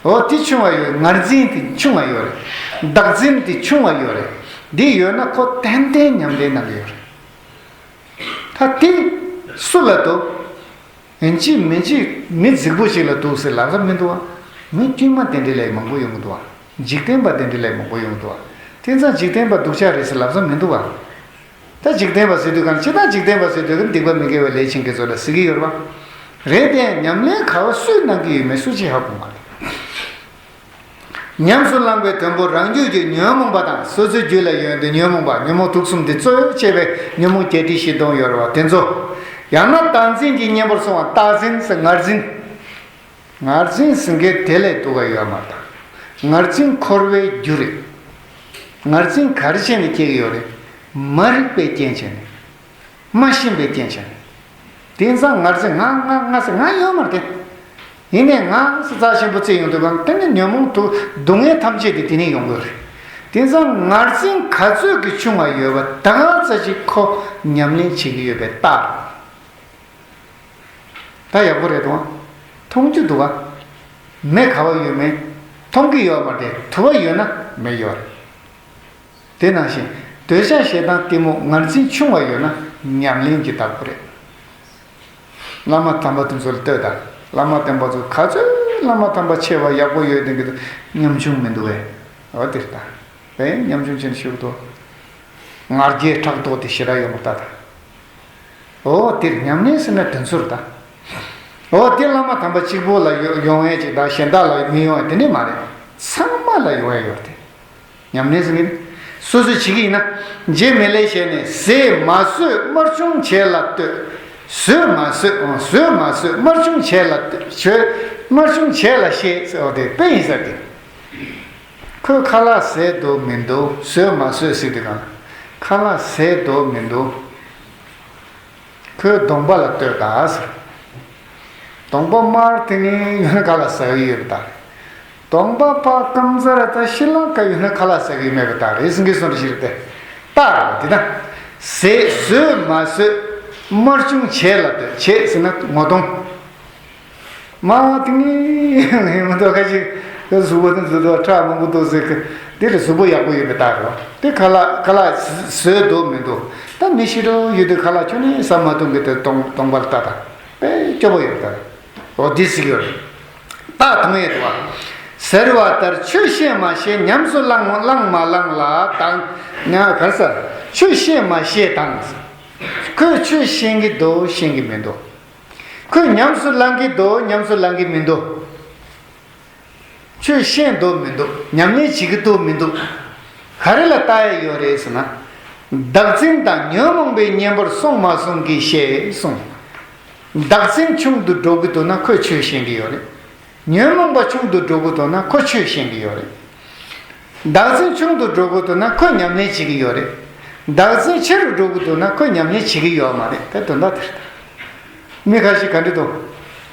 འོ་དེ་ཆུང་བ་ཡོད། ངར་འཛིན་དེ་ཆུང་བ་ཡོད་རེད། བདག་འཛིན་དེ་ཆུང་བ་ཡོད་རེད། འདི་ཡོད་ན་ཁོ་ཏན་ཏན་ཉམས་ལེན་གནང་གི་ཡོད་རེད། ད་དེ་སུ་ལ་འདུག་ཡིན་གཅིག་མིན་གཅིག་མི་རྫིག་པོ་ཞིག་ལ་འདུག་ཟེར་ལབ་ས་མི་འདུག་བ། མི་དཀྱུས་མ་དེ་འདྲ་ལས་མང་པོ་ཡོང་གི་འདུག་བ། འཇིག་རྟེན་པ་དེ་འདྲ་ལས་མང་པོ་ཡོང་གི་འདུག་བ། དེ་ཙང་འཇིག་རྟེན་པ་སྡུག་ཅག་རེད་ཟེར་ལབ་ས་མི་འདུག་བ། ད་འཇིག་རྟེན་པ་ཟེར་དུས་གང་ཅི་ད་འཇིག་རྟེན་པ་ཟེར་དུས་གང་སྡིག་པ་མི་དགེ་བའི་ལས་བྱེད་མཁན་ཚོ་ལ་ཟེར་གྱི་ཡོད་རེད་བ། རེད་དེ་ཉམས་ལེན་ག་བ་སུས་གནང་གི་ཡོད་མེད་སུ་གཅིག་ཧ་གོ་མ་རེད། ཉམས་སུ་བླངས་པའི་དོན་པོ་རང་རྒྱུད་ཀྱི་ཉོན་མོངས་པ་དང་། སོ་སོའི་རྒྱུད་ལ་ཡོད་དེ་ཉོན་མོངས་པ། ཉོན་མོངས་དུག་གསུམ་དེ་གཙོ་བོ་བྱས་པའི་ཉོན་མོངས་བརྒྱད་ཁྲི་བཞི་སྟོང་ཡོད་རེད་བ། དེ་ཚོ། ཡང་ན་བདག་འཛིན་གྱི་གཉེན་པོར་སོང་བ། བདག་འཛིན་ཟེར་ངར་འཛིན། ངར་འཛིན་ཟེར་མཁན་དེ་ལས་སྡུག་ག་ཡོད་མ་རེད། ངར་འཛིན་འཁོར་བའི་རྒྱུ་རེད། ངར་འཛིན་ག་རེ་བྱས་ནས་སྐྱེ་གི་ཡོད་རེད། མ་རིག་པའི་རྐྱེན་བྱས་ནས། མ་ཤེས་པའི་རྐྱེན་བྱས་ནས། དེང་སང་ངར་འཛིན་ང་ང་ང་ཟེར་ང་ཡོད་མ་རེད་དེ། ཡིན་ནའི་ང་ཟེར་རྩ་ཆེན་པོ་བརྩི་ཡོང་དུས་གང་དེ་ནི་ཉོན་མོངས་དུག་སྡུག་བསྔལ་ཐམས་ཅད་དེ་དེ་ནས་ཡོང་གི་ཡོད་རེད། དེང་སང་ངར་འཛིན་ག་ཚོད་ཀྱི་ཆུང་བ་ཡོད་པ་ད་ག་ཚོད་ཅིག་ཁོ་ཉམས་ལེན་བྱེད་ཀྱི་ཡོད་པའི་རྟགས། ད་ཡག་པོ་རེད་དོ། མཐོང་རྒྱུ་འདུག་ག་མེ་ག་བ་ཡོད་མེད་མཐོང་གི་ཡོད་མ་རེད། དུ་བ་ཡོད་ན་མེ་ཡོད་རེད། དེ་ནང་བཞིན་འདོད་ཆགས་ཞེ་སྡང་གཏི་མུག་ངར་འཛིན་ཆུང་བ་ཡོད་ན་ཉམས་ལེན་གྱི་བདག་པོ་རེད། བླ་མ་དམ་པ་དེ་ཚོ་ལ་ལྟོས་དང་། བླ་མ་དམ་པ་ཚོ་ག་ཚོད་བླ་མ་དམ་པ་ཆེ་བ་ཡག་པོ་ཡོད་དེ་གི་ཉམ་ཆུང་མི་འདུག་བས། འོ་དེ་ལྟ་བས་ཉམ་ཆུང་ཅན་ཞུ་གི་འདུག་ང་རྒྱལ་ཕྲག་དོག་དེ་ཞེ་དྲག་ཡོད་མ་རེད་ད། འོ་དེར་ཉམས་ལེན་ཟེར་ན་དེ་ཚོ་རེད་ད། འོ་དེ་བླ་མ་དམ་པ་གཅིག་པོ་ལ་ཡོང་ཡས་ཅིག་དང་གཞན་དག་ལ་མི་ཡོང་ཡས་དེ་འདྲས་མ་རེད། ཚང་མ་ལ་ཡོང་ཡས་ཡོད་དེ། ཉམས་ལེན་ཟེར་གྱི་རེད། སོ་སོས་བྱེད་ཀྱི་ཡིན་ན། རྗེ་མི་ལས་ཞེས་ནས་ཟས་མ་ཟོས་དམར་ཆུང་བྱས་ལ་ལྟོས། ཟོས་མ་ཟོས་ཨང་ཟོས་མ་ཟོས་དམར་ཆུང་བྱས་ལ་ལྟོས། དམར་ཆུང་བྱས་ལ་ཞེས་ཟེར་བ་དེ་དཔེ་ཡིན་ས་དེ། ཁོས་ཁ་ལག་ཟས་འདུག་མི་འདུག་ཟོས་མ་ཟོས་ཟེར་དུས་གང་ཁ་ལག་ཟས་འདུག་མི་འདུག་ཁོས་གདོང་པ་ལ་ལྟོས་དང་ཟེར། གདོང་པ་དམར་དེ་ངའི་ཡོད་ན་ཁ་ལག་ཟ་གི་ཡོད་པ་དང་། གདོང་པ་ཕར་སྐམ་ཚར་ད་ཤི་ལང་ཀ་ཡོད་ན་ཁ་ལག་ཟ་གི་ཡོད་མེད་པ་དང་རེད་ཟིན་གི་སོང་རེ་ཞིག་རེད་དེ། རྟགས་རེད་དེ་དང་། ཟས་ཟོས་མ་ཟོས་དམར་ཆུང་བྱས་ལ་ལྟོས། བྱས་ཟེར་ན་ངོ་གདོང་། མ་དེ་ངའི་མི་འདུག་ཁ་ཅིག་གཟུགས་པོ་དེ་འཛུལ་འདུག་ཁྲག་མང་པོ་འདུག་ཟེར་གི་དེ་ལ་གཟུགས་པོ་ཡག་པོ་ཡོད་པའི་རྟགས་རེད། དེ་ཁ་ལག་ཁ་ལག་ཟོས་འདུག་མི་འདུག་ད་མི་ཤི་རོ་ཡོད་དུས་ཁ་ལག་ཁྱོན་ནས་ཟ་མ་ཐུབ་གི་དེ་གདོང་གདོང་པ་ལ་ལྟ་དང་། དཔེ་སྐྱོ་པོ་ཡོད་པ་རེད། འོ་འདི་ཟིག་ཡོད་རེད། རྟགས་མཐོང་ཡས་འདུག་བ། ཟེར་བ་ལྟར་ཆོས་ཤེས་མ་ཤེས་ཉམས་སུ་བླང་བླང་མ་བླང་ལ་དང་། ཉ་གར་ས། ཆོས་ཤེས་མ་ཤེས་དང་། ཁོས་ཆོས་ཤེས་ཀྱི་འདུག་ཤེས་ཀྱི་མི་འདུག་ཁོས་ཉམས་སུ་བླང་གི་འདུག་ཉམས་སུ་བླང་གི་མི་འདུག་ཆོས་ཤེས་འདུག་མི་འདུག་ཉམས་ལེན་བྱེད་ཀྱི་འདུག་མི་འདུག་ག་རེ་ལ་ལྟ་ཡས་ཡོད་རེད་ཟེར་ན། བདག་འཛིན་དང་ཉོན་མོངས་པའི་གཉེན་པོར་སོང་མ་སོང་གི་ཞེས་གསུངས། བདག་འཛིན་ཆུང་དུ་འགྲོ་གི་འདུག་ན་ཁོས་ཆོས་ཤེས་ཀྱི་ཡོད་རེད། ཉོན་མོངས་པ་ཆུང་དུ་འགྲོ་གི་འདུག་ན་ཁོ་ཆོས་ཤེས་ཀྱི་ཡོད་རེད། བདག་འཛིན་ཆུང་དུ་འགྲོ་གི་འདུག་ན་ཁོ་ཉམས་ལེན་བྱེད་ཀྱི་ཡོད་རེད། བདག་འཛིན་ཆེ་རུ་འགྲོ་གི་འདུག་ན་ཁོ་ཉམས་ལེན་བྱེད་ཀྱི་ཡོད་མ་རེད། དེ་དོན་དག་དེ་རེད། མི་ཁ་ཤས་ག་འདྲ་འདུག་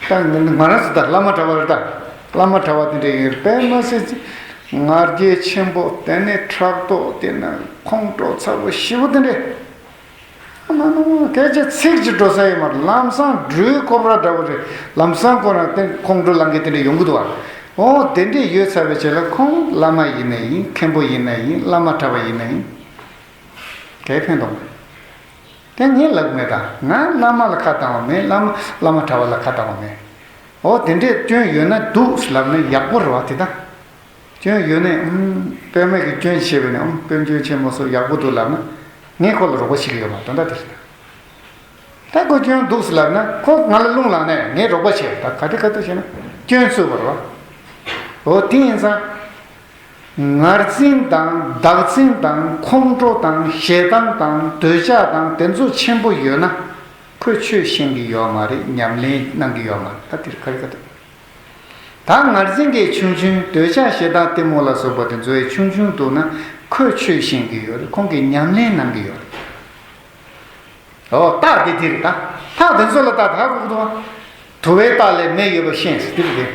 ད་ང་རང་ཚོ་ད་བླ་མ་གྲྭ་པ་རེད་ད། བླ་མ་གྲྭ་པ་དེ་འདྲ་ཡོད་རེད་པས་མ་ཟད། ང་རྒྱལ་ཆེན་པོ་དེ་ནས་ཕྲག་དོག་དེ་ན་ཁོང་ཁྲོ་ཚ་པོ་ཞེ་པོ་དེ་འདྲ། མ་ནོ་སྐད་ཆ་ཚིག་གཅིག་འགྲོ་ས་ཡོད་མ་རེད། ལམ་སང་སྦྲུལ་ཁོ་པ་འདྲ་བོ་རེད། ལམ་སང་ཁོ་རང་སྟེང་ཁོང་ཁྲོ་ལངས་མཁན་དེ་འདྲ་ཡོང་གི་འདུག་བ། འོ་དེ་འདྲས་ཡོད་ཚར་བའི་རྗེས་ལ་ཁོང་བླ་མ་ཡིན་ན་ཡིན། མཁན་པོ་ཡིན་ན་ཡིན། བླ་མ་གྲྭ་པ་ཡིན་ན་ཡིན། གས་ཕན་ཐོགས་མེད། དེ་ངས་ལབ་མེད་ད། ང་བླ་མ་ལ་ཁ་བཏང་བ་མེད། བླ་མ་བླ་མ་གྲྭ་པ་ལ་ཁ་བཏང་བ་མེད། འོ་དེ་འདྲས་སྐྱོན་ཡོད་ན་འདུག་ལབ་ན་ཡག་པོ་རེད་བ་དེ་ད། སྐྱོན་ཡོད་ནས་ཨུམ་དཔེ་མེད་ཀྱི་སྐྱོན་བཤད་པས་ནས་ཨུམ་དཔེ་སྐྱོན་ཆེན་མོ་སོགས་ཡག་པོ་འདུག་ལབ་ན་ངས་ཁོ་ལ་རོགས་པ་བྱེད་ཀྱི་ཡོད་མ་དོན་དག་དེ་རེད། ད་ཁོ་སྐྱོན་འདུག་ལབ་ན་ཁོ་ང་ལ་རླུང་ལངས་ནས་ངས་རོགས་པ་བྱེད་ད་ག་དེ་ག་དུ་བྱས་ན་སྐྱོན་འཚོལ་བར་བ། འོ་དེ་ཡིན་ཙང་། ངར་འཛིན་དང་བདག་འཛིན་དང་ཁོང་ཁྲོ་དང་ཞེ་སྡང་དང་འདོད་ཆགས་དང་དེ་ཚོ་ཆེན་པོ་ཡོད་ན། ཁོས་ཆོས་ཤེས་ཀྱི་ཡོད་མ་རེད། ཉམས་ལེན་གནང་གི་ཡོད་མ་རེད། ད་དེར་ག་རེ་ག་ད། ད་ངར་འཛིན་གྱི་ཆུང་ཆུང་འདོད་ཆགས་ཞེ་སྡང་གཏི་མུག་ལ་སོགས་པ་དེ་ཚོའི་ཆུང་ཆུང་འདུག་ན་ཁོས་ཆོས་ཤེས་ཀྱི་ཡོད་རེད། ཁོང་གིས་ཉམས་ལེན་གནང་གི་ཡོད་རེད། ཨོ་རྟགས་དེ་དེ་རེད་ད། རྟགས་དེ་ཚོ་ལ་ད་ད་གོ་གི་འདུག་བ། དུ་བའི་རྟགས་ལས་མེ་ཡོད་པ་ཤེས་ཟེར་དེ་རེད་དེ།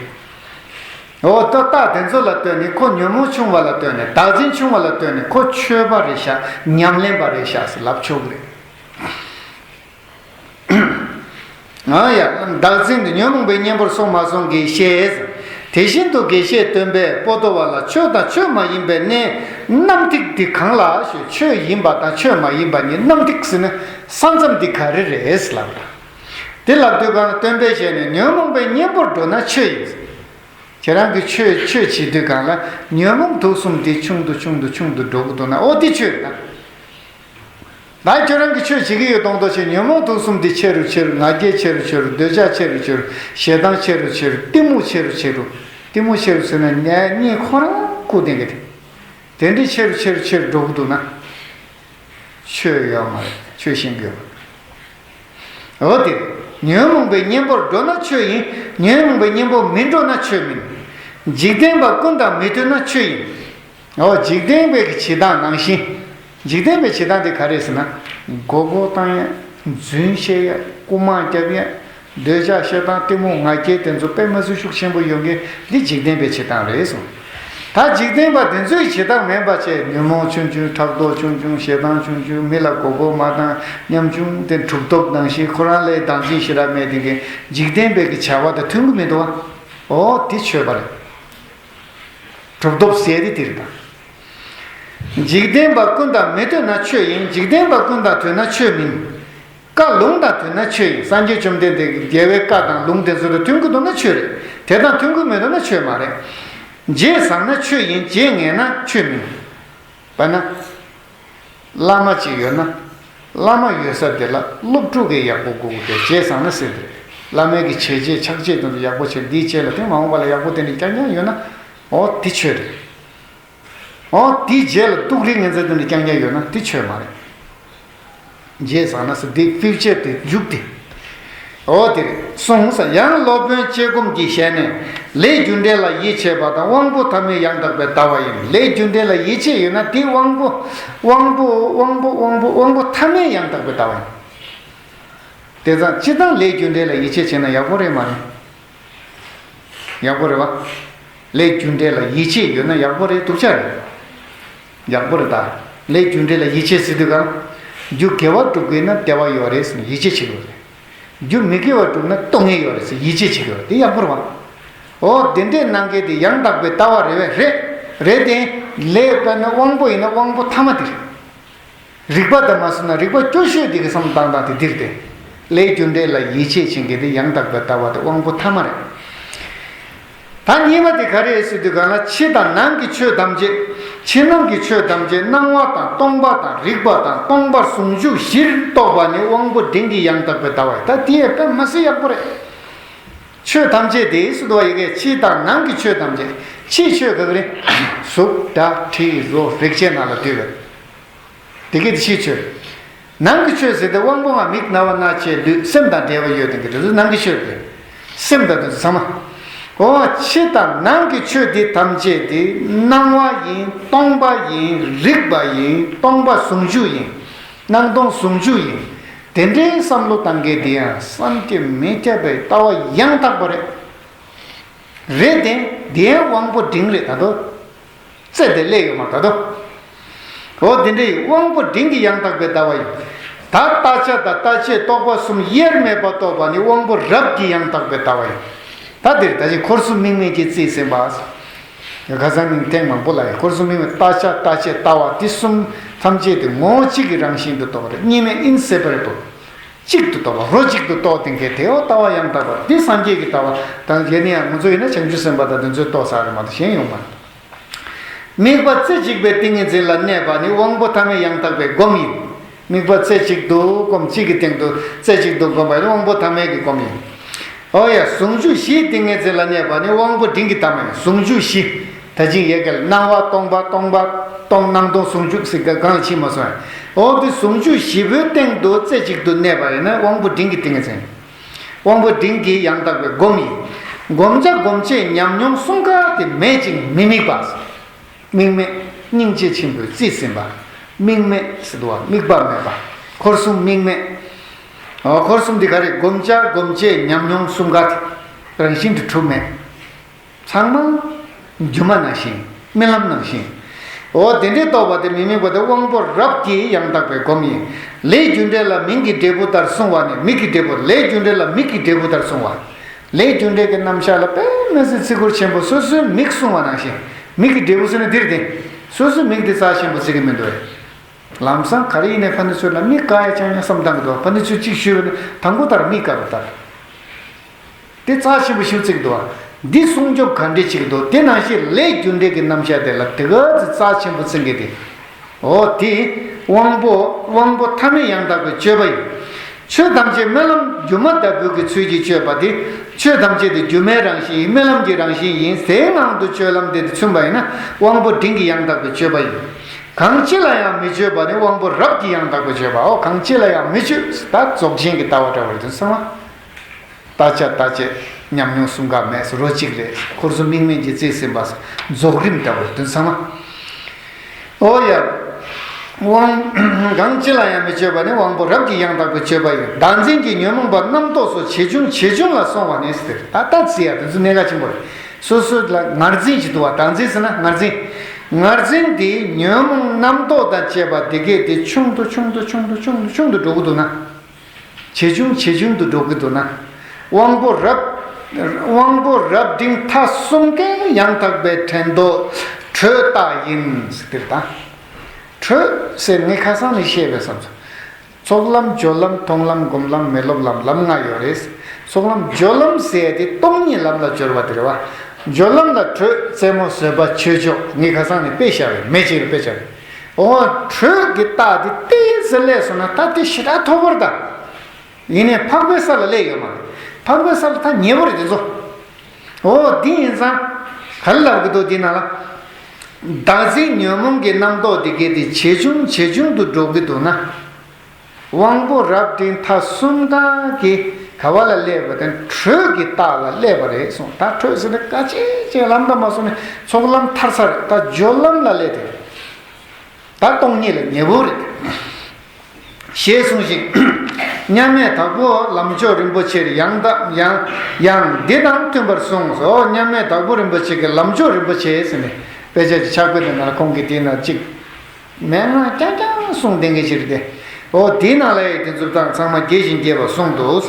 ཨོ་ད་རྟགས་དེ་ཚོ་ལ་ལྟོས་ནས་ཁོ་ཉོན་མོངས་ཆུང་བ་ལ་ལྟོས་ནས་བདག་འཛིན་ཆུང་བ་ལ་ལྟོས་ནས་ཁོ་ཆོས་པ་རེད་ཤག་ཉམས་ལེན་པ་རེད་ཤག་ཟེར་ལབ་ཆོག་གི་རེད། ཨ་ཡ། བདག་འཛིན་དུ་ཉོན་མོངས་པའི་གཉེན་པོར་སོང་མ་སོང་གི་ཤེས། དེ་བཞིན་དུ་དགེ་བཤེས་སྟོན་པས་པོ་ཏོ་བ་ལ་ཆོས་དང་ཆོས་མ་ཡིན་པའི་གནས་རྣམ་ཐིག་འདི་གང་ལགས་ཞུས། ཆོས་ཡིན་པ་དང་ཆོས་མ་ཡིན་པ་གཉིས་རྣམ་ཐིག་ཟེར་ན་ས་མཚམས་འདི་ག་རེ་རེད་ལབ་པ། དེ་ལབ་དུས་གང་ལ་སྟོན་པས་ཞལ་ནས་ཉོན་མོངས་པའི་གཉེན་པོར་འགྲོ་ན་ཆོས་ཡིན། ཁྱེད་རང་གིས་ཆོས་ཆོས་བྱེད་དུས་གང་ལ་ཉོན་མོངས་དུག་གསུམ་དེ་ཆུང་དུ་ཆུང་དུ་ཆུང་དུ་འགྲོ་གི་འདུག་ན་ཨོ་དེ་ཆོས་རེད་ད། ད་ཁྱོད་རང་གིས་ཆོས་བྱེད་ཀྱི་ཡོད་མདོག་མདོག་བྱས། ཉོན་མོངས་དུག་གསུམ་དེ་ཆེ་རུ་ཆེ་རུ། ང་རྒྱལ་ཆེ་རུ་ཆེ་རུ། འདོད་ཆགས་ཆེ་རུ་ཆེ་རུ། ཞེ་སྡང་ཆེ་རུ་ཆེ་རུ། གཏི་མུག་ཆེ་རུ་ཆེ་རུ། གཏི་མུག་ཆེ་རུ་ཟེར་ན་ཉེ་ཉེ་ཁོ་རང་བཀུག་བསྡད་མཁན་དེ། དེ་འདྲའི་ཆེ་རུ་ཆེ་རུ་ཆེ་རུ་འགྲོ་གི་འདུག་ན། ཆོས་ཡོད་མ་རེད། ཆོས་ཤེས་ཀྱི་ཡོད་མ་རེད། འོ་དེ། ཉོན་མོངས་པའི་གཉེན་པོར་འགྲོ་ན་ཆོས་ཡིན། ཉོན་མོངས་པའི་གཉེན་པོ་མི་འགྲོ་ན་ཆོས་མིན། འཇིག་རྟེན་པ་ཀུན་དང་མི་མཐུན་ན་ཆོས་ཡིན། འོ་འཇིག་རྟེན་པའི་གི་བྱེད་སྟངས་ནང་བཞིན། འཇིག་རྟེན་པའི་བྱེད་སྟངས་དེ་ག་རེ་ཟེར་ན། མགོ་སྐོར་བཏང་ཡ། རྫུན་བཤད་ཡ། རྐུ་མ་རྒྱབ་ཡ། འདོད་ཆགས་ཞེ་སྡང་གཏི་མུག་ང་རྒྱལ་དེ་ཚོ་དཔེ་མི་སྲིད་ཤུགས་ཆེན་པོ་ཡོད་མཁན་འདི་འཇིག་རྟེན་པའི་བྱེད་སྟངས་རེད་གསུངས། ད་འཇིག་རྟེན་པ་དེ་ཚོའི་བྱེད་སྟངས་མིན་པ་བྱས། ཉོན་མོངས་ཆུང་ཆུང་། ཕྲག་དོག་ཆུང་ཆུང་། ཞེ་སྡང་ཆུང་ཆུང་། མི་ལ་མགོ་སྐོར་མ་བཏང་། ཉམ་ཆུང་དེ་གྲུབ་ཐོབ་ནང་བཞིན་ཁོ་རང་ལ་བདག་འཛིན་ཞེ་དྲག་མེད་དེ་གི་འཇིག་རྟེན་པའི་གི་བྱ་བ་དང་མཐུན་གི་མི་འདུག་བ། ཨོ་དེ་ཆོས་པ་རེད། གྲུབ་ཐོབ་ཟེར་དེ་དེ་རེད་ད། འཇིག་རྟེན་པ་ཀུན་དང་མི་མཐུན་ན་ཆོས་ཡིན། འཇིག་རྟེན་པ་ཀུན་དང་མཐུན་ན་ཆོས་མིན། བཀའ་ལུང་དང་མཐུན་ན་ཆོས་ཡིན། སངས་རྒྱས་བཅོམ་ལྡན་འདས་ཀྱི་རྒྱལ་བའི་བཀའ་དང་ལུང་དེ་ཚོ་དང་མཐུན་གྱི་འདུག་ན་ཆོས་རེད། དེ་དང་མཐུན་གྱི་མི་འདུག་ན་ཆོས་མ་རེད། རྗེས་བཟང་ན་ཆོས་ཡིན། རྗེས་ངན་ན་ཆོས་མིན། དཔེར་ན། བླ་མ་གཅིག་ཡོད་ན། བླ་མ་ཡོད་ས་དེ་ལ་སློབ་ཕྲུག་གིས་ཡག་པོ་སྒུག་དགོས། རྗེས་བཟང་ན་ཟེར་དེ་རེད། བླ་མའི་གི་བྱས་རྗེས་ཕྱག་རྗེས་དེ་ཚོ་ཡག་པོ་བྱས། འདིའི་རྗེས་ལ་དེ་མ་འོངས་པ་ལ་ཡག་པོ་དེ་འདྲ་རྐྱང་རྐྱང་ཡོད་ན། འོ་དེ་ཆོས་རེད། འོ་དེའི་རྗེས་ལ་སྡུག་རིགས་ངན་ཚ་དེ་འདྲ་རྐྱང་རྐྱང་ཡོད་ན་དེ་ཆོས་མ་རེད། རྗེས་བཟང་ན་ཟེར་དེ་ཕིའུ་ཅར་དེ་མཇུག་དེ། འོ་དེ་རེད། གསུངས་ས། ཡང་སློབ་དཔོན་ལྕེ་སྒོམ་གྱི་ཞལ་ནས། ལས་རྒྱུ་འབྲས་ལ་ཡིད་ཆེས་པ་དང་། དབང་པོ་ཐ་མའི་ཡང་དག་པའི་ལྟ་བ་ཡིན། ལས་རྒྱུ་འབྲས་ལ་ཡིད་ཆེས་ཡོད་ན་དེ་དབང་པོ། དབང་པོ་དབང་པོ་དབང་པོ་དབང་པོ་ཐ་མའི་ཡང་དག་པའི་ལྟ་བ་ཡིན། དེ་ཙང་སྤྱིར་བཏང་ལས་རྒྱུ་འབྲས་ལ་ཡིད་ཆེས་བྱས་ན་ཡག་པོ་རེད་མ་རེད། ཡག་པོ་རེད་བ། ལས་རྒྱུ་འབྲས་ལ་ཡིད་ཆེས་ཡོད་ན་ཡག་པོ་རེད། སྡུག་ཅག་རེད། ཡག་པོ་རེད་ད། ལས་རྒྱུ་འབྲས་ལ་ཡིད་ཆེས་ཟེར་དུས་གང་། རྒྱུ་དགེ་བ་སྒྲུབ་དགོས་ན་བདེ་བ་ཡོད་རེད་ཟེར་ནས་ཡིད་ཆེས་བྱེད་དགོས་རེད། རྒྱུ་མི་དགེ་བ་སྒྲུབ་ན་སྡུག་བསྔལ་ཡོད་རེད་ཟེར་ཡིད་ཆེས་བྱེད་དགོས་རེད། དེ་ཡག་པོ་རེད་བ། འོ་དེ་འདྲས་གནང་མཁན་དེ་ཡང་དག་པའི་ལྟ་བ་རེད་བས། རེད། རེད་དེ། ལས་དཔེར་ན་དབང་པོ་ཡིན་ན་དབང་པོ་ཐ་མ་དེ་རེད། རིག་པ་དང་མ་བསྲུབས་ན་རིག་པ་སྐྱོ་ཤོས་དེ་གི་བསམ་བློ་བཏང་སྟངས་དེ་འདིར་ཏེ། ལས་རྒྱུ་འབྲས་ལ་ཡིད་ཆེས་བྱེད་མཁན་དེ་ཡང་དག་པའི་ལྟ་བ་དེ་དབང་པོ་ཐ་མ་རེད། ད་གཉིས་པ་དེ་ག་རེ་ཟེར་དུས་གང་ལ་ཕྱི་དང་ནང་གི་ཆོས་ཐམས་ཅད། ཕྱི་ནང་གི་ཆོས་ཐམས་ཅད་སྣང་བ་དང་སྟོང་པ་དང་རིག་པ་དང་སྟོང་པ་ཟུང་འཇུག་བཞིར་རྟོགས་པ་ནི་དབང་པོ་འབྲིང་གི་ཡང་དག་པའི་ལྟ་བ་ཡིན། ད་དེ་ཡང་དཔེ་མ་སྲིད་ཡག་པོ་རེད། ཆོས་ཐམས་ཅད་དེ་ཟེར་དུས་ཡི་གེ་ཕྱི་དང་ནང་གི་ཆོས་ཐམས་ཅད། ཕྱིའི་ཆོས་ག་གི་རེད། གཟུགས་སྒྲ་དྲི་རོ་རེག་བྱའི་ནང་ལ་འདུས་པའི། དེ་གའི་དེ་ཕྱིའི་ཆོས། ནང་གི་ཆོས་ཟེར་ཏེ་དབང་པོ་ལྔ་མིག་རྣ་བ་སྣ་ལྕེ་ལུས་སེམས་དང་འབྲེལ་བ་ཡོད་དེ་གི་དེ་ཚོ་ནང་གི་ཆོས་རེད། སེམས་དང་དེ་ཚོ་ཚང་མ། འོ་ཕྱི་དང་ནང་གི་ཆོས་དེ་ཐམས་ཅད་དེ་སྣང་བ་ཡིན། སྟོང་པ་ཡིན། རིག་པ་ཡིན། སྟོང་པ་ཟུང་འཇུག་ཡིན། སྣང་སྟོང་ཟུང་འཇུག་ཡིན། དེ་འདྲའི་བསམ་བློ་བཏང་མཁན་དེ་ཡང་བསམ་གྱིས་མི་ཁྱབ་པའི་ལྟ་བ་ཡང་དག་པ་རེད། རེད་དེ། དེའི་དབང་པོ་འབྲིང་རེད་ད་དོ། རྩེ་དེ་སླེབས་ཡོད་མ་རེད་ད་དོ། འོ་དེ་འདྲའི་དབང་པོ་འབྲིང་གི་ཡང་དག་པའི་ལྟ་བ་ཡིན། ད་བརྟག་བྱ་དང་བརྟག་བྱེད་རྟོག་པ་གསུམ་དབྱེར་མེད་པར་རྟོགས་པ་ནི་དབང་པོ་རབ་ཀྱི་ཡང་དག་པའི་ལྟ་བ་ཡིན། ད་འདིར་ད་ཅི་འཁོར་གསུམ་དམིགས་མེད་ཀྱིས་རྩིས་ཟིན་པ། ཁ་སང་ནས་ཐེངས་མང་པོ་ལབ་ཡོད། འཁོར་གསུམ་དམིགས་མེད་བརྟག་བྱ་བརྟག་བྱེད་ལྟ་བ་འདི་གསུམ་ཐམས་ཅད་དེ་ངོ་བོ་གཅིག་གི་རང་བཞིན་དུ་རྟོགས་པ་རེད། གཉིས་མེད་ཨིན་སེ་པ་རེ་བལ། གཅིག་ཏུ་རྟོགས་པ། རོ་གཅིག་ཏུ་རྟོགས་ཏེ་འགལ་དེའོ་ལྟ་བ་ཡང་དག་པ་འདི་སངས་རྒྱས་ཀྱི་ལྟ་བ་དང་། གཞན་ཡང་ང་ཚོ་ཡིན་ན་བྱང་ཆུབ་སེམས་དཔའ་དང་དེ་ཚོའི་རྟོགས་ས་རེད་མ་གཏོགས་གཞན་ཡོང་མ་རེད། དམིགས་པ་རྩེ་གཅིག་པའི་ཏིང་ངེ་འཛིན་ལ་གནས་པ་ནི་དབང་པོ་ཐ་མའི་ཡང་དག་པའི་སྒོམ་ཡིན། དམིགས་པ་རྩེ་གཅིག་ཏུ་སྒོམ། གཅིག་གི་སྟེང་དུ་རྩེ་གཅིག་ཏུ་སྒོམ་པ་ནི་དབང་པོ་ཐ་མའི་གི་སྒོམ་ཡིན། ཨོ་ཡ། ཟུང་འཇུག་བཞིའི་ཏིང་ངེ་འཛིན་ལ་གནས་པ་ནི་དབང་པོ་འབྲིང་གི་ལྟ་བ་ཡིན། ཟུང་འཇུག་བཞི། ད་ཅི་ཡི་གེ་ལ་སྣང་བ་སྟོང་པ། སྟོང་པ། སྣང་སྟོང་ཟུང་འཇུག་ཟེར་ག་གང་ཕྱིན་མ་སོང་། འོ་དེ་ཟུང་འཇུག་བཞི་པོའི་སྟེང་དུ་རྩེ་གཅིག་ཏུ་གནས་པ་ཡིན་ན་དབང་པོ་འབྲིང་གི་ཏིང་ངེ་འཛིན། དབང་པོ་འབྲིང་གི་ཡང་དག་པའི་སྒོམ་ཡིན། བསྒོམ་བྱ་སྒོམ་བྱེད་ཉམས་མྱོང་གསུམ་ཀ་དེ་མེད་ཅིང་མི་དམིགས་པ། དམིགས་མེད་སྙིང་རྗེ་ཆེན་པོས་རྩིས་ཟིན་པ། དམིགས་མེད་ཟེར་དུས་དམིགས་པ་མེད་པ། འཁོར་གསུམ་དམིགས་མེད། འོ་འཁོར་གསུམ་འདི་ག་རེ། བསྒོམ་བྱ་སྒོམ་བྱེད་ཉམས་མྱོང་གསུམ་ཀ་དེ་རང་བཞིན་དུ་གྲུབ་མེད། ཚང་མ་སྒྱུ་མ་ནང་བཞིན། རྨི་ལམ་ནང་བཞིན། འོ་དེ་འདྲའི་རྟོགས་པ་དེ་མི་དམིགས་པ་དེ་དབང་པོ་རབ་ཀྱི་ཡང་དག་པའི་སྒོམ་ཡིན། ལས་རྒྱུ་འབྲས་ལ་མིང་གི་འབྲས་བུ་ལྟར་གསུངས་པ་ནི། མིག་གི་འབྲས་བུ། ལས་རྒྱུ་འབྲས་ལ་མིག་གི་འབྲས་བུ་ལྟར་གསུངས་པ། ལས་རྒྱུ་འབྲས་ཀྱི་རྣམ་གཞག་ལ་དཔེ་མི་སྲིད་བརྩི་བཀུར་ཆེན་པོ། སོ་སོའི་མིག་གསུངས་པ་ནང་བཞིན། མིག་གི་འབྲས་བུ་ཟེར་ན་འདིར་བསྟན། སོ་སོའི་མིག་འདི་རྩ་ཆེན་པོ་བརྩི་གི་མི་འདུག་གས། ལམ་སང་ག་རེ་ཡིན་ནའི་ཕ་ནི་ཚོས་ལ་མིག་དཀར་ཡ་ཆགས་ཡ་བསམ་བཏང་གི་འདུག་ཕ་ནི་ཚོས་གཅིག་ཞུས་པ་ནི་དང་པོ་ལྟར་མིག་དཀར་པོ་ལྟར། དེ་རྩ་ཆེན་པོ་ཞིག་བརྩི་གི་འདུག་བ། འདི་སྲུང་སྐྱོབ་ག་འདྲས་བྱེད་ཀྱི་འདུག་དེ་ནང་བཞིན་ལས་རྒྱུ་འབྲས་ཀྱི་རྣམ་གཞག་དེ་ལ་དེ་ག་ཚོད་རྩ་ཆེན་པོ་བརྩི་གི་དེ། འོ་དེ་དབང་པོ། དབང་པོ་ཐ་མལ་ཡང་དག་པའི་སྤྱོད་པ་ཡིན། ཆོས་ཐམས་ཅད་རྨི་ལམ་སྒྱུ་མ་ལྟ་བུའི་གི་ཚུལ་གྱིས་སྤྱོད་པ་དེ། ཆོས་ཐམས་ཅད་དེ་སྒྱུ་མའི་རང་བཞིན་ཡིན། རྨི་ལམ་གྱི་རང་བཞིན་ཡིན། དེའི་ངང་དུ་སྤྱོད་ལམ་དེ་དེ་མཚོན་པ་ཡིན་ན་དབང་པོ་འབྲིང་གི་ཡང་དག་པའི་སྤྱོད་པ་ཡིན། གང་ཅི་ལ་ཡང་མི་སྤྱོད་པ་ནི་དབང་པོ་རབ་ཀྱི་ཡང་དག་པའི་སྤྱོད་པའོ། གང་ཅི་ལ་ཡང་མི་སྤྱོད། ད་རྫོགས་ཆེན་གྱི་ལྟ་བ་འདྲ་བར་དུ་ཚང་མ། བརྟག་དཔྱད་བརྟག་དཔྱད་ཉམས་མྱོང་གསུམ་ཀ་མེད་སོ་རོ་གཅིག་རེད། འཁོར་གསུམ་དམིགས་མེད་ཀྱི་རྩིས་ཟིན་པ། རྫོགས་རིམ་འདྲ་བར་དུ་ཚང་མ། ཨོ་ཡ། དབང་། གང་ཅི་ལ་ཡང་མི་སྤྱོད་པ་ནི་དབང་པོ་རབ་ཀྱི་ཡང་དག་པའི་སྤྱོད་པ་ཡིན། བདག་འཛིན་གྱི་ཉོན་མོངས་པ་རྣམ་རྟོག་སོགས་ཇེ་ཆུང་ཇེ་ཆུང་ལ་སོང་བ་ནི་ཟེར། ད་ལྟ་རྩིས་ཡ་དེ་ཚོ་གནད་འགག་ཆེན་པོ་རེད། སོ་སོ་ལ་ངར་འཛིན་ཞིག་འདུག་བ། བདག་འཛིན་ཟེར་ན་ངར་འཛིན། ངར་འཛིན་དེ་ཉོན་མོངས་རྣམ་རྟོག་དང་བཅས་པ་དེ་གས་དེ་ཆུང་དུ་ཆུང་དུ་ཆུང་དུ་ཆུང་དུ་ཆུང་དུ་འགྲོ་གི་འདུག་ན། ཇེ་ཆུང་ཇེ་ཆུང་དུ་འགྲོ་གི་འདུག་ན། དབང་པོ་རབ། དབང་པོ་རབ་འབྲིང་ཐ་གསུམ་ཀའི་ཡང་དག་པའི་དྲན་རྟོག་དྲོད་རྟགས་ཡིན་ཟེར་དེར་དང་། དྲོད་ཟེར་ངས་ཁ་སང་ནས་བཤད་པའི་བསམ་ཚུལ། ཚོགས་ལམ་སྦྱོར་ལམ་མཐོང་ལམ་སྒོམ་ལམ་མི་སློབ་ལམ་ལམ་ལྔ་ཡོད་རེད། ཚོགས་ལམ་སྦྱོར་ལམ་ཟེར་ཡ་དེ་སྟོང་ཉིད་ལམ་ལ་སྦྱོར་བ་དེ་རེད་བ། སྦྱོར་ལམ་ལ་དྲོད་རྩེ་མོ་བཟོད་པ་ཆོས་མཆོག་ངས་ཁ་སང་ནས་དཔེ་བཞག་པའི་མེ་ཆེ་རུ་དཔེ་བཞག་པའི། འོ་དྲོད་ཀྱི་རྟགས་དེ་ཏོག་ཙམ་སླེབས་སོང་ན་ད་དེ་ཞེ་དྲག་མཐོ་པོར་ད། ཡིན་ནའི་འཕགས་པའི་ས་ལ་སླེབས་ཡོད་མ་རེད། འཕགས་པའི་ས་ལ་ད་ཉེ་བོ་རེད་དེ་ཚོ། འོ་དེ་ཡིན་ཙང་། ག་རེ་ལབ་གི་འདུག་དེ་ནང་ལ། བདག་འཛིན་ཉོན་མོངས་ཀྱི་རྣམ་རྟོག་དེ་གས་དེ་ཇེ་ཆུང་ཇེ་ཆུང་དུ་འགྲོ་གི་འདུག་ན། དབང་པོ་རབ་འབྲིང་ཐ་གསུམ་ཀ་གི་ག་བ་ལ་སླེབས་པ་དང་དྲོད་ཀྱི་རྟགས་ལ་སླེབས་པ་རེད་གསུངས། ད་དྲོད་ཟེར་ན་ཀ་ཅེ་ཅེ་ལམ་དུ་མ་སོང་ནས་ཚོགས་ལམ་ཐར་ས་རེད། ད་སྦྱོར་ལམ་ལ་སླེབས་ཏེ། ད་སྟོང་ཉིད་ལ་ཉེ་བོ་རེད། ཞེས་གསུངས་ཤིང་། མཉམ་མེད་དྭགས་པོ་ལམ་མཆོག་རིན་པོ་ཆེར་ཡང་དག་ཡང་ཡང་འདི་དང་མཐུན་པར་གསུངས་སོ། མཉམ་མེད་དྭགས་པོ་རིན་པོ་ཆེ་གི་ལམ་མཆོག་རིན་པོ་ཆེ་ཟེར་ནས་དཔེ་ཆ་གི་ཕྱག་དཔེ་དེ་ནང་ཁོང་གིས་དེའི་ནང་གཅིག་མན་ངག་རྐྱང་རྐྱང་གསུངས་བསྡད་མཁན་ཞིག་རེད་དེ། འོ་དེའི་ནང་ལ་ཡང་དེ་ཚོ་དང་ཚང་མ་རྒྱས་ཤིང་རྒྱས་པར་གསུངས་འདུག་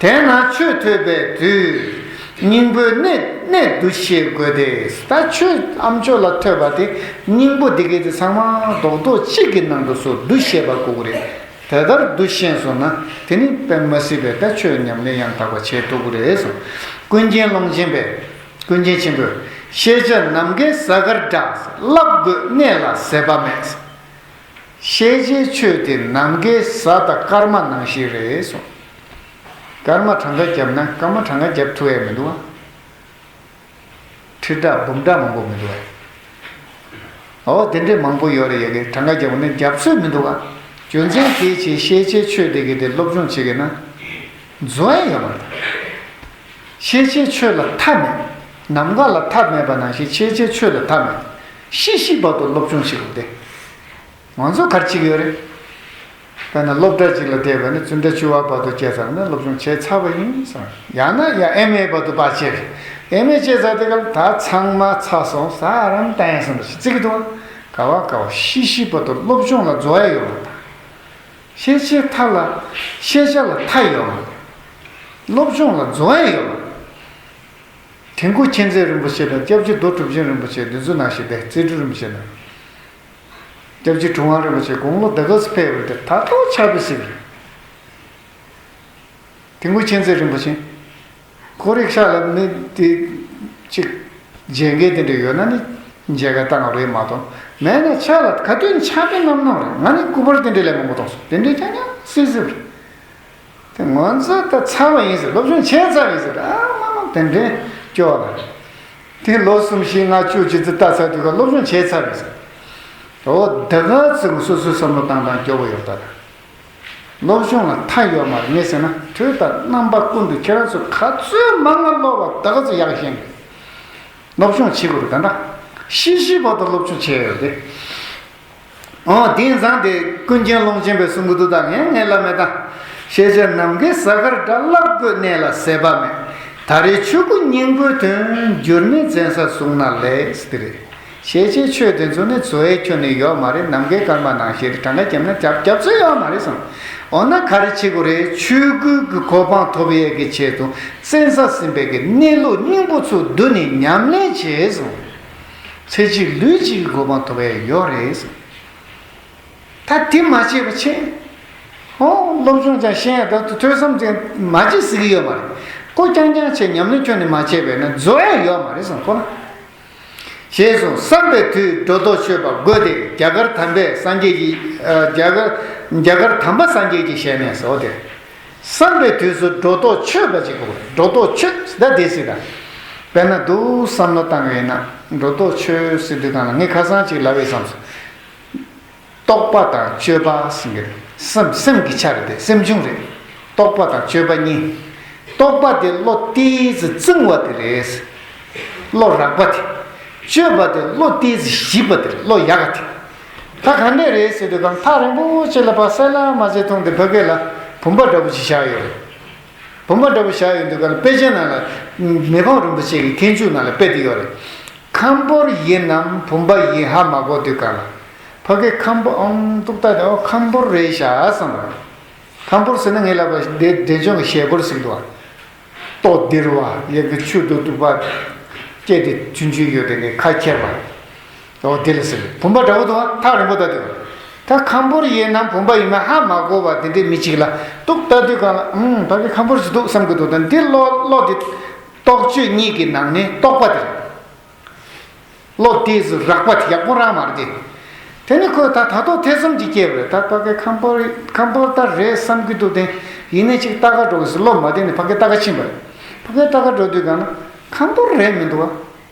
དེས་ན་ཆོས་ཐོས་པའི་དུས། སྙིང་པོའི་གནད་གནད་དུ་ཤེས་དགོས་ཏེ། ད་ཆོས་ཨ་མཆོག་ལ་ཐོས་པ་དེ་སྙིང་པོ་འདི་གའི་དེ་ཚང་མ་རྡོག་རྡོག་གཅིག་གི་ནང་དུ་སོ་བསྡུ་ཤེས་པ་དགོས་ཀྱི་རེད། དེ་ལྟར་བསྡུ་ཤེས་སོང་ན་དེ་ནི་དཔེ་མ་སྲིད་པའི་ད་ཆོས་ཉམས་ལེན་ཡང་དག་པ་བྱེད་ཐུབ་ཀྱི་རེད་གསུངས། ཀུན་མཁྱེན་ཀློང་ཆེན་པས། ཀུན་མཁྱེན་ཆེན་པོས། ཤེས་བྱ་ནམ་མཁའི་གཟའ་སྐར་འདྲ། བསླབ་དགོས་གནས་ལ་ཟད་པ་མེད། ཤེས་བྱའི་ཆོས་དེ་ནམ་མཁའི་གཟའ་དང་སྐར་མ་ནང་བཞིན་རེད་གསུངས། སྐར་མ་གྲངས་ཀ་བརྒྱབ་ན་སྐར་མ་གྲངས་ཀ་བརྒྱབ་ཐུབ་ཡ་མི་འདུག་ཨ། ཁྲི་ཕྲག་འབུམ་ཕྲག་མང་པོ་མི་འདུག་ཨ། འོ་དེ་འདྲའི་མང་པོ་ཡོད་རེད། ཡ་གི་གྲངས་ཀ་བརྒྱབ་ན་བརྒྱབ་སྲོལ་མི་འདུག་ཨ། རྒྱུ་མཚན་དེའི་ཕྱིར་ཤེས་བྱའི་ཆོས་དེ་གི་དེ་སློབ་སྦྱོང་བྱེད་ཀྱི་ན་རྫོགས་ཡ་ཡོད་མ་རེད། ཤེས་བྱའི་ཆོས་ལ་མཐའ་མེད། ནམ་མཁའ་ལ་མཐའ་མེད་པ་ནང་བཞིན་ཤེས་བྱའི་ཆོས་ལ་མཐའ་མེད། ཤི་ཤི་བར་དུ་སློབ་སྦྱོང་བྱེད་དགོས་ཏེ། ང་ཚོ་ག་རེ་བྱེད་ཀྱི་ཡོད་རེད། དཔེར་ན་སློབ་གྲྭ་གཅིག་ལ་བསྡད་པ་ནི་བཙུན་གྲྭ་བཅུ་པ་བར་དུ་བྱས་ཚར་ནས་སློབ་སྦྱོང་བྱས་ཚར་བ་ཡིན་ཟེར། ཡང་ན་ཡང་ཨེམ་ཨེ་བར་དུ་ཕར་བྱས་རེད། ཨེམ་ཨེ་བྱས་ཚར་དེ་ག་ལ་ད་ཚང་མ་ཚར་སོང་ཟ་རམ་བསྟན་སོང་ཞེས་བརྩི་གི་འདུག་ག་བ་ག་བ་ཤི་ཤི་བར་དུ་སློབ་སྦྱོང་ལ་རྫོགས་ཡ་ཡོད་མ་རེད། ཤེས་བྱའི་མཐའ་ལ་ཤེས་བྱ་ལ་མཐའ་ཡོད་མ་རེད། སློབ་སྦྱོང་ལ་རྫོགས་ཡ་ཡོད་མ་རེད། དིལ་མགོ་མཁྱེན་བརྩེ་རིན་པོ་ཆེ་དང་སྐྱབས་རྗེ་རྡོ་གྲུབ་ཆེན་རིན་པོ་ཆེ་འདི་ཚོ་ནང་བཞིན་པས་རྩེ་སྤྲུལ་རིན་པོ་ཆེ་དང་། སྐྱབས་རྗེ་གྲུབ་དབང་རིན་པོ་ཆེ་དགུང་ལོ་ད་ག་ཚོད་ཕེབས་པ་རེད་དེ་ད་ལྟོ་ཆགས་པའི་སྲིད་པ་རེད། དིལ་མགོ་མཁྱེན་བརྩེ་རིན་པོ་ཆེ། ཁོ་རིག་ཤག་ལ་མི་དེ་གཅིག་མཇལ་མཁན་དེ་འདྲ་ཡོད་ན་ནི་མཇལ་ཁ་བཏང་བ་རེད་མ་གཏོགས་མེད་ན་ཆགས་ལ་ག་དུས་ཆགས་པའི་རྣམ་སྣང་རེད། ང་ནི་སྐུ་པར་དེ་འདྲ་ལས་མང་པོ་མཐོང་སོང་། དེ་འདྲའི་ཀྱང་ཀྱང་སྲིད་སྲིད་པ་རེད། དེ་ང་ཚོ་ད་ཚར་བ་ཡིན་ཟེར། སློབ་སྦྱོང་བྱས་ཚར་ཡིན་ཟེར། ཨ་མ་མ་དེ་འདྲའི་སྐྱོ་བ་ལ། དེ་ལོ་གསུམ་བཞི་ལྔ་བཅུ་ཅི་ཙི་ལྟ་ཚར་དུས་ཀ་སློབ་སྦྱོང་བྱས་ཚར་ཡིན་ཟེར། འོ་ད་ག་ཚོད་སོ་སོའི་བསམ་བློ་བཏང་སྟངས་སྐྱོ་པོ་ཡོད་ད། སློབ་སྦྱོང་ལ་མཐའ་ཡོད་མ་རེད། ངས་ཟེར་ན་དུས་དང་རྣམ་པ་ཀུན་ཏུ་ཁྱེད་རང་ཚོ་ག་ཚོད་མང་ང་ཀློག་པ་ད་ག་ཚོད་ཡག་ཤེས་ཀྱི། སློབ་སྦྱོང་བྱེད་དགོས་རེད་ད་འདྲ། ཤི་ཤི་བར་དུ་སློབ་སྦྱོང་བྱས་ཡོད་དེ། འོ་དེང་སང་དེ་ཀུན་མཁྱེན་ཀློང་ཆེན་པས་གསུང་གི་འདུག་ད་ངས་ངས་ལབ་མེད་ད། ཤེས་བྱ་ནམ་མཁའི་གཟའ་སྐར་འདྲ། རླབས་བཀོད་གནས་ལ་ཟད་པ་མེད། ད་རེས་ཆོས་སྐུ་སྙིང་པོའི་དོན། འགྱུར་མེད་བཙན་ས་བཟུང་ན་ལེགས་ཟེར་དེ་རེད། ཤེས་བྱའི་ཆོས་དེ་ཚོ་ནི་འཚོ་བའི་ཁྱོན་ནས་ཡོད་མ་རེད། ནམ་མཁའི་སྐར་མ་ནང་བཞིན་གྲངས་ཀ་བརྒྱབ་ན་རྒྱབ་རྒྱབ་ཚོད་ཡོད་མ་རེད་བསམ། འོ་ན་ག་རེ་བྱེད་དགོས་རེད། ཆོས་སྐུ་གི་གོ་འཕང་ཐོབ་ཡས་ཀྱི་ཆེད་དུ་བཙན་ས་ཟིན་པའི་གི་གནས་ལུགས་སྙིང་པོ་ཚོ་བསྡུ་ནས་ཉམས་ལེན་བྱས་སོང་། ཚེ་གཅིག་ལུས་གཅིག་གི་གོ་འཕང་ཐོབ་ཡས་ཡོད་རེད་བསམ། ད་དེ་མ་བྱས་པ་ཆེ། ཧོ་སློབ་སྦྱོང་ཀྱང་ཤེས་ཡ་ད་ཐོས་བསམ་ཅན་མ་བྱེད་ཟེར་གྱི་ཡོད་མ་རེད། ཁོ་རྐྱང་རྐྱང་བྱས་ཉམས་ལེན་ཁྱོན་ནས་མ་བྱས་པས་ན་རྫོགས་ཡ་ཡོད་མ་རེད་བསམ་ཁོ་ན། ཞེས་གསུངས། བསམ་པའི་དུས་སྒྲོ་འདོགས་ཆོད་པ་དགོས་ཏེ། རྒྱ་གར་དམ་པས་སངས་རྒྱས་ཀྱི་ཨ། རྒྱ་གར་རྒྱ་གར་དམ་པ་སངས་རྒྱས་ཀྱི་ཞལ་ནས་ཟེར་བ་དེ། བསམ་པའི་དུས་སུ་སྒྲོ་འདོགས་ཆོད་པ་ཅིག་དགོས། སྒྲོ་འདོགས་ཆོད་ཟེར་ད་དེ་ཟེར་ད། དཔེར་ན་འདུག་བསམ་བློ་བཏང་བས་ན་སྒྲོ་འདོགས་ཆོད་ཟེར་དུས་གང་ལ་ངས་ཁ་སང་ཅིག་ལབ་པའི་བསམ་སོང་། རྟོག་པ་དང་དཔྱོད་པ་ཟེར་གྱི་རེད། སེམས་སེམས་ཀྱི་ཆ་རེད་དེ་སེམས་བྱུང་རེད། རྟོག་པ་དང་དཔྱོད་པ་གཉིས། རྟོག་པ་དེ་བློ་ཏོག་ཙམ་རྩིང་བ་དེ་རེད། བློ་རགས་པ་དེ། དཔྱོད་པ་དེ་བློ་ཏོག་ཙམ་ཞིབ་པ་དེ་རེད། བློ་ཡག་ག་དེ། ད་ག་འདྲས་རེད་ཟེར་དུས་གང་ཐག་རིང་པོ་ཅིག་ལ་ཕར་གསལ་ལ་མ་གསལ་མཐོང་དེ་ཕ་གི་ལ་བུམ་པ་འདྲ་པོ་ཅིག་བཞག་ཡོད་རེད། བུམ་པ་འདྲ་པོ་བཞག་ཡོད་དུས་གང་ལ་དཔེ་ཆའི་ནང་ལ་མི་ཕམ་རིན་པོ་ཆེ་གི་མཁས་མཆོག་ནང་ལ་དཔེ་དེ་ཡོད་རེད། ཁམ་ཕོར་ཡིན་ནམ་བུམ་པ་ཡིན་ཧ་མ་གོ་དུས་གང་ལ། ཕ་གི་ཁམ་ཕོར་ཨང་ཏུག་ཏག་དེ་ཨོ་ཁམ་ཕོར་རེད་ཤག་བསམ་པ། ཁམ་ཕོར་ཟེར་ན་ངས་ལབ་པ་འདི་འབྲས་ལྗོངས་ཀྱི་ཞལ་ཕོར་ཟེར་གྱི་འདུག་བ། ལྟོ་ལྡིར་བ་ཡ་གི་ཆུ་དུ་དུ་བ། སྐྱེ་དེ་ཆུན་ཆུན་ཡོད་དེ་ནས་ཁ་ཁྱེར་བ། ཨོ་དེ་ལ་ཟེར་བུམ་པ་འདྲ་བོ་འདུག་བ་ཐག་རིང་པོ་ལྟ་དུས། ད་ཁམ་ཕོར་ཡིན་ནམ་བུམ་པ་ཡིན་ན་ཧ་མ་གོ་བ་དེ་འདྲའི་མི་གཅིག་ལ་ཏུག་ལྟ་དུས་གང་ལ་ཨང་ད་གི་ཁམ་ཕོར་ཟེར་འདུག་བསམ་གྱི་འདུག་ད་འདི་བློ་བློ་དེ་རྟོག་དཔྱོད་གཉིས་ཀྱི་ནང་ནས་རྟོག་པ་དེ་རེད། བློ་ཏོག་ཙམ་རགས་པ་དེ་ཡག་པོ་རང་མ་རེད་དེ། དེ་ནི་ཁོས་ད་ད་དུང་ཐེ་ཚོམ་ཅིག་སྐྱེས་པ་རེད། ད་ཕ་གི་ཁམ་ཕོར་ཁམ་ཕོར་ད་རེད་བསམ་གྱི་འདུག་དེ། ཡིན་ནའི་ཅིག་ལྟ་ག་འགྲོ་གི་ཟེར་བློ་མ་བདེ་ནས་ཕ་གི་ལྟ་ག་ཕྱིན་པ་རེད། ཕ་གི་ལྟ་ག་འགྲོ་དུས་གང་ན་ཁམ་ཕོར་རེད་མི་འདུག་བ།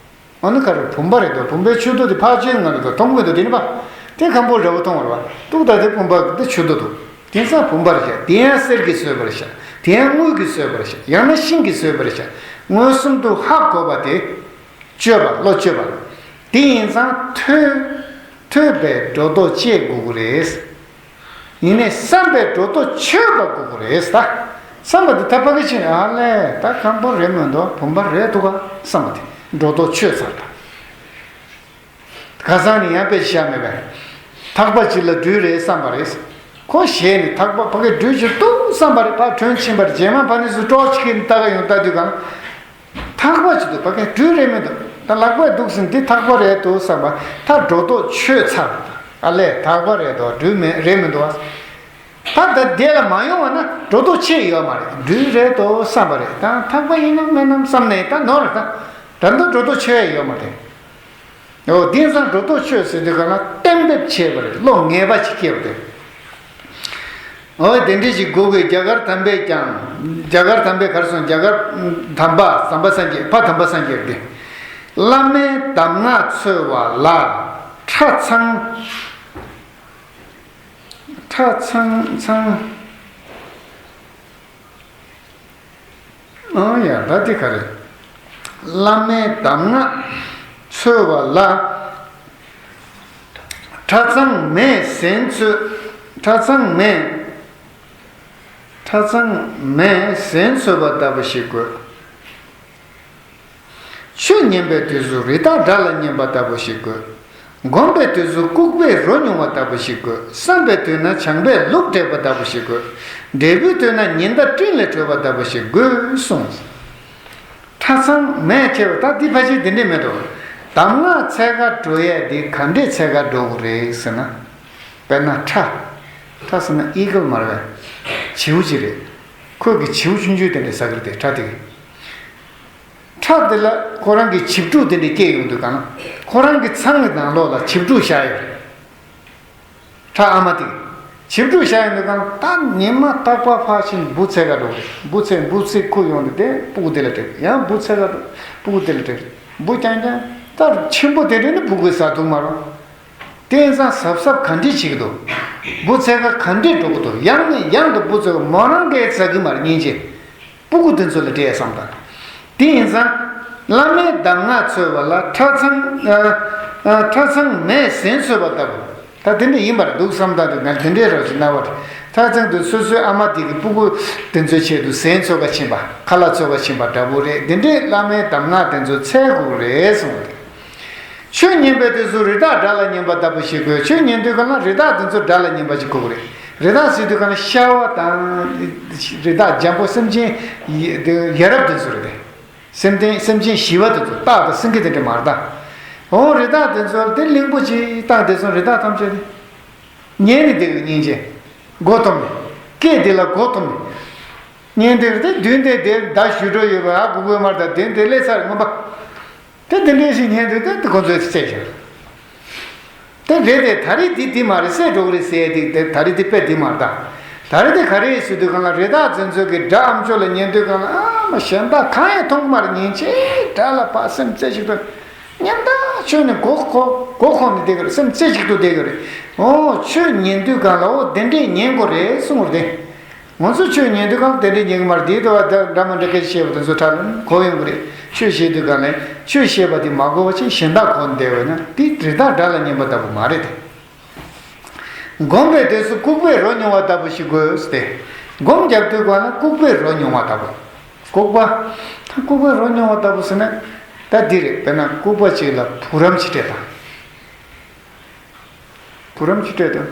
ཨ་ནི་ག་རེ་བུམ་པ་རེད་དོ། བུམ་པའི་ཆུ་ཏོ་དེ་ཕར་ཆེན་ང་ལ་དོ་མཐོང་གི་འདུག་དེ་ནི་པ། དེ་ཁམ་ཕོར་འདྲ་བོ་མཐོང་བ་རེད་བ། ཏུག་ད་དེ་བུམ་པ་དེ་ཆུ་ཏོ་འདུག་དེང་སང་བུམ་པ་རེད་ཤག་དེ་ཡང་གསེར་གྱིས་བཟོས་པ་རེད་ཤག་དེ་ཡང་དངུལ་གྱིས་བཟོས་པ་རེད་ཤག་ཡང་ན་ཤིང་གིས་བཟོས་པ་རེད་ཤག་མངོན་སུམ་དུ་ཧ་གོ་བ་དེ། དཔྱོད་པ་བློ་དཔྱོད་པ། དེ་ཡིན་ཙང་ཐོས། ཐོས་པའི་སྒྲོ་འདོགས་བཅད་དགོས་ཀྱི་རེད། ཡིན་ནའི་བསམ་པའི་སྒྲོ་འདོགས་ཆོད་པ་དགོས་ཀྱི་རེད་ད། བསམ་པ་དེ་ད་ཕ་གི་ཕྱིན་ཨ་ལས་ད་ཁམ་ཕོར་རེད་མི་འདུག་བུམ་པ་རེད་འདུག་ག་བསམ་པ་དེ་སྒྲོ་འདོགས་ཆོད་ཚར་ད། ཁ་སང་ནས་ཡང་དཔེ་ཞིག་བཞག་མེད་པས། ཐག་པ་གཅིག་ལ་སྦྲུལ་རེད་བསམ་པ་རེད། ཁོ་ཞེད་ནས་ཐག་པ་ཕ་གི་སྦྲུལ་གྱུར་འདུག་བསམ་པ་རེད། ཕར་བྲོས་ཕྱིན་པ་རེད། རྗེས་མ་ཕ་ནས་སུ་ཀྲོག་ཅིག་གིས་ལྟ་ག་ཡོང་ལྟ་དུས་གང་། ཐག་པ་གཅིག་འདུག་ཕ་གི་སྦྲུལ་རེད་མི་འདུག་ད་ལག་པས་འདུག་ཟིན་འདི་ཐག་པ་རེད་འདུག་བསམ་པ་ད་སྒྲོ་འདོགས་ཆོད་ཚར། ཨ་ལས་ཐག་པ་རེད་འདུག་སྦྲུལ་མེད་རེད་མི་འདུག་ཨ། ད་ད་དེ་ལ་མ་ཡོང་བ་ན་སྒྲོ་འདོགས་ཆོད་ཡོད་མ་རེད། སྦྲུལ་རེད་འདུག་བསམ་པ་རེད། ད་ཐག་པ་ཡིན་ནམ་མིན་ནམ་བསམ་ནས་ད་ནོར་རེད་ད། ད་འདི་སྒྲོ་འདོགས་ཆོད་ཡ་ཡོད་མ་རེད། འོ་དེང་སང་སྒྲོ་འདོགས་ཆོད་ཟེར་དུས་ག་ལ་གཏན་འབེབས་བྱས་པ་རེད། བློ་ངེས་པ་ཞིག་སྐྱེས་པ་རེད། འོ་དེ་འདྲ་ཞིག་དགོས་དགོས། རྒྱ་གར་དམ་པས་ཀྱང་། རྒྱ་གར་དམ་པས་ག་རེ་གསུངས། རྒྱ་གར་དམ་པ་དམ་པ་སངས་རྒྱས་ཕ་དམ་པ་སངས་རྒྱས་དེ། བླ་མའི་གདམས་ངག་འཚོལ་བ་ལ། ཁྲ་ཚང་། ཁྲ་ཚང་ཚང་། ཨང་ཡ་ད་འདི་ག་རེ། བླ་མའི་གདམས་ངག་འཚོལ་བ་ལ། ཁྲ་ཚང་མས་གཟན་འཚོལ། ཁྲ་ཚང་མས། ཁྲ་ཚང་མས་གཟན་འཚོལ་བ་ལྟ་བུ་ཞིག་དགོས། ཆོས་ཉན་པའི་དུས་སུ་རི་དྭགས་སྒྲ་ལ་ཉན་པ་ལྟ་བུ་ཞིག་དགོས། སྒོམ་པའི་དུས་སུ་ལྐུགས་པས་རོ་མྱོང་བ་ལྟ་བུ་ཞིག་དགོས། བསམ་པའི་དུས་ན་བྱམས་པས་ལུག་བསྒྲེགས་པ་ལྟ་བུ་ཞིག་དགོས། འབྲས་བུའི་དུས་ན་ཉི་ཟླ་སྤྲིན་ལས་གྲོལ་བ་ལྟ་བུ་ཞིག་དགོས་གསུངས། ཁྲ་ཚང་མས་ཁྱེར་བ་ད་འདི་ཕལ་ཆེར་འདི་འདྲས་མེད་དོ། གདམས་ངག་འཚོལ་ག་འགྲོ་ཡས་འདི་ག་འདྲས་འཚོལ་ག་འགྲོ་དགོས་རེད་ཟེར་ན། དཔེར་ན་ཁྲ། ཁྲ་ཟེར་ན་ཨི་གལ་མ་རེད་པས། བྱིའུ་ཅིག་རེད། ཁོས་གི་བྱིའུ་ཆུང་ཆུང་དེ་འདྲས་ཟ་གི་རེད་དེ་ཁྲ་དེ་གི། ཁྲ་དེ་ལ་ཁོ་རང་གི་བྱིའུ་ཕྲུག་དེ་འདྲས་སྐྱེས་ཡོང་དུས་གང་ན་ཁོ་རང་གི་ཚང་གི་ནང་ལོགས་ལ་བྱིའུ་ཕྲུག་བཞག་ཡོད་རེད། ཁྲ་ཨ་མ་དེ། བྱིའུ་ཕྲུག་བཞག་ཡོང་དུས་གང་ན་ད་ཉི་མ་རྟག་པར་ཕར་ཕྱིན་འབུ་འཚོལ་ག་འགྲོ་གི་རེད། འབུ་འཚོལ་འབུ་འཚོལ་ཁུར་ཡོང་དུས་དེ་སྤུ་གུ་དེ་ལ་སྤྲད། ཡང་འབུ་འཚོལ་ག་འགྲོ། སྤུ་གུ་དེ་ལ་སྤྲད། འབུ་རྐྱང་རྐྱང་ད་ཆེན་པོ་དེ་འདྲས་ནི་སྤུ་གུས་ཟ་ཐུབ་མ་རེད། དེ་ཡིན་ཙང་གཟབ་གཟབ་ག་འདྲས་བྱེད་ཀྱི་འདུག་འབུ་ཚད་ཀ་ག་འདྲས་འགྲོ་གི་འདུག་ཡང་ནས་ཡང་དུ་འབུ་ཚད་ཀ་མོ་རང་གིས་ཟ་གི་མ་རེད། སྙིང་རྗེ། སྤུ་གུ་དེ་ཚོ་ལ་སྤྲད་བསམ་དང་། དེ་ཡིན་ཙང་། བླ་མའི་གདམས་ངག་འཚོལ་བ་ལ་ཁྲ་ཚང་། ཨ། ཨ། ཁྲ་ཚང་མས་ཟན་འཚོལ་བ་ལྟ་བུ། ད་དེ་འདྲ་ཡིན་པར་འདུག་བསམ་དང་དུ་ང་དེ་འདྲའི་རོགས་ཞིག་གནང་བ་རེད། ཁྲ་ཚང་དུ་སོ་སོའི་ཨ་མ་དེ་གི་སྤུ་གུ་དེ་ཚོའི་ཆེད་དུ་ཟན་འཚོལ་ག་ཕྱིན་པ། ཁ་ལག་འཚོལ་ག་ཕྱིན་པ་འདྲ་བོ་རེད། དེ་འདྲའི་བླ་མའི་གདམས་ངག་དེ་ཚོ་འཚོལ་དགོས་རེད་གསུངས་པ་རེད། ཆོས་ཉན་པའི་དུས་སུ་རི་དྭགས་དགྲ་ལ་ཉན་པ་ལྟ་བུ་ཞིག་དགོས། ཆོས་ཉན་དུས་གང་ལ་རི་དྭགས་དེ་ཚོ་དགྲ་ལ་ཉན་པ་ཞིག་དགོས་ཀྱི་རེད། རི་དྭགས་ཟེར་དུས་གང་ལ་ཤ་བ་དང་། རི་དྭགས་འཇམ་པོ་སེམས་ཅན་ཡ་ཡ་རབས་དེ་ཚོ་རེད་དེ། སེམས་ཅན་སེམས་ཅན་ཞི་བ་དེ་ཚོ། སྟག་དང་སེང་གེ་དེ་འདྲ་མ་རེད་ད། འོ་རི་དྭགས་དེ་ཚོ་དེ་གླིང་བུ་ཅིག་བཏང་དེ་ཚོ་རི་དྭགས་ཐམས་ཅད་དེ། ཉན་ནས་བསྡད་ཀྱི་སྙིང་རྗེ། མགོ་འཐོམས་ནས། སྐད་དེ་ལ་མགོ་འཐོམས་ནས། ཉན་དེ་རེད་དེ། མདུན་དེ་དེ་མདའ་གཞུ་འགྲོ་ཡོད་པ། ཨ་གུ་གུ་མར་དང་མདུན་དེ་སླེབས་ཚར་རེད་མངོན་པ། དེ་དེ་འདྲས་ཞིག་ཉན་དུས་དེ་དེ་ཁོ་ཚོས་བརྩད་ཤག་དེ་རེད་དེ། ད་རེས་འདི་འདི་མ་རེད། བསད་འགྲོ་གི་རེད་ཟེར་ཡ་དེ་དེ་ད་རེས་འདི་དཔེ་འདི་མ་རེད་ད། ད་རེས་དེ་ག་རེ་ཟེར་དུས་གང་ལ་རི་དྭགས་དེ་ཚོ་གི་དགྲ་ཨ་མཆོག་ལ་ཉན་དུས་གང་ལ། ཨ་མ་གཞན་དག་གང་ཡང་མཐོང་གི་མ་རེད། ཉིན་ཅིག་དགྲ་ལ་ཕར་སེམས་རྩེ་གཅིག་ཏུ། ཉམ་ཐག་ཆོད་ནས་མགོ་འཁོར་མགོ་འཁོར་ནས་བསྡད་ཀྱི་རེད། སེམས་རྩེ་གཅིག་ཏུ་བསྡད་ཀྱི་རེད། འོ་ཆོས་ཉན་དུས་གང་ལ་འོ་དེ་འདྲས་ཉན་དགོས་རེད་གསུངས་པ་རེད་དེ། ང་ཚོ་ཆོས་ཉན་དུས་གང་དེ་འདྲས་ཉན་གི་མ་རེད། དེའི་ལྟ་བ་འདྲ་མི་འདྲ་སྐད་ཆ་བཤད་པ་དེ་ཚོ་ཁྲ་ལམ་གོ་ཡོང་གི་རེད། ཆོས་བཤད་དུས་གང་ལ་ཆོས་བཤད་པ་དེ་མ་གོ་བ་ཅིག་གཞན་དག་གོ་བསྡད་པ་ན་དེ་རི་དྭགས་དགྲ་ལ་ཉན་པ་ལྟ་བུ་མ་རེད་དེ། སྒོམ་པའི་དུས་སུ་ལྐུགས་པས་རོ་མྱོང་བ་ལྟ་བུ་ཞིག་དགོས་ཏེ། སྒོམ་རྒྱབ་དུས་གང་ལ་ལྐུགས་པས་རོ་མྱོང་བ་ལྟ་བུ། ལྐུགས་པ། ད་ལྐུགས་པས་རོ་མྱོང་བ་ལྟ་བུ་ཟེར་ན། ད་འདི་རེད། དཔེར་ན་ལྐུགས་པ་ཅིག་ལ་བུ་རམ་ཅིག་སྤྲད་དང་། བུ་རམ་ཅིག་སྤྲད་དང་།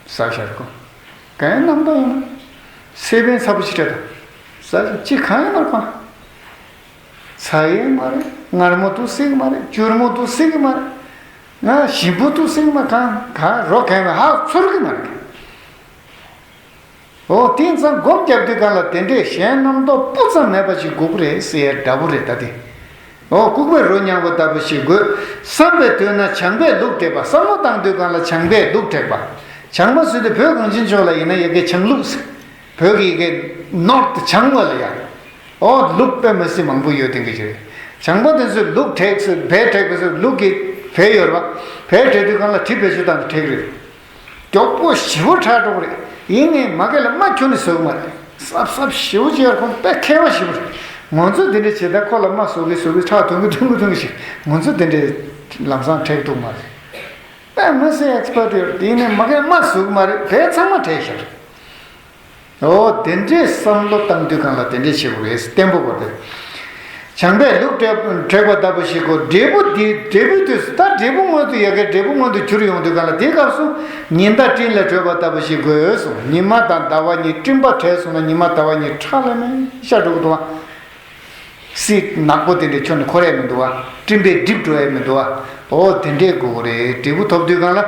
ཟ་ཤར་གོ། གན་རྣམ་དག་ཡིན་ན། སེ་བན་ཚ་པོ་ཅིག་སྤྲད་དང་། ཟ་ཅིག་གང་ཡིན་ན་གང་། ཚ་ཡས་མ་རེད། མངར་མོ་འདུག་སྲིད་གི་མ་རེད། སྐྱུར་མོ་འདུག་སྲིད་གི་མ་རེད། ང་ཞིམ་པོ་འདུག་སྲིད་གི་མ་གང་ག་རོ་གན་ཧ་ཚོར་གི་མ་རེད། འོ་དེང་སང་སྒོམ་རྒྱབ་དུས་གང་ལ་དེ་འདྲས་གཞན་རྣམ་རྟོག་སྤུ་ཙམ་མེད་པ་ཞིག་དགོས་ཀྱི་རེད་ཟེར་ཡ་འདྲ་པོ་རེད་ད་དེ། འོ་ལྐུགས་པས་རོ་མྱོང་བ་ལྟ་བུ་ཞིག་དགོས། བསམ་པའི་དུས་ན་བྱམས་པས་ལུག་དྲེགས་པ། བསམ་བློ་བཏང་དུས་གང་ལ་བྱམས་པས་ལུག་དྲེགས་པ། བྱམས་པ་ཟེར་དུས་བོད་གངས་ཅན་ལྗོངས་ལ་ཡིན་ན་ཡ་གི་བྱང་ལུག་ཟེར། བོད་ཀྱི་ཡ་གི་ནོར་དུ་བྱང་བ་ལ་ཡ། འོ་ལུག་དཔེ་མི་སྲིད་མང་པོ་ཡོད་དེ་འདྲ་ཞིག་རེད། བྱམས་པ་དེ་ཚོས་ལུག་དྲེགས་ཟེར། བལ་དྲེགས་པ་ཟེར། ལུག་གི་བལ་ཡོད་རེད་པ། བལ་དྲེགས་དུས་གང་ལ་གྲི་བེད་སྤྱོད་བཏང་ནས་བྲེགས་རེད། མགྱོགས་པོ་ཞེ་པོ་དྲག་འགྲོ་གི་རེད། ཡིན་ནའི་མ་གི་ལ་རྨ་ཁྱོན་ནས་བཟོ་གི་མ་རེད། སྲབ་སྲབ་ཞེ་པོ་ཅིག་ཡོད་རེད། ཁོང་དཔེ་མཁས་པ་ཞེ་པོ་རེད། ང་ཚོ་འདི་འདྲ་བྱེད་ད་ཁོ་ལ་རྨ་བཟོ་གི་བཟོ་གི་ཁྲག་འཐུང་གི་འཐུང་གི་འཐུང་གི་ཞིག་ང་ཚོ་འདི་འདྲའི་ལམ་སང་བྲེགས་ཐུབ་མ་རེད། དཔེ་མི་སྲིད་ཨེག་སི་པར་ཊི་ཡོད་རེད། ཡིན་ནའི་མ་གི་རྨ་བཟོ་གི་མ་རེད། བལ་ཚང་མ་བྲེགས་ཤག་འོ་དེ་འདྲའི་བསམ་བློ་བཏང་དུས་གང་ལ་དེ་འདྲའི་བྱེད་དགོས་རེད། བརྟན་པོ་དགོས་རེད། བྱམས་པས་ལུག་དྲེགས་དྲེགས་པ་ལྟ་བུ་ཞིག་གོ། འབྲས་བུ་འདི་འབྲས་བུའི་དུས་སུ། ད་འབྲས་བུ་མངོན་དུ་ཡ་གི་འབྲས་བུ་མངོན་དུ་གྱུར་ཡོང་དུས་གང་ལ་དེའི་སྐབས་སུ་ཉི་ཟླ་སྤྲིན་ལས་གྲོལ་བ་ལྟ་བུ་ཞིག་དགོས་སོ། ཉི་མ་དང་ཟླ་བ་གཉིས། སྤྲིན་པ་བྲལ་སོང་ན་ཉི་མ་ཟླ་བ་གཉིས་ཁྲ་ལམ་མེ་ཤར་འགྲོ་གི་འདུག་བ། སྲིད་ནག་པོ་དེ་འདྲ་ཁྱོན་ནས་འཁོར་ཡས་མི་འདུག་བ། སྤྲིན་པས་བསྒྲིབས་འགྲོ་ཡས་མི་འདུག་བ། འོ་དེ་འདྲས་དགོས་རེད། འབྲས་བུ་ཐོབ་དུས་གང་ལ།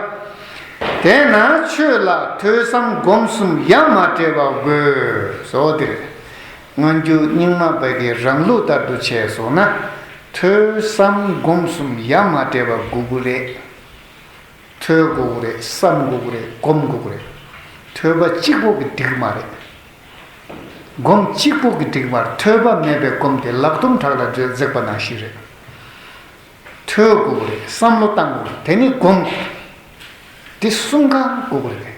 དེས་ན་ཆོས་ལ་ཐོས་བསམ་སྒོམ་གསུམ་ཡ་མ་བྲལ་བ་དགོས་སོ། དེ་རེད། སྔ་འགྱུར་རྙིང་མ་བར་གྱི་རང་ལུགས་ལྟར་དུ་བྱས་སོང་ན། ཐོས་བསམ་སྒོམ་གསུམ་ཡ་མ་བྲལ་བ་དགོས་ཀྱི་རེད། ཐོས་དགོས་ཀྱི་རེད། བསམ་དགོས་ཀྱི་རེད། སྒོམ་དགོས་ཀྱི་རེད། ཐོས་པ་གཅིག་པོ་གིས་འགྲིག་མ་རེད། སྒོམ་གཅིག་པོ་གིས་འགྲིག་མ་རེད། ཐོས་པ་མེད་པའི་སྒོམ་དེ་ལག་རྡུམ་བྲག་ལ་འཛེགས་པ་ནང་བཞིན་རེད། ཐོས་དགོས་ཀྱི་རེད། བསམ་བློ་བཏང་དགོས་རེད། དེ་ནས་སྒོམ། དེ་གསུམ་ཀ་དགོས་ཀྱི་རེད།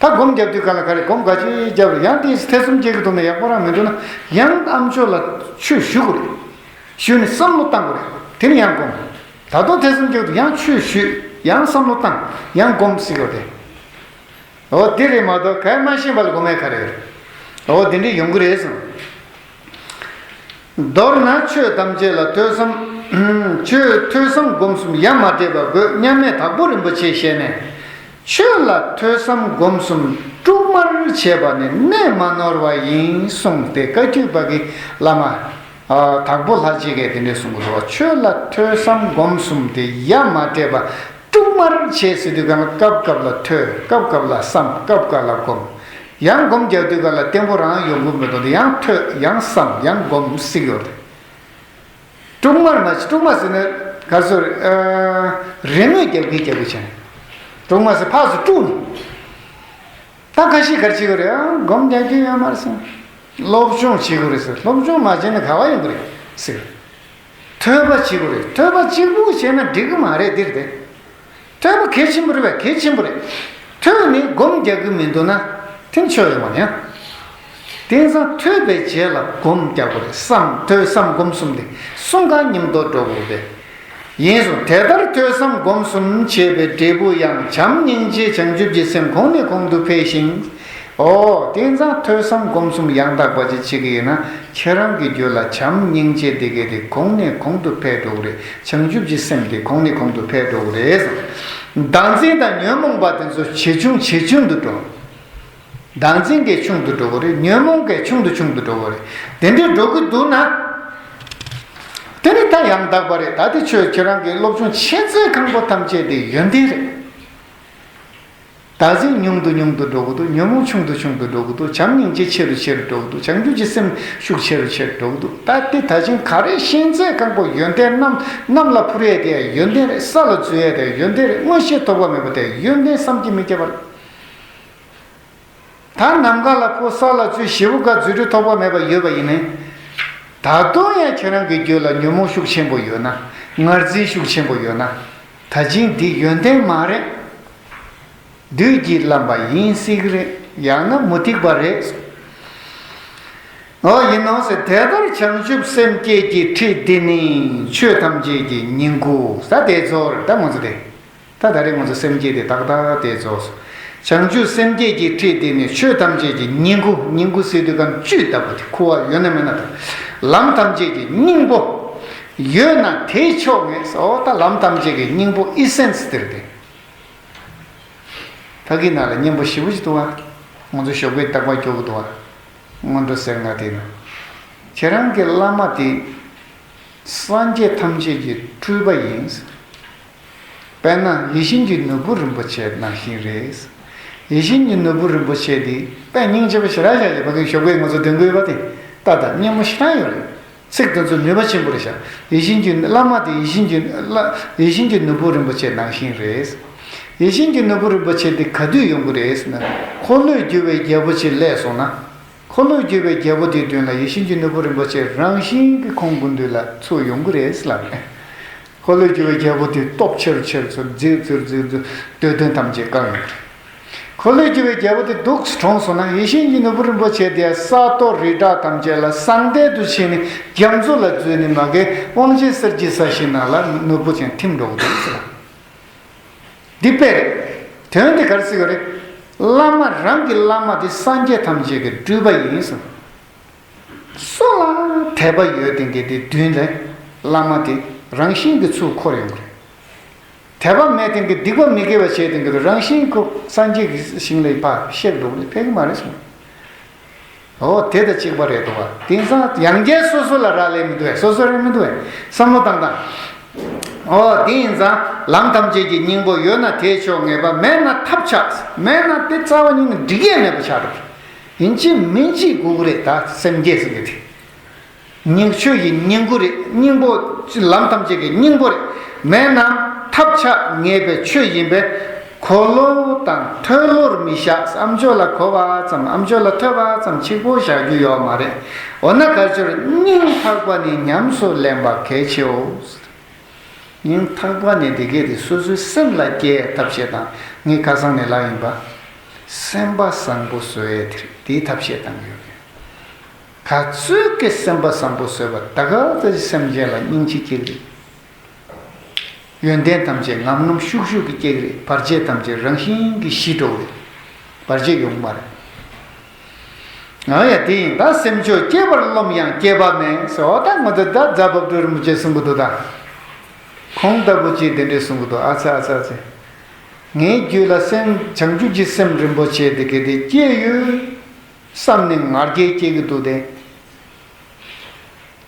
ད་སྒོམ་རྒྱབ་དུས་གང་ལ་ག་རེ། སྒོམ་ག་ཅི་རྒྱབ་རེད། ཡང་དེ་ཐེ་ཚོམ་སྐྱེ་གི་འདུག་ན་ཡག་པོ་རང་མི་འདུག་ན། ཡང་ཨ་མཆོག་ལ་ཆོས་ཞུ་དགོས་རེད། ཞུས་ནས་བསམ་བློ་བཏང་དགོས་རེད། དེ་ནས་ཡང་སྒོམ། ད་དུང་ཐེ་ཚོམ་སྐྱེ་གི་འདུག་ཡང་ཆོས་ཞུས། ཡང་བསམ་བློ་བཏང་། ཡང་སྒོམ་ཟེར་དགོས་རེད། འོ་དེ་རེད་མ་གཏོགས་ག་ཡེ་མ་ཤེས་པ་ལ་སྒོམ་ཡས་ག་རེ་ཡོད་རེད། འོ་དེ་འདྲས་ཡོང་གི་རེད་གསུངས། མདོར་ན་ཆོས་ཐམས་ཅད་ལ་ཐོས་བསམ། ཆོས་ཐོས་བསམ་སྒོམ་གསུམ་ཡ་མ་བྲལ་བ་དགོས། མཉམ་མེད་དྭགས་པོ་རིན་པོ་ཆེའི་ཞལ་ནས། ཆོས་ལ་ཐོས་བསམ་སྒོམ་གསུམ་དཀྲུག་མར་བྱས་པ་ནི་གནས་མ་ནོར་བ་ཡིན་གསུངས་ཏེ། བཀའ་བརྒྱུད་པ་གི་བླ་མ། ཨ། དྭགས་པོ་ལྷ་གཅིག་གིས་དེ་འདྲས་གསུང་གི་འདུག་བ། ཆོས་ལ་ཐོས་བསམ་སྒོམ་གསུམ་དེ་ཡ་མ་བྲལ་བ་དཀྲུག་མར་བྱས་ཟེར་དུས་གང་ལ་སྐབས་སྐབས་ལ་ཐོས། སྐབས་སྐབས་ལ་བསམ། སྐབས་སྐབས་ལ་སྒོམ། ཡང་སྒོམ་རྒྱག་དུས་གང་ལ་བརྟན་པོ་རང་ཡོང་གི་མི་འདུག་ཡང་ཐོས། ཡང་བསམ། ཡང་སྒོམ་ཟེར་གྱི་ཡོད་རེད། དཀྲུག་མར་མ་བྱེད། དཀྲུག་མ་ཟེར་ན་ག་རེ་ཟེར། ཨ། རེ་དངོས་རྒྱབ་ཀྱི་རྒྱབ་ཀྱི་བྱས་ནས། དཀྲུག་མ་ཟེར་ཕར་ཚུར་དཀྲུག་ནས། ད་ཁ་ཤས་ག་རེ་བྱེད་ཀྱི་རེད། ཨ། སྒོམ་རྒྱག་རྒྱུ་ཡོད་མ་རེད་ཟེར། སློབ་སྦྱོང་བྱེད་དགོས་རེད་ཟེར། སློབ་སྦྱོང་མ་བྱས་ན་ག་པར་ཡོང་གི་རེད་ཟེར། ཐོས་པ་བྱེད་དགོས་རེད། ཐོས་པ་གཅིག་པུ་བྱས་ན་འགྲིག་གི་མ་རེད། འདིར་དེ། ཐོས་པ་གལ་ཆེན་པོ་རེད་པས། གལ་ཆེན་པོ་རེད། ཐོས་ནས་སྒོམ་རྒྱག་གི་མི་འདུག་ན་དེ་ཆོས་ཡོད་མ་རེད། དེང་སང་ཐོས་པའི་རྗེས་ལ་སྒོམ་རྒྱག་དགོས་རེད། བསམ་ཐོས་བསམ་སྒོམ་གསུམ་དེ་གསུམ་ཀ་མཉམ་དུ་འགྲོ་དགོས་པས། ཡིན་གསུངས། དེ་ལྟར་ཐོས་བསམ་སྒོམ་གསུམ་བྱས་པའི་འབྲས་བུ་ཡང་བྱམས་སྙིང་རྗེ་བྱང་ཆུབ་ཀྱི་སེམས་གོང་ནས་གོང་དུ་འཕེལ་ཞིང་། ཨོ་དེང་སང་ཐོས་བསམ་སྒོམ་གསུམ་ཡང་དག་པ་ཅིག་བྱེད་ཀྱི་ཡིན་ན་ཁྱེད་རང་གི་རྒྱུད་ལ་བྱམས་སྙིང་རྗེ་དེ་གས་དེ་གོང་ནས་གོང་དུ་འཕེལ་འགྲོ་གི་རེད། བྱང་ཆུབ་ཀྱི་སེམས་དེ་གོང་ནས་གོང་དུ་འཕེལ་འགྲོ་གི་རེད། བདག་འཛིན་དང་ཉོན་མོངས་པ་དེ་ཚོ་ཇེ་ཆུང་ཇེ་ཆུང་དུ་འགྲོ། བདག་འཛིན་གྱིས་ཆུང་དུ་འགྲོ་གི་རེད། ཉོན་མོངས་ཀྱིས་ཆུང་དུ་ཆུང་དུ་འགྲོ་གི་རེད། དེ་འདྲའི་འགྲོ་གི་འདུག་ན། དེ་ནི་ད་ཡང་དག་པ་རེད། ད་དེ་ཆོས་ཁྱེད་རང་གི་སློབ་སྦྱོང་ཆེ་ཚད་ཁང་པ་ཐམས་ཅད་དེ་ཡོན་ཏན་རེད། བདག་འཛིན་ཉུང་དུ་ཉུང་དུ་འགྲོ་གི་འདུག་ཉོན་མོངས་ཆུང་དུ་ཆུང་དུ་འགྲོ་གི་འདུག་བྱམས་སྙིང་རྗེ་ཆེ་རུ་ཆེ་རུ་འགྲོ་གི་འདུག་བྱང་ཆུབ་ཀྱི་སེམས་ཤུགས་ཆེ་རུ་ཆེ་རུ་འགྲོ་གི་འདུག་ད་དེ་ད་ཅིང་ག་རེ་ཤེས་ཚད་ཁང་པ་ཡོན་ཏན་གནམ་གནམ་ལ་འཕུར་ཡས་དེ་ཡང་ཡོན་ཏན་རེད། ས་ལ་འཛུལ་ཡས་དེ་ཡང་ཡོན་ཏན་རེད། མངོན་ཤེས་ཐོགས་པ་མེད་པ་དེ་ཡང་ཡོན་ཏན་བསམ་གྱིས་མི་ཁྱབ་པ་རེད། ད་ནམ་མཁའ་ལ་འཕུར། ས་ལ་འཛུལ། ཞེ་པོ་ག་འཛུལ་རྒྱུ་ཐོགས་པ་མེད་པ་ཡོད་པ་ཡིན་ནའི། ད་དུང་ཡང་ཁྱེད་རང་གི་རྒྱུད་ལ་ཉོན་མོངས་ཤུགས་ཆེན་པོ་ཡོད་ན། ངར་འཛིན་ཤུགས་ཆེན་པོ་ཡོད་ན། ད་ཅིང་འདི་ཡོན་ཏན་མ་རེད། བདུད་ཀྱིས་བརླམས་པ་ཡིན་སྲིད་ཀྱི་རེད། ཡང་ན་མུ་སྟེགས་པ་རེད། ཨོ་ཡིན་ནོ་ཟེར། དེ་ལྟར་བྱང་ཆུབ་སེམས་བསྐྱེད་ཀྱི་ཁྲིད་འདི་ནི་ཆོས་ཐམས་ཅད་ཀྱི་སྙིང་པོ། ས་དེ་ཚོར་ད་ང་ཚོ་དེ། ད་ད་རེས་ང་ཚོ་སེམས་བསྐྱེད་དེ་ཏག་ཏག་དེ་རྫོགས་སོ། བྱང་ཆུབ་སེམས་བསྐྱེད་ཀྱི་ཁྲིད་དེ་ནི་ཆོས་ཐམས་ཅད་ཀྱི་སྙིང་པོ། སྙིང་པོ་ཟེར་དུས་གང་བཅུད་ལྟ་བུ་དེ་ཁུ་བ་ཡོད་ན་མེད་ན་དང་། ལམ་ཐམས་ཅད་ཀྱི་སྙིང་པོ། ཡོད་ན་དེས་ཆོག་ངེས་སོ། ད་ལམ་ཐམས་ཅད་ཀྱི་སྙིང་པོ་ཨི་སེན་སི་དེར་དེ། ཕ་གི་ནང་ལ་སྙན་པོ་ཞེ་པོ་ཅིག་འདུག་བ། ང་ཚོ་ཞོགས་པའི་རྟག་པར་སྐྱོར་གི་འདུག་བ། སྔོན་འགྲོ་ཟེར་ང་དེ་ནི། ཁྱེད་རང་གི་བླ་མ་དེ། སངས་རྒྱས་ཐམས་ཅད་ཀྱི་སྤྲུལ་པ་ཡིན། དཔེར་ན་ཡིད་བཞིན་གྱི་ནོར་བུ་རིན་པོ་ཆེ་ནང་བཞིན་རེད། ཡིད་བཞིན་གྱི་ནོར་བུ་རིན་པོ་ཆེ་འདི་དཔེ་སྙིང་རྗེ་པོ་ཞེ་དྲག་ཞིག་རེད། ཕ་གི་ཞོགས་པའི་ང་ཚོ་འདོན་དགོས་པ་དེ་ལྟ་དང་སྙན་མོ་ཞེ་དྲག་ཡོད་རེད། ཚིག་དེ་ཚོ་ནུས་པ་ཆེན་པོ་རེད་ཤག་ཡིད་བཞིན་གྱི་བླ་མ་དེ་ཡིད་བཞིན་གྱི་བླ་ཡིད་བཞིན་གྱི་ནོར་བུ་རིན་པོ་ཆེ་ནང་བཞིན་རེད། ཡིད་བཞིན་གྱི་ནོར་བུ་རིན་པོ་ཆེ་འདི་ག་དུས་ཡོང་གི་རེད་ཟེར་ན། འཁོར་ལོས་སྒྱུར་བའི་རྒྱལ་པོ་ཆེ་སླེབས་སོང་ན། འཁོར་ལོས་སྒྱུར་བའི་རྒྱལ་པོ་དེའི་མདུན་ལ་ཡིད་བཞིན་གྱི་ནོར་བུ་རིན་པོ་ཆེ་རང་བཞིན་གྱིས་ཁོང་གི་མདུན་ལ་ཚུར་ཡོང་གི་རེད་ལབ་ནས། འཁོར་ལོས་སྒྱུར་བའི་རྒྱལ་པོ་དེ་སྟོབས་ཆེ་རུ་ཆེ་རུ་ཚུར་རྫིག་རྫིག་རྫིག་རྫིག་འདོད་དོན་ཐམས་ཅད་བསྐང་ཡོང་གི་རེད། འཁོར་ལོས་སྒྱུར་བའི་རྒྱལ་པོ་དེ་འདུག་གྲོངས་སོང་ན་ཡིད་བཞིན་གྱི་ནོར་བུ་རིན་པོ་ཆེ་དེ་ས་རྡོ་རི་བྲག་ཐམས་ཅད་ལ་ཟངས་ལྡན་དུ་ཕྱིན་ནས་རྒྱ་མཚོ་ལ་འཛུལ་ནས་མ་གི་དབང་ཆེན་གསེར་གྱི་ས་གཞི་ནང་ལ་ནོར་བུ་ཅན་ཐིམ་འགྲོ་གི་འདུག་ཟེར། འདི་དཔེ་རེད། དོན་དེ་ག་རེ་ཟེར་གི་རེད། བླ་མ་རང་གི་བླ་མ་དེ་སངས་རྒྱས་ཐམས་ཅད་ཀྱི་སྤྲུལ་པ་ཡིན་གསུངས། སུ་ལ་དད་པ་ཡོད་དེ་འགའི་དེ་མདུན་ལ་བླ་མ་དེ་རང་བཞིན་གྱིས་ཚུར་འཁོར་ཡོང་གི་རེད། དད་པ་མེད་དེ་འགའི་སྡིག་པ་མི་དགེ་བ་བྱས་དེ་འགའི་རང་བཞིན་གྱིས་སངས་རྒྱས་ཀྱི་ཞིང་ལ་ཕར་གཤེགས་འགྲོ་གི་རེད། ཕེབས་ཀྱི་མ་རེད་གསུངས། ཨོ་དེ་དང་གཅིག་པ་རེད་འདུག་བ། དེང་སང་ཡང་བསྐྱར་སོ་སོ་ལ་རག་ལས་མི་འདུག་བས། སོ་སོ་རེད་མི་འདུག་བས། བསམ་བློ་བཏང་དང་། ཨོ་དེ་ཡིན་ཙང་ལམ་ཐམས་ཅད་ཀྱི་སྙིང་པོ། ཡོད་ན་དེས་ཆོག་ངེས་པ། མེད་ན་ཐབས་ཆག་མེད་ན་དེ་རྩ་བ་ཉིད་ནས་འགྲིག་ཡས་མེད་པ་ཆགས་འགྲོ། ཡིན་གཅིག་མིན་གཅིག་དགོས་ཀྱི་རེད། ད་སེམས་བསྐྱེད་ཟེར་མཁན་དེ། སྙིང་ཆོས་ཀྱི་སྙིང་པོ་རེད། སྙིང་པོ། ལམ་ཐམས་ཅད་ཀྱི་སྙིང་པོ་རེད། མེད་ན་ཐབས་ཆག་ངེས་པའི་ཆོས་ཡིན་པས། གོ་བློ་དང་མཐོལ་ལོར་མི་བཞག་ཨ་མཆོག་ལ་གོ་བ་ཙམ། ཨ་མཆོག་ལ་ཐོས་པ་ཙམ་གཅིག་པོ་བཞག་རྒྱུ་ཡོད་མ་རེད། འོ་ན་ག་ཚོད་སྙིང་ཐག་པ་ནས་ཉམས་སུ་ལེན་པ་གལ་ཆེའོ། སྙིང་ཐག་པ་ནས་དེ་གས་དེ་སོ་སོའི་སེམས་ལ་སྐྱེ་ཐབས་ཤེས་དང་། ངས་ཁ་སང་ནས་ལབ་ཡིན་པ། སེམས་པ་བཟང་པོ་བཟོ་ཡས་དེ་དེའི་ཐབས་ཤེས་བཏང་གི་ཡོད་རེད། ག་ཚོད་ཀྱི་སེམས་པ་བཟང་པོ་བཟོས་པ་ད་ག་ཚོད་ཀྱི་སེམས་ཅན་ལ་སྙིང་རྗེ་སྐྱེ་གི་རེད། ཡོན་ཏན་ཐམས་ཅད་ངམ་ངམ་ཤུགས་ཤུགས་ཀྱིས་སྐྱེ་གི་རེད། བར་ཆད་ཐམས་ཅད་རང་བཞིན་གྱིས་ཞི་འགྲོ་གི་རེད། བར་ཆད་ཡོང་གི་མ་རེད། ཨ་ཡ་དེ་ཡིན་ད་སེམས་མཆོག་སྐྱེ་བར་རློམ་ཡང་སྐྱེས་པ་མེད་ཟེར། འོ་ད་ང་ཚོ་ད་རྫ་བབ་སྤྲུལ་རིན་པོ་ཆེ་གསུང་གི་འདུག་ད་ཁོང་ལྟ་བུ་ཅིག་དེ་འདྲས་གསུང་གི་འདུག་ཨ་ཚ་ཨ་ཚ་ཨ་ཚ། ངའི་རྒྱུད་ལ་སེམས་བྱང་ཆུབ་ཀྱི་སེམས་རིན་པོ་ཆེ་དེ་གས་དེ་སྐྱེས་ཡོད་བསམ་ནས་ང་རྒྱལ་སྐྱེ་གི་འདུག་སྟེ།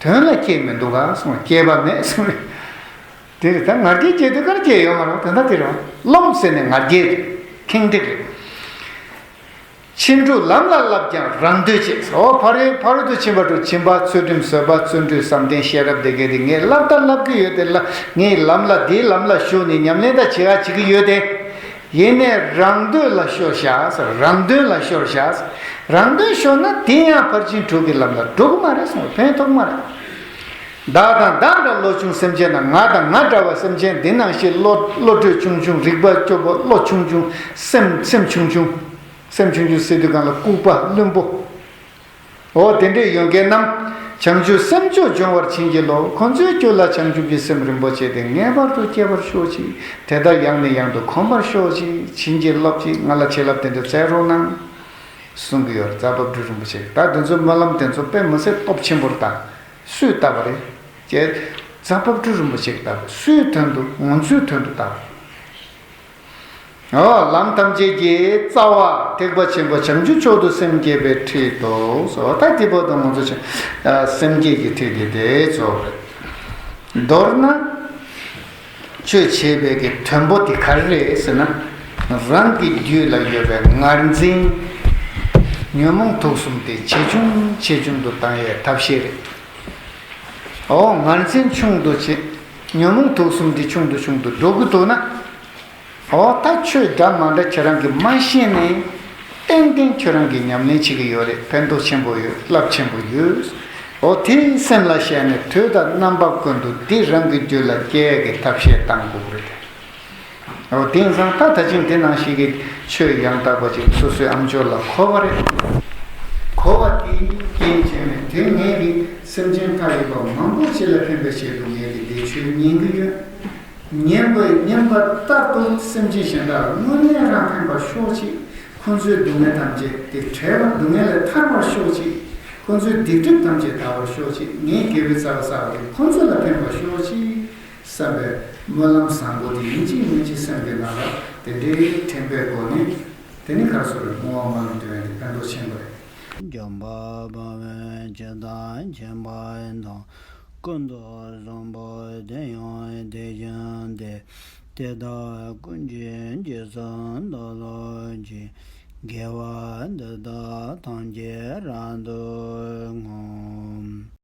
དོན་ལ་སྐྱེས་མི་འདུག་ག་གསུངས། སྐྱེས་པ་མེད་གསུངས། དེ་ད་ང་རྒྱལ་སྐྱེས་དུས་གར་སྐྱེས་ཡོད་མ་རེད། དོན་དག་དེ་རེད་བ། རློམ་ཟེར་ནས་ང་རྒྱལ་ཁེངས་དྲེགས་རེད། ཕྱིན་དྲུག་ལམ་ལ་བསླབ་ཀྱང་རང་འདོད་བྱེད། འོ་ཕ་རོལ་ཕ་རོལ་ཏུ་ཕྱིན་པ་དྲུག་སྦྱིན་པ་ཚུལ་ཁྲིམས་བཟོད་པ་བརྩོན་འགྲུས་བསམ་གཏན་ཤེས་རབ་དེ་གས་དེ་ངས་བསླབ་ད་བསླབ་ཀྱི་ཡོད་དེ་ལ། ངས་ལམ་ལ་དེའི་ལམ་ལ་ཞུགས་ནས་ཉམས་ལེན་ད་བྱེད་ཡ་བྱེད་ཀྱི་ཡོད་དེ། ཡིན་ནས་རང་འདོད་ལ་ཤོར་བཞག་ཟེར། རང་དོན་ལ་ཤོར་བཞག་ཟེར། རང་དོན་ཤོར་ན་དེ་ཡང་ཕར་ཕྱིན་དྲུག་གི་ལམ་ལ་འགྲོ་གི་མ་རེད་གསུངས། ཕན་ཐོགས་མ་རེད། བདག་དང་བདག་འདྲ་བློ་ཆུང་སེམས་ཅན་དང་། ང་དང་ང་འདྲ་བ་སེམས་ཅན་འདི་ནང་བཞིན་བློ་བློ་གྲོས་ཆུང་ཆུང་། རིག་པ་སྐྱོ་པོ། བློ་ཆུང་ཆུང་། སེམས་སེམས་ཆུང་ཆུང་། སེམས་ཆུང་ཆུང་ཟེར་དུས་སྒང་ལ་ལྐུགས་པ་བླུན་པོ། འོ་དེ་འདྲའི་ཡོད་མཁན་རྣམས། བྱང་ཆུབ་སེམས་མཆོག་འབྱུང་བར་བྱིན་གྱིས་རློབས། ཁོ་ཚོའི་རྒྱུད་ལ་བྱང་ཆུབ་ཀྱི་སེམས་རིན་པོ་ཆེ་དེ་ངེས་པར་དུ་སྐྱེ་བར་ཤོག་ཅིག། དེ་ལྟར་ཡང་ནས་ཡང་དུ་གོམས་པར་ཤོག་ཅིག། བྱིན་གྱིས་རློབས་ཅིག། ང་ལ་བྱིན་རླབས་དེ་འདྲ་སྩལ་རོགས་གནང་། གསུང་གི་ཡོད་རེད། རྫ་བབས་སྤྲུལ་རིན་པོ་ཆེ། ད་དེ་ཚོའི་སྨོན་ལམ་དེ་ཚོ་དཔེ་མི་སྲིད་སྟོབས་ཆེན་པོ་རེད། ད་སུས་བཏབ་པ་རེད། ཀྱེ། རྫ་བབས་སྤྲུལ་རིན་པོ་ཆེས་བཏབ། སུའི་དོན་དུ། ང་ཚོའི་དོན་དུ་བཏབ། འོ། ལམ་ཐམས་ཅད་ཀྱི་རྩ་བ་ཐེག་པ་ཆེན་པོ་བྱང་ཆུབ་མཆོག་ཏུ་སེམས་བསྐྱེད་པའི་ཁྲིད་དོ། སོ། ད་དེ་བར་དུ་ང་ཚོ་ཆ་སེམས་བསྐྱེད་ཀྱི་ཁྲིད་དེ་དེ་ཚོ་རེད། མདོར་ན། ཆོས་བྱེད་པའི་གི་དོན་པོ་དེ་ག་རེ་རེད་ཟེར་ན། རང་གི་རྒྱུད་ལ་ཡོད་པའི་ངར་འཛིན། ཉོན་མོངས་དུག་གསུམ་དེ་ཇེ་ཆུང་ཇེ་ཆུང་དུ་བཏང་ཡའི་ཐབས་ཤེས་རེད། འོ། ངར་འཛིན་ཆུང་དུ་བྱེད། ཉོན་མོངས་དུག་གསུམ་དེ་ཆུང་དུ་ཆུང་དུ་འགྲོ་གི་འདུག་ན། འོ། ད་ཆོས་འདྲ་མ་འདྲ་ཁྱེད་རང་གིས་མ་ཤེས་ནས། ཏན་ཏན་ཁྱོད་རང་གིས་ཉམས་ལེན་བྱེད་ཀྱི་ཡོད་རེད། ཕན་ཐོགས་ཆེན་པོ་ཡོད། རླབས་ཆེན་པོ་ཡོད། འོ། དེ་སེམས་ལ་ཤར་ནས་དུས་དང་རྣམ་པ་ཀུན་ཏུ་འདི་རང་གི་རྒྱུད་ལ་སྐྱེ་ཡ་གི་ཐབས་ཤེས་བཏང་དགོས་ཀྱི་རེད། འོ། དེང་སང་ད་ད་ཅིང་དེ་ནང་བཞིན་གྱི་ཆོས་ཡང་དག་པ་ཅིག་སོ་སོའི་ཨམ་ཅོག་ལ་གོ་བ་རེད། གོ་བ་དེའི་རྐྱེན་བྱས་ནས་དེ་ངས་ཀྱི་སེམས་ཅན་ཁ་ཡོད་པ་མང་པོ་ཞིག་ལ་ཕན་པའི་ཆེད་དུ་ངས་ཀྱི་འདི་ཆོས་ཉན་གྱི་ཡོད། ཉན་པ་ཉན་པ་ལྟར་དུ་སེམས་ཅན་གཞན་དག་ལ་དངོས་གནས་རང་ཕན་པར་ཤོག་ཅིག། ཁོ་ཚོའི་སྡུག་བསྔལ་ཐམས་ཅད་དེ་བྲལ་བར། སྡུག་བསྔལ་ལས་ཐར་བར་ཤོག་ཅིག། ཁོ་ཚོའི་སྡིག་སྒྲིབ་ཐམས་ཅད་དག་པར་ཤོག་ཅིག། ངའི་དགེ་བའི་རྩ་བ་བསགས་པ་དེ་ཁོ་ཚོ་ལ་ཕན་པར་ཤོག་ཅིག་བསམ་པའི་སྨོན་ལམ་བཟང་པོ་དེ་ཡིན་གཅིག་མིན་གཅིག་སེམས་ཀྱི་ནང་ལ་དེ་འདྲའི་དྲན་པའི་སྒོ་ནས། དེ་ནི་ག་རེ་ཟེར་རེད། བསྔོ་བ་སྨོན་ལམ་འདོན་ཡ་དེ་ཕན་ཐོགས་ཆེན་པོ་རེད། འཇམ་དཔལ་དཔའ་བོས་ཇི་ལྟར་མཁྱེན་པ་དང་། ཀུན་ཏུ་བཟང་པོ་དེ་ཡང་དེ་བཞིན་ཏེ། དེ་དག་ཀུན་གྱི་རྗེས་སུ་བདག་སློབ་ཅིང་། དགེ་བ་འདི་དག་ཐམས་ཅད་རབ་ཏུ་བསྔོ།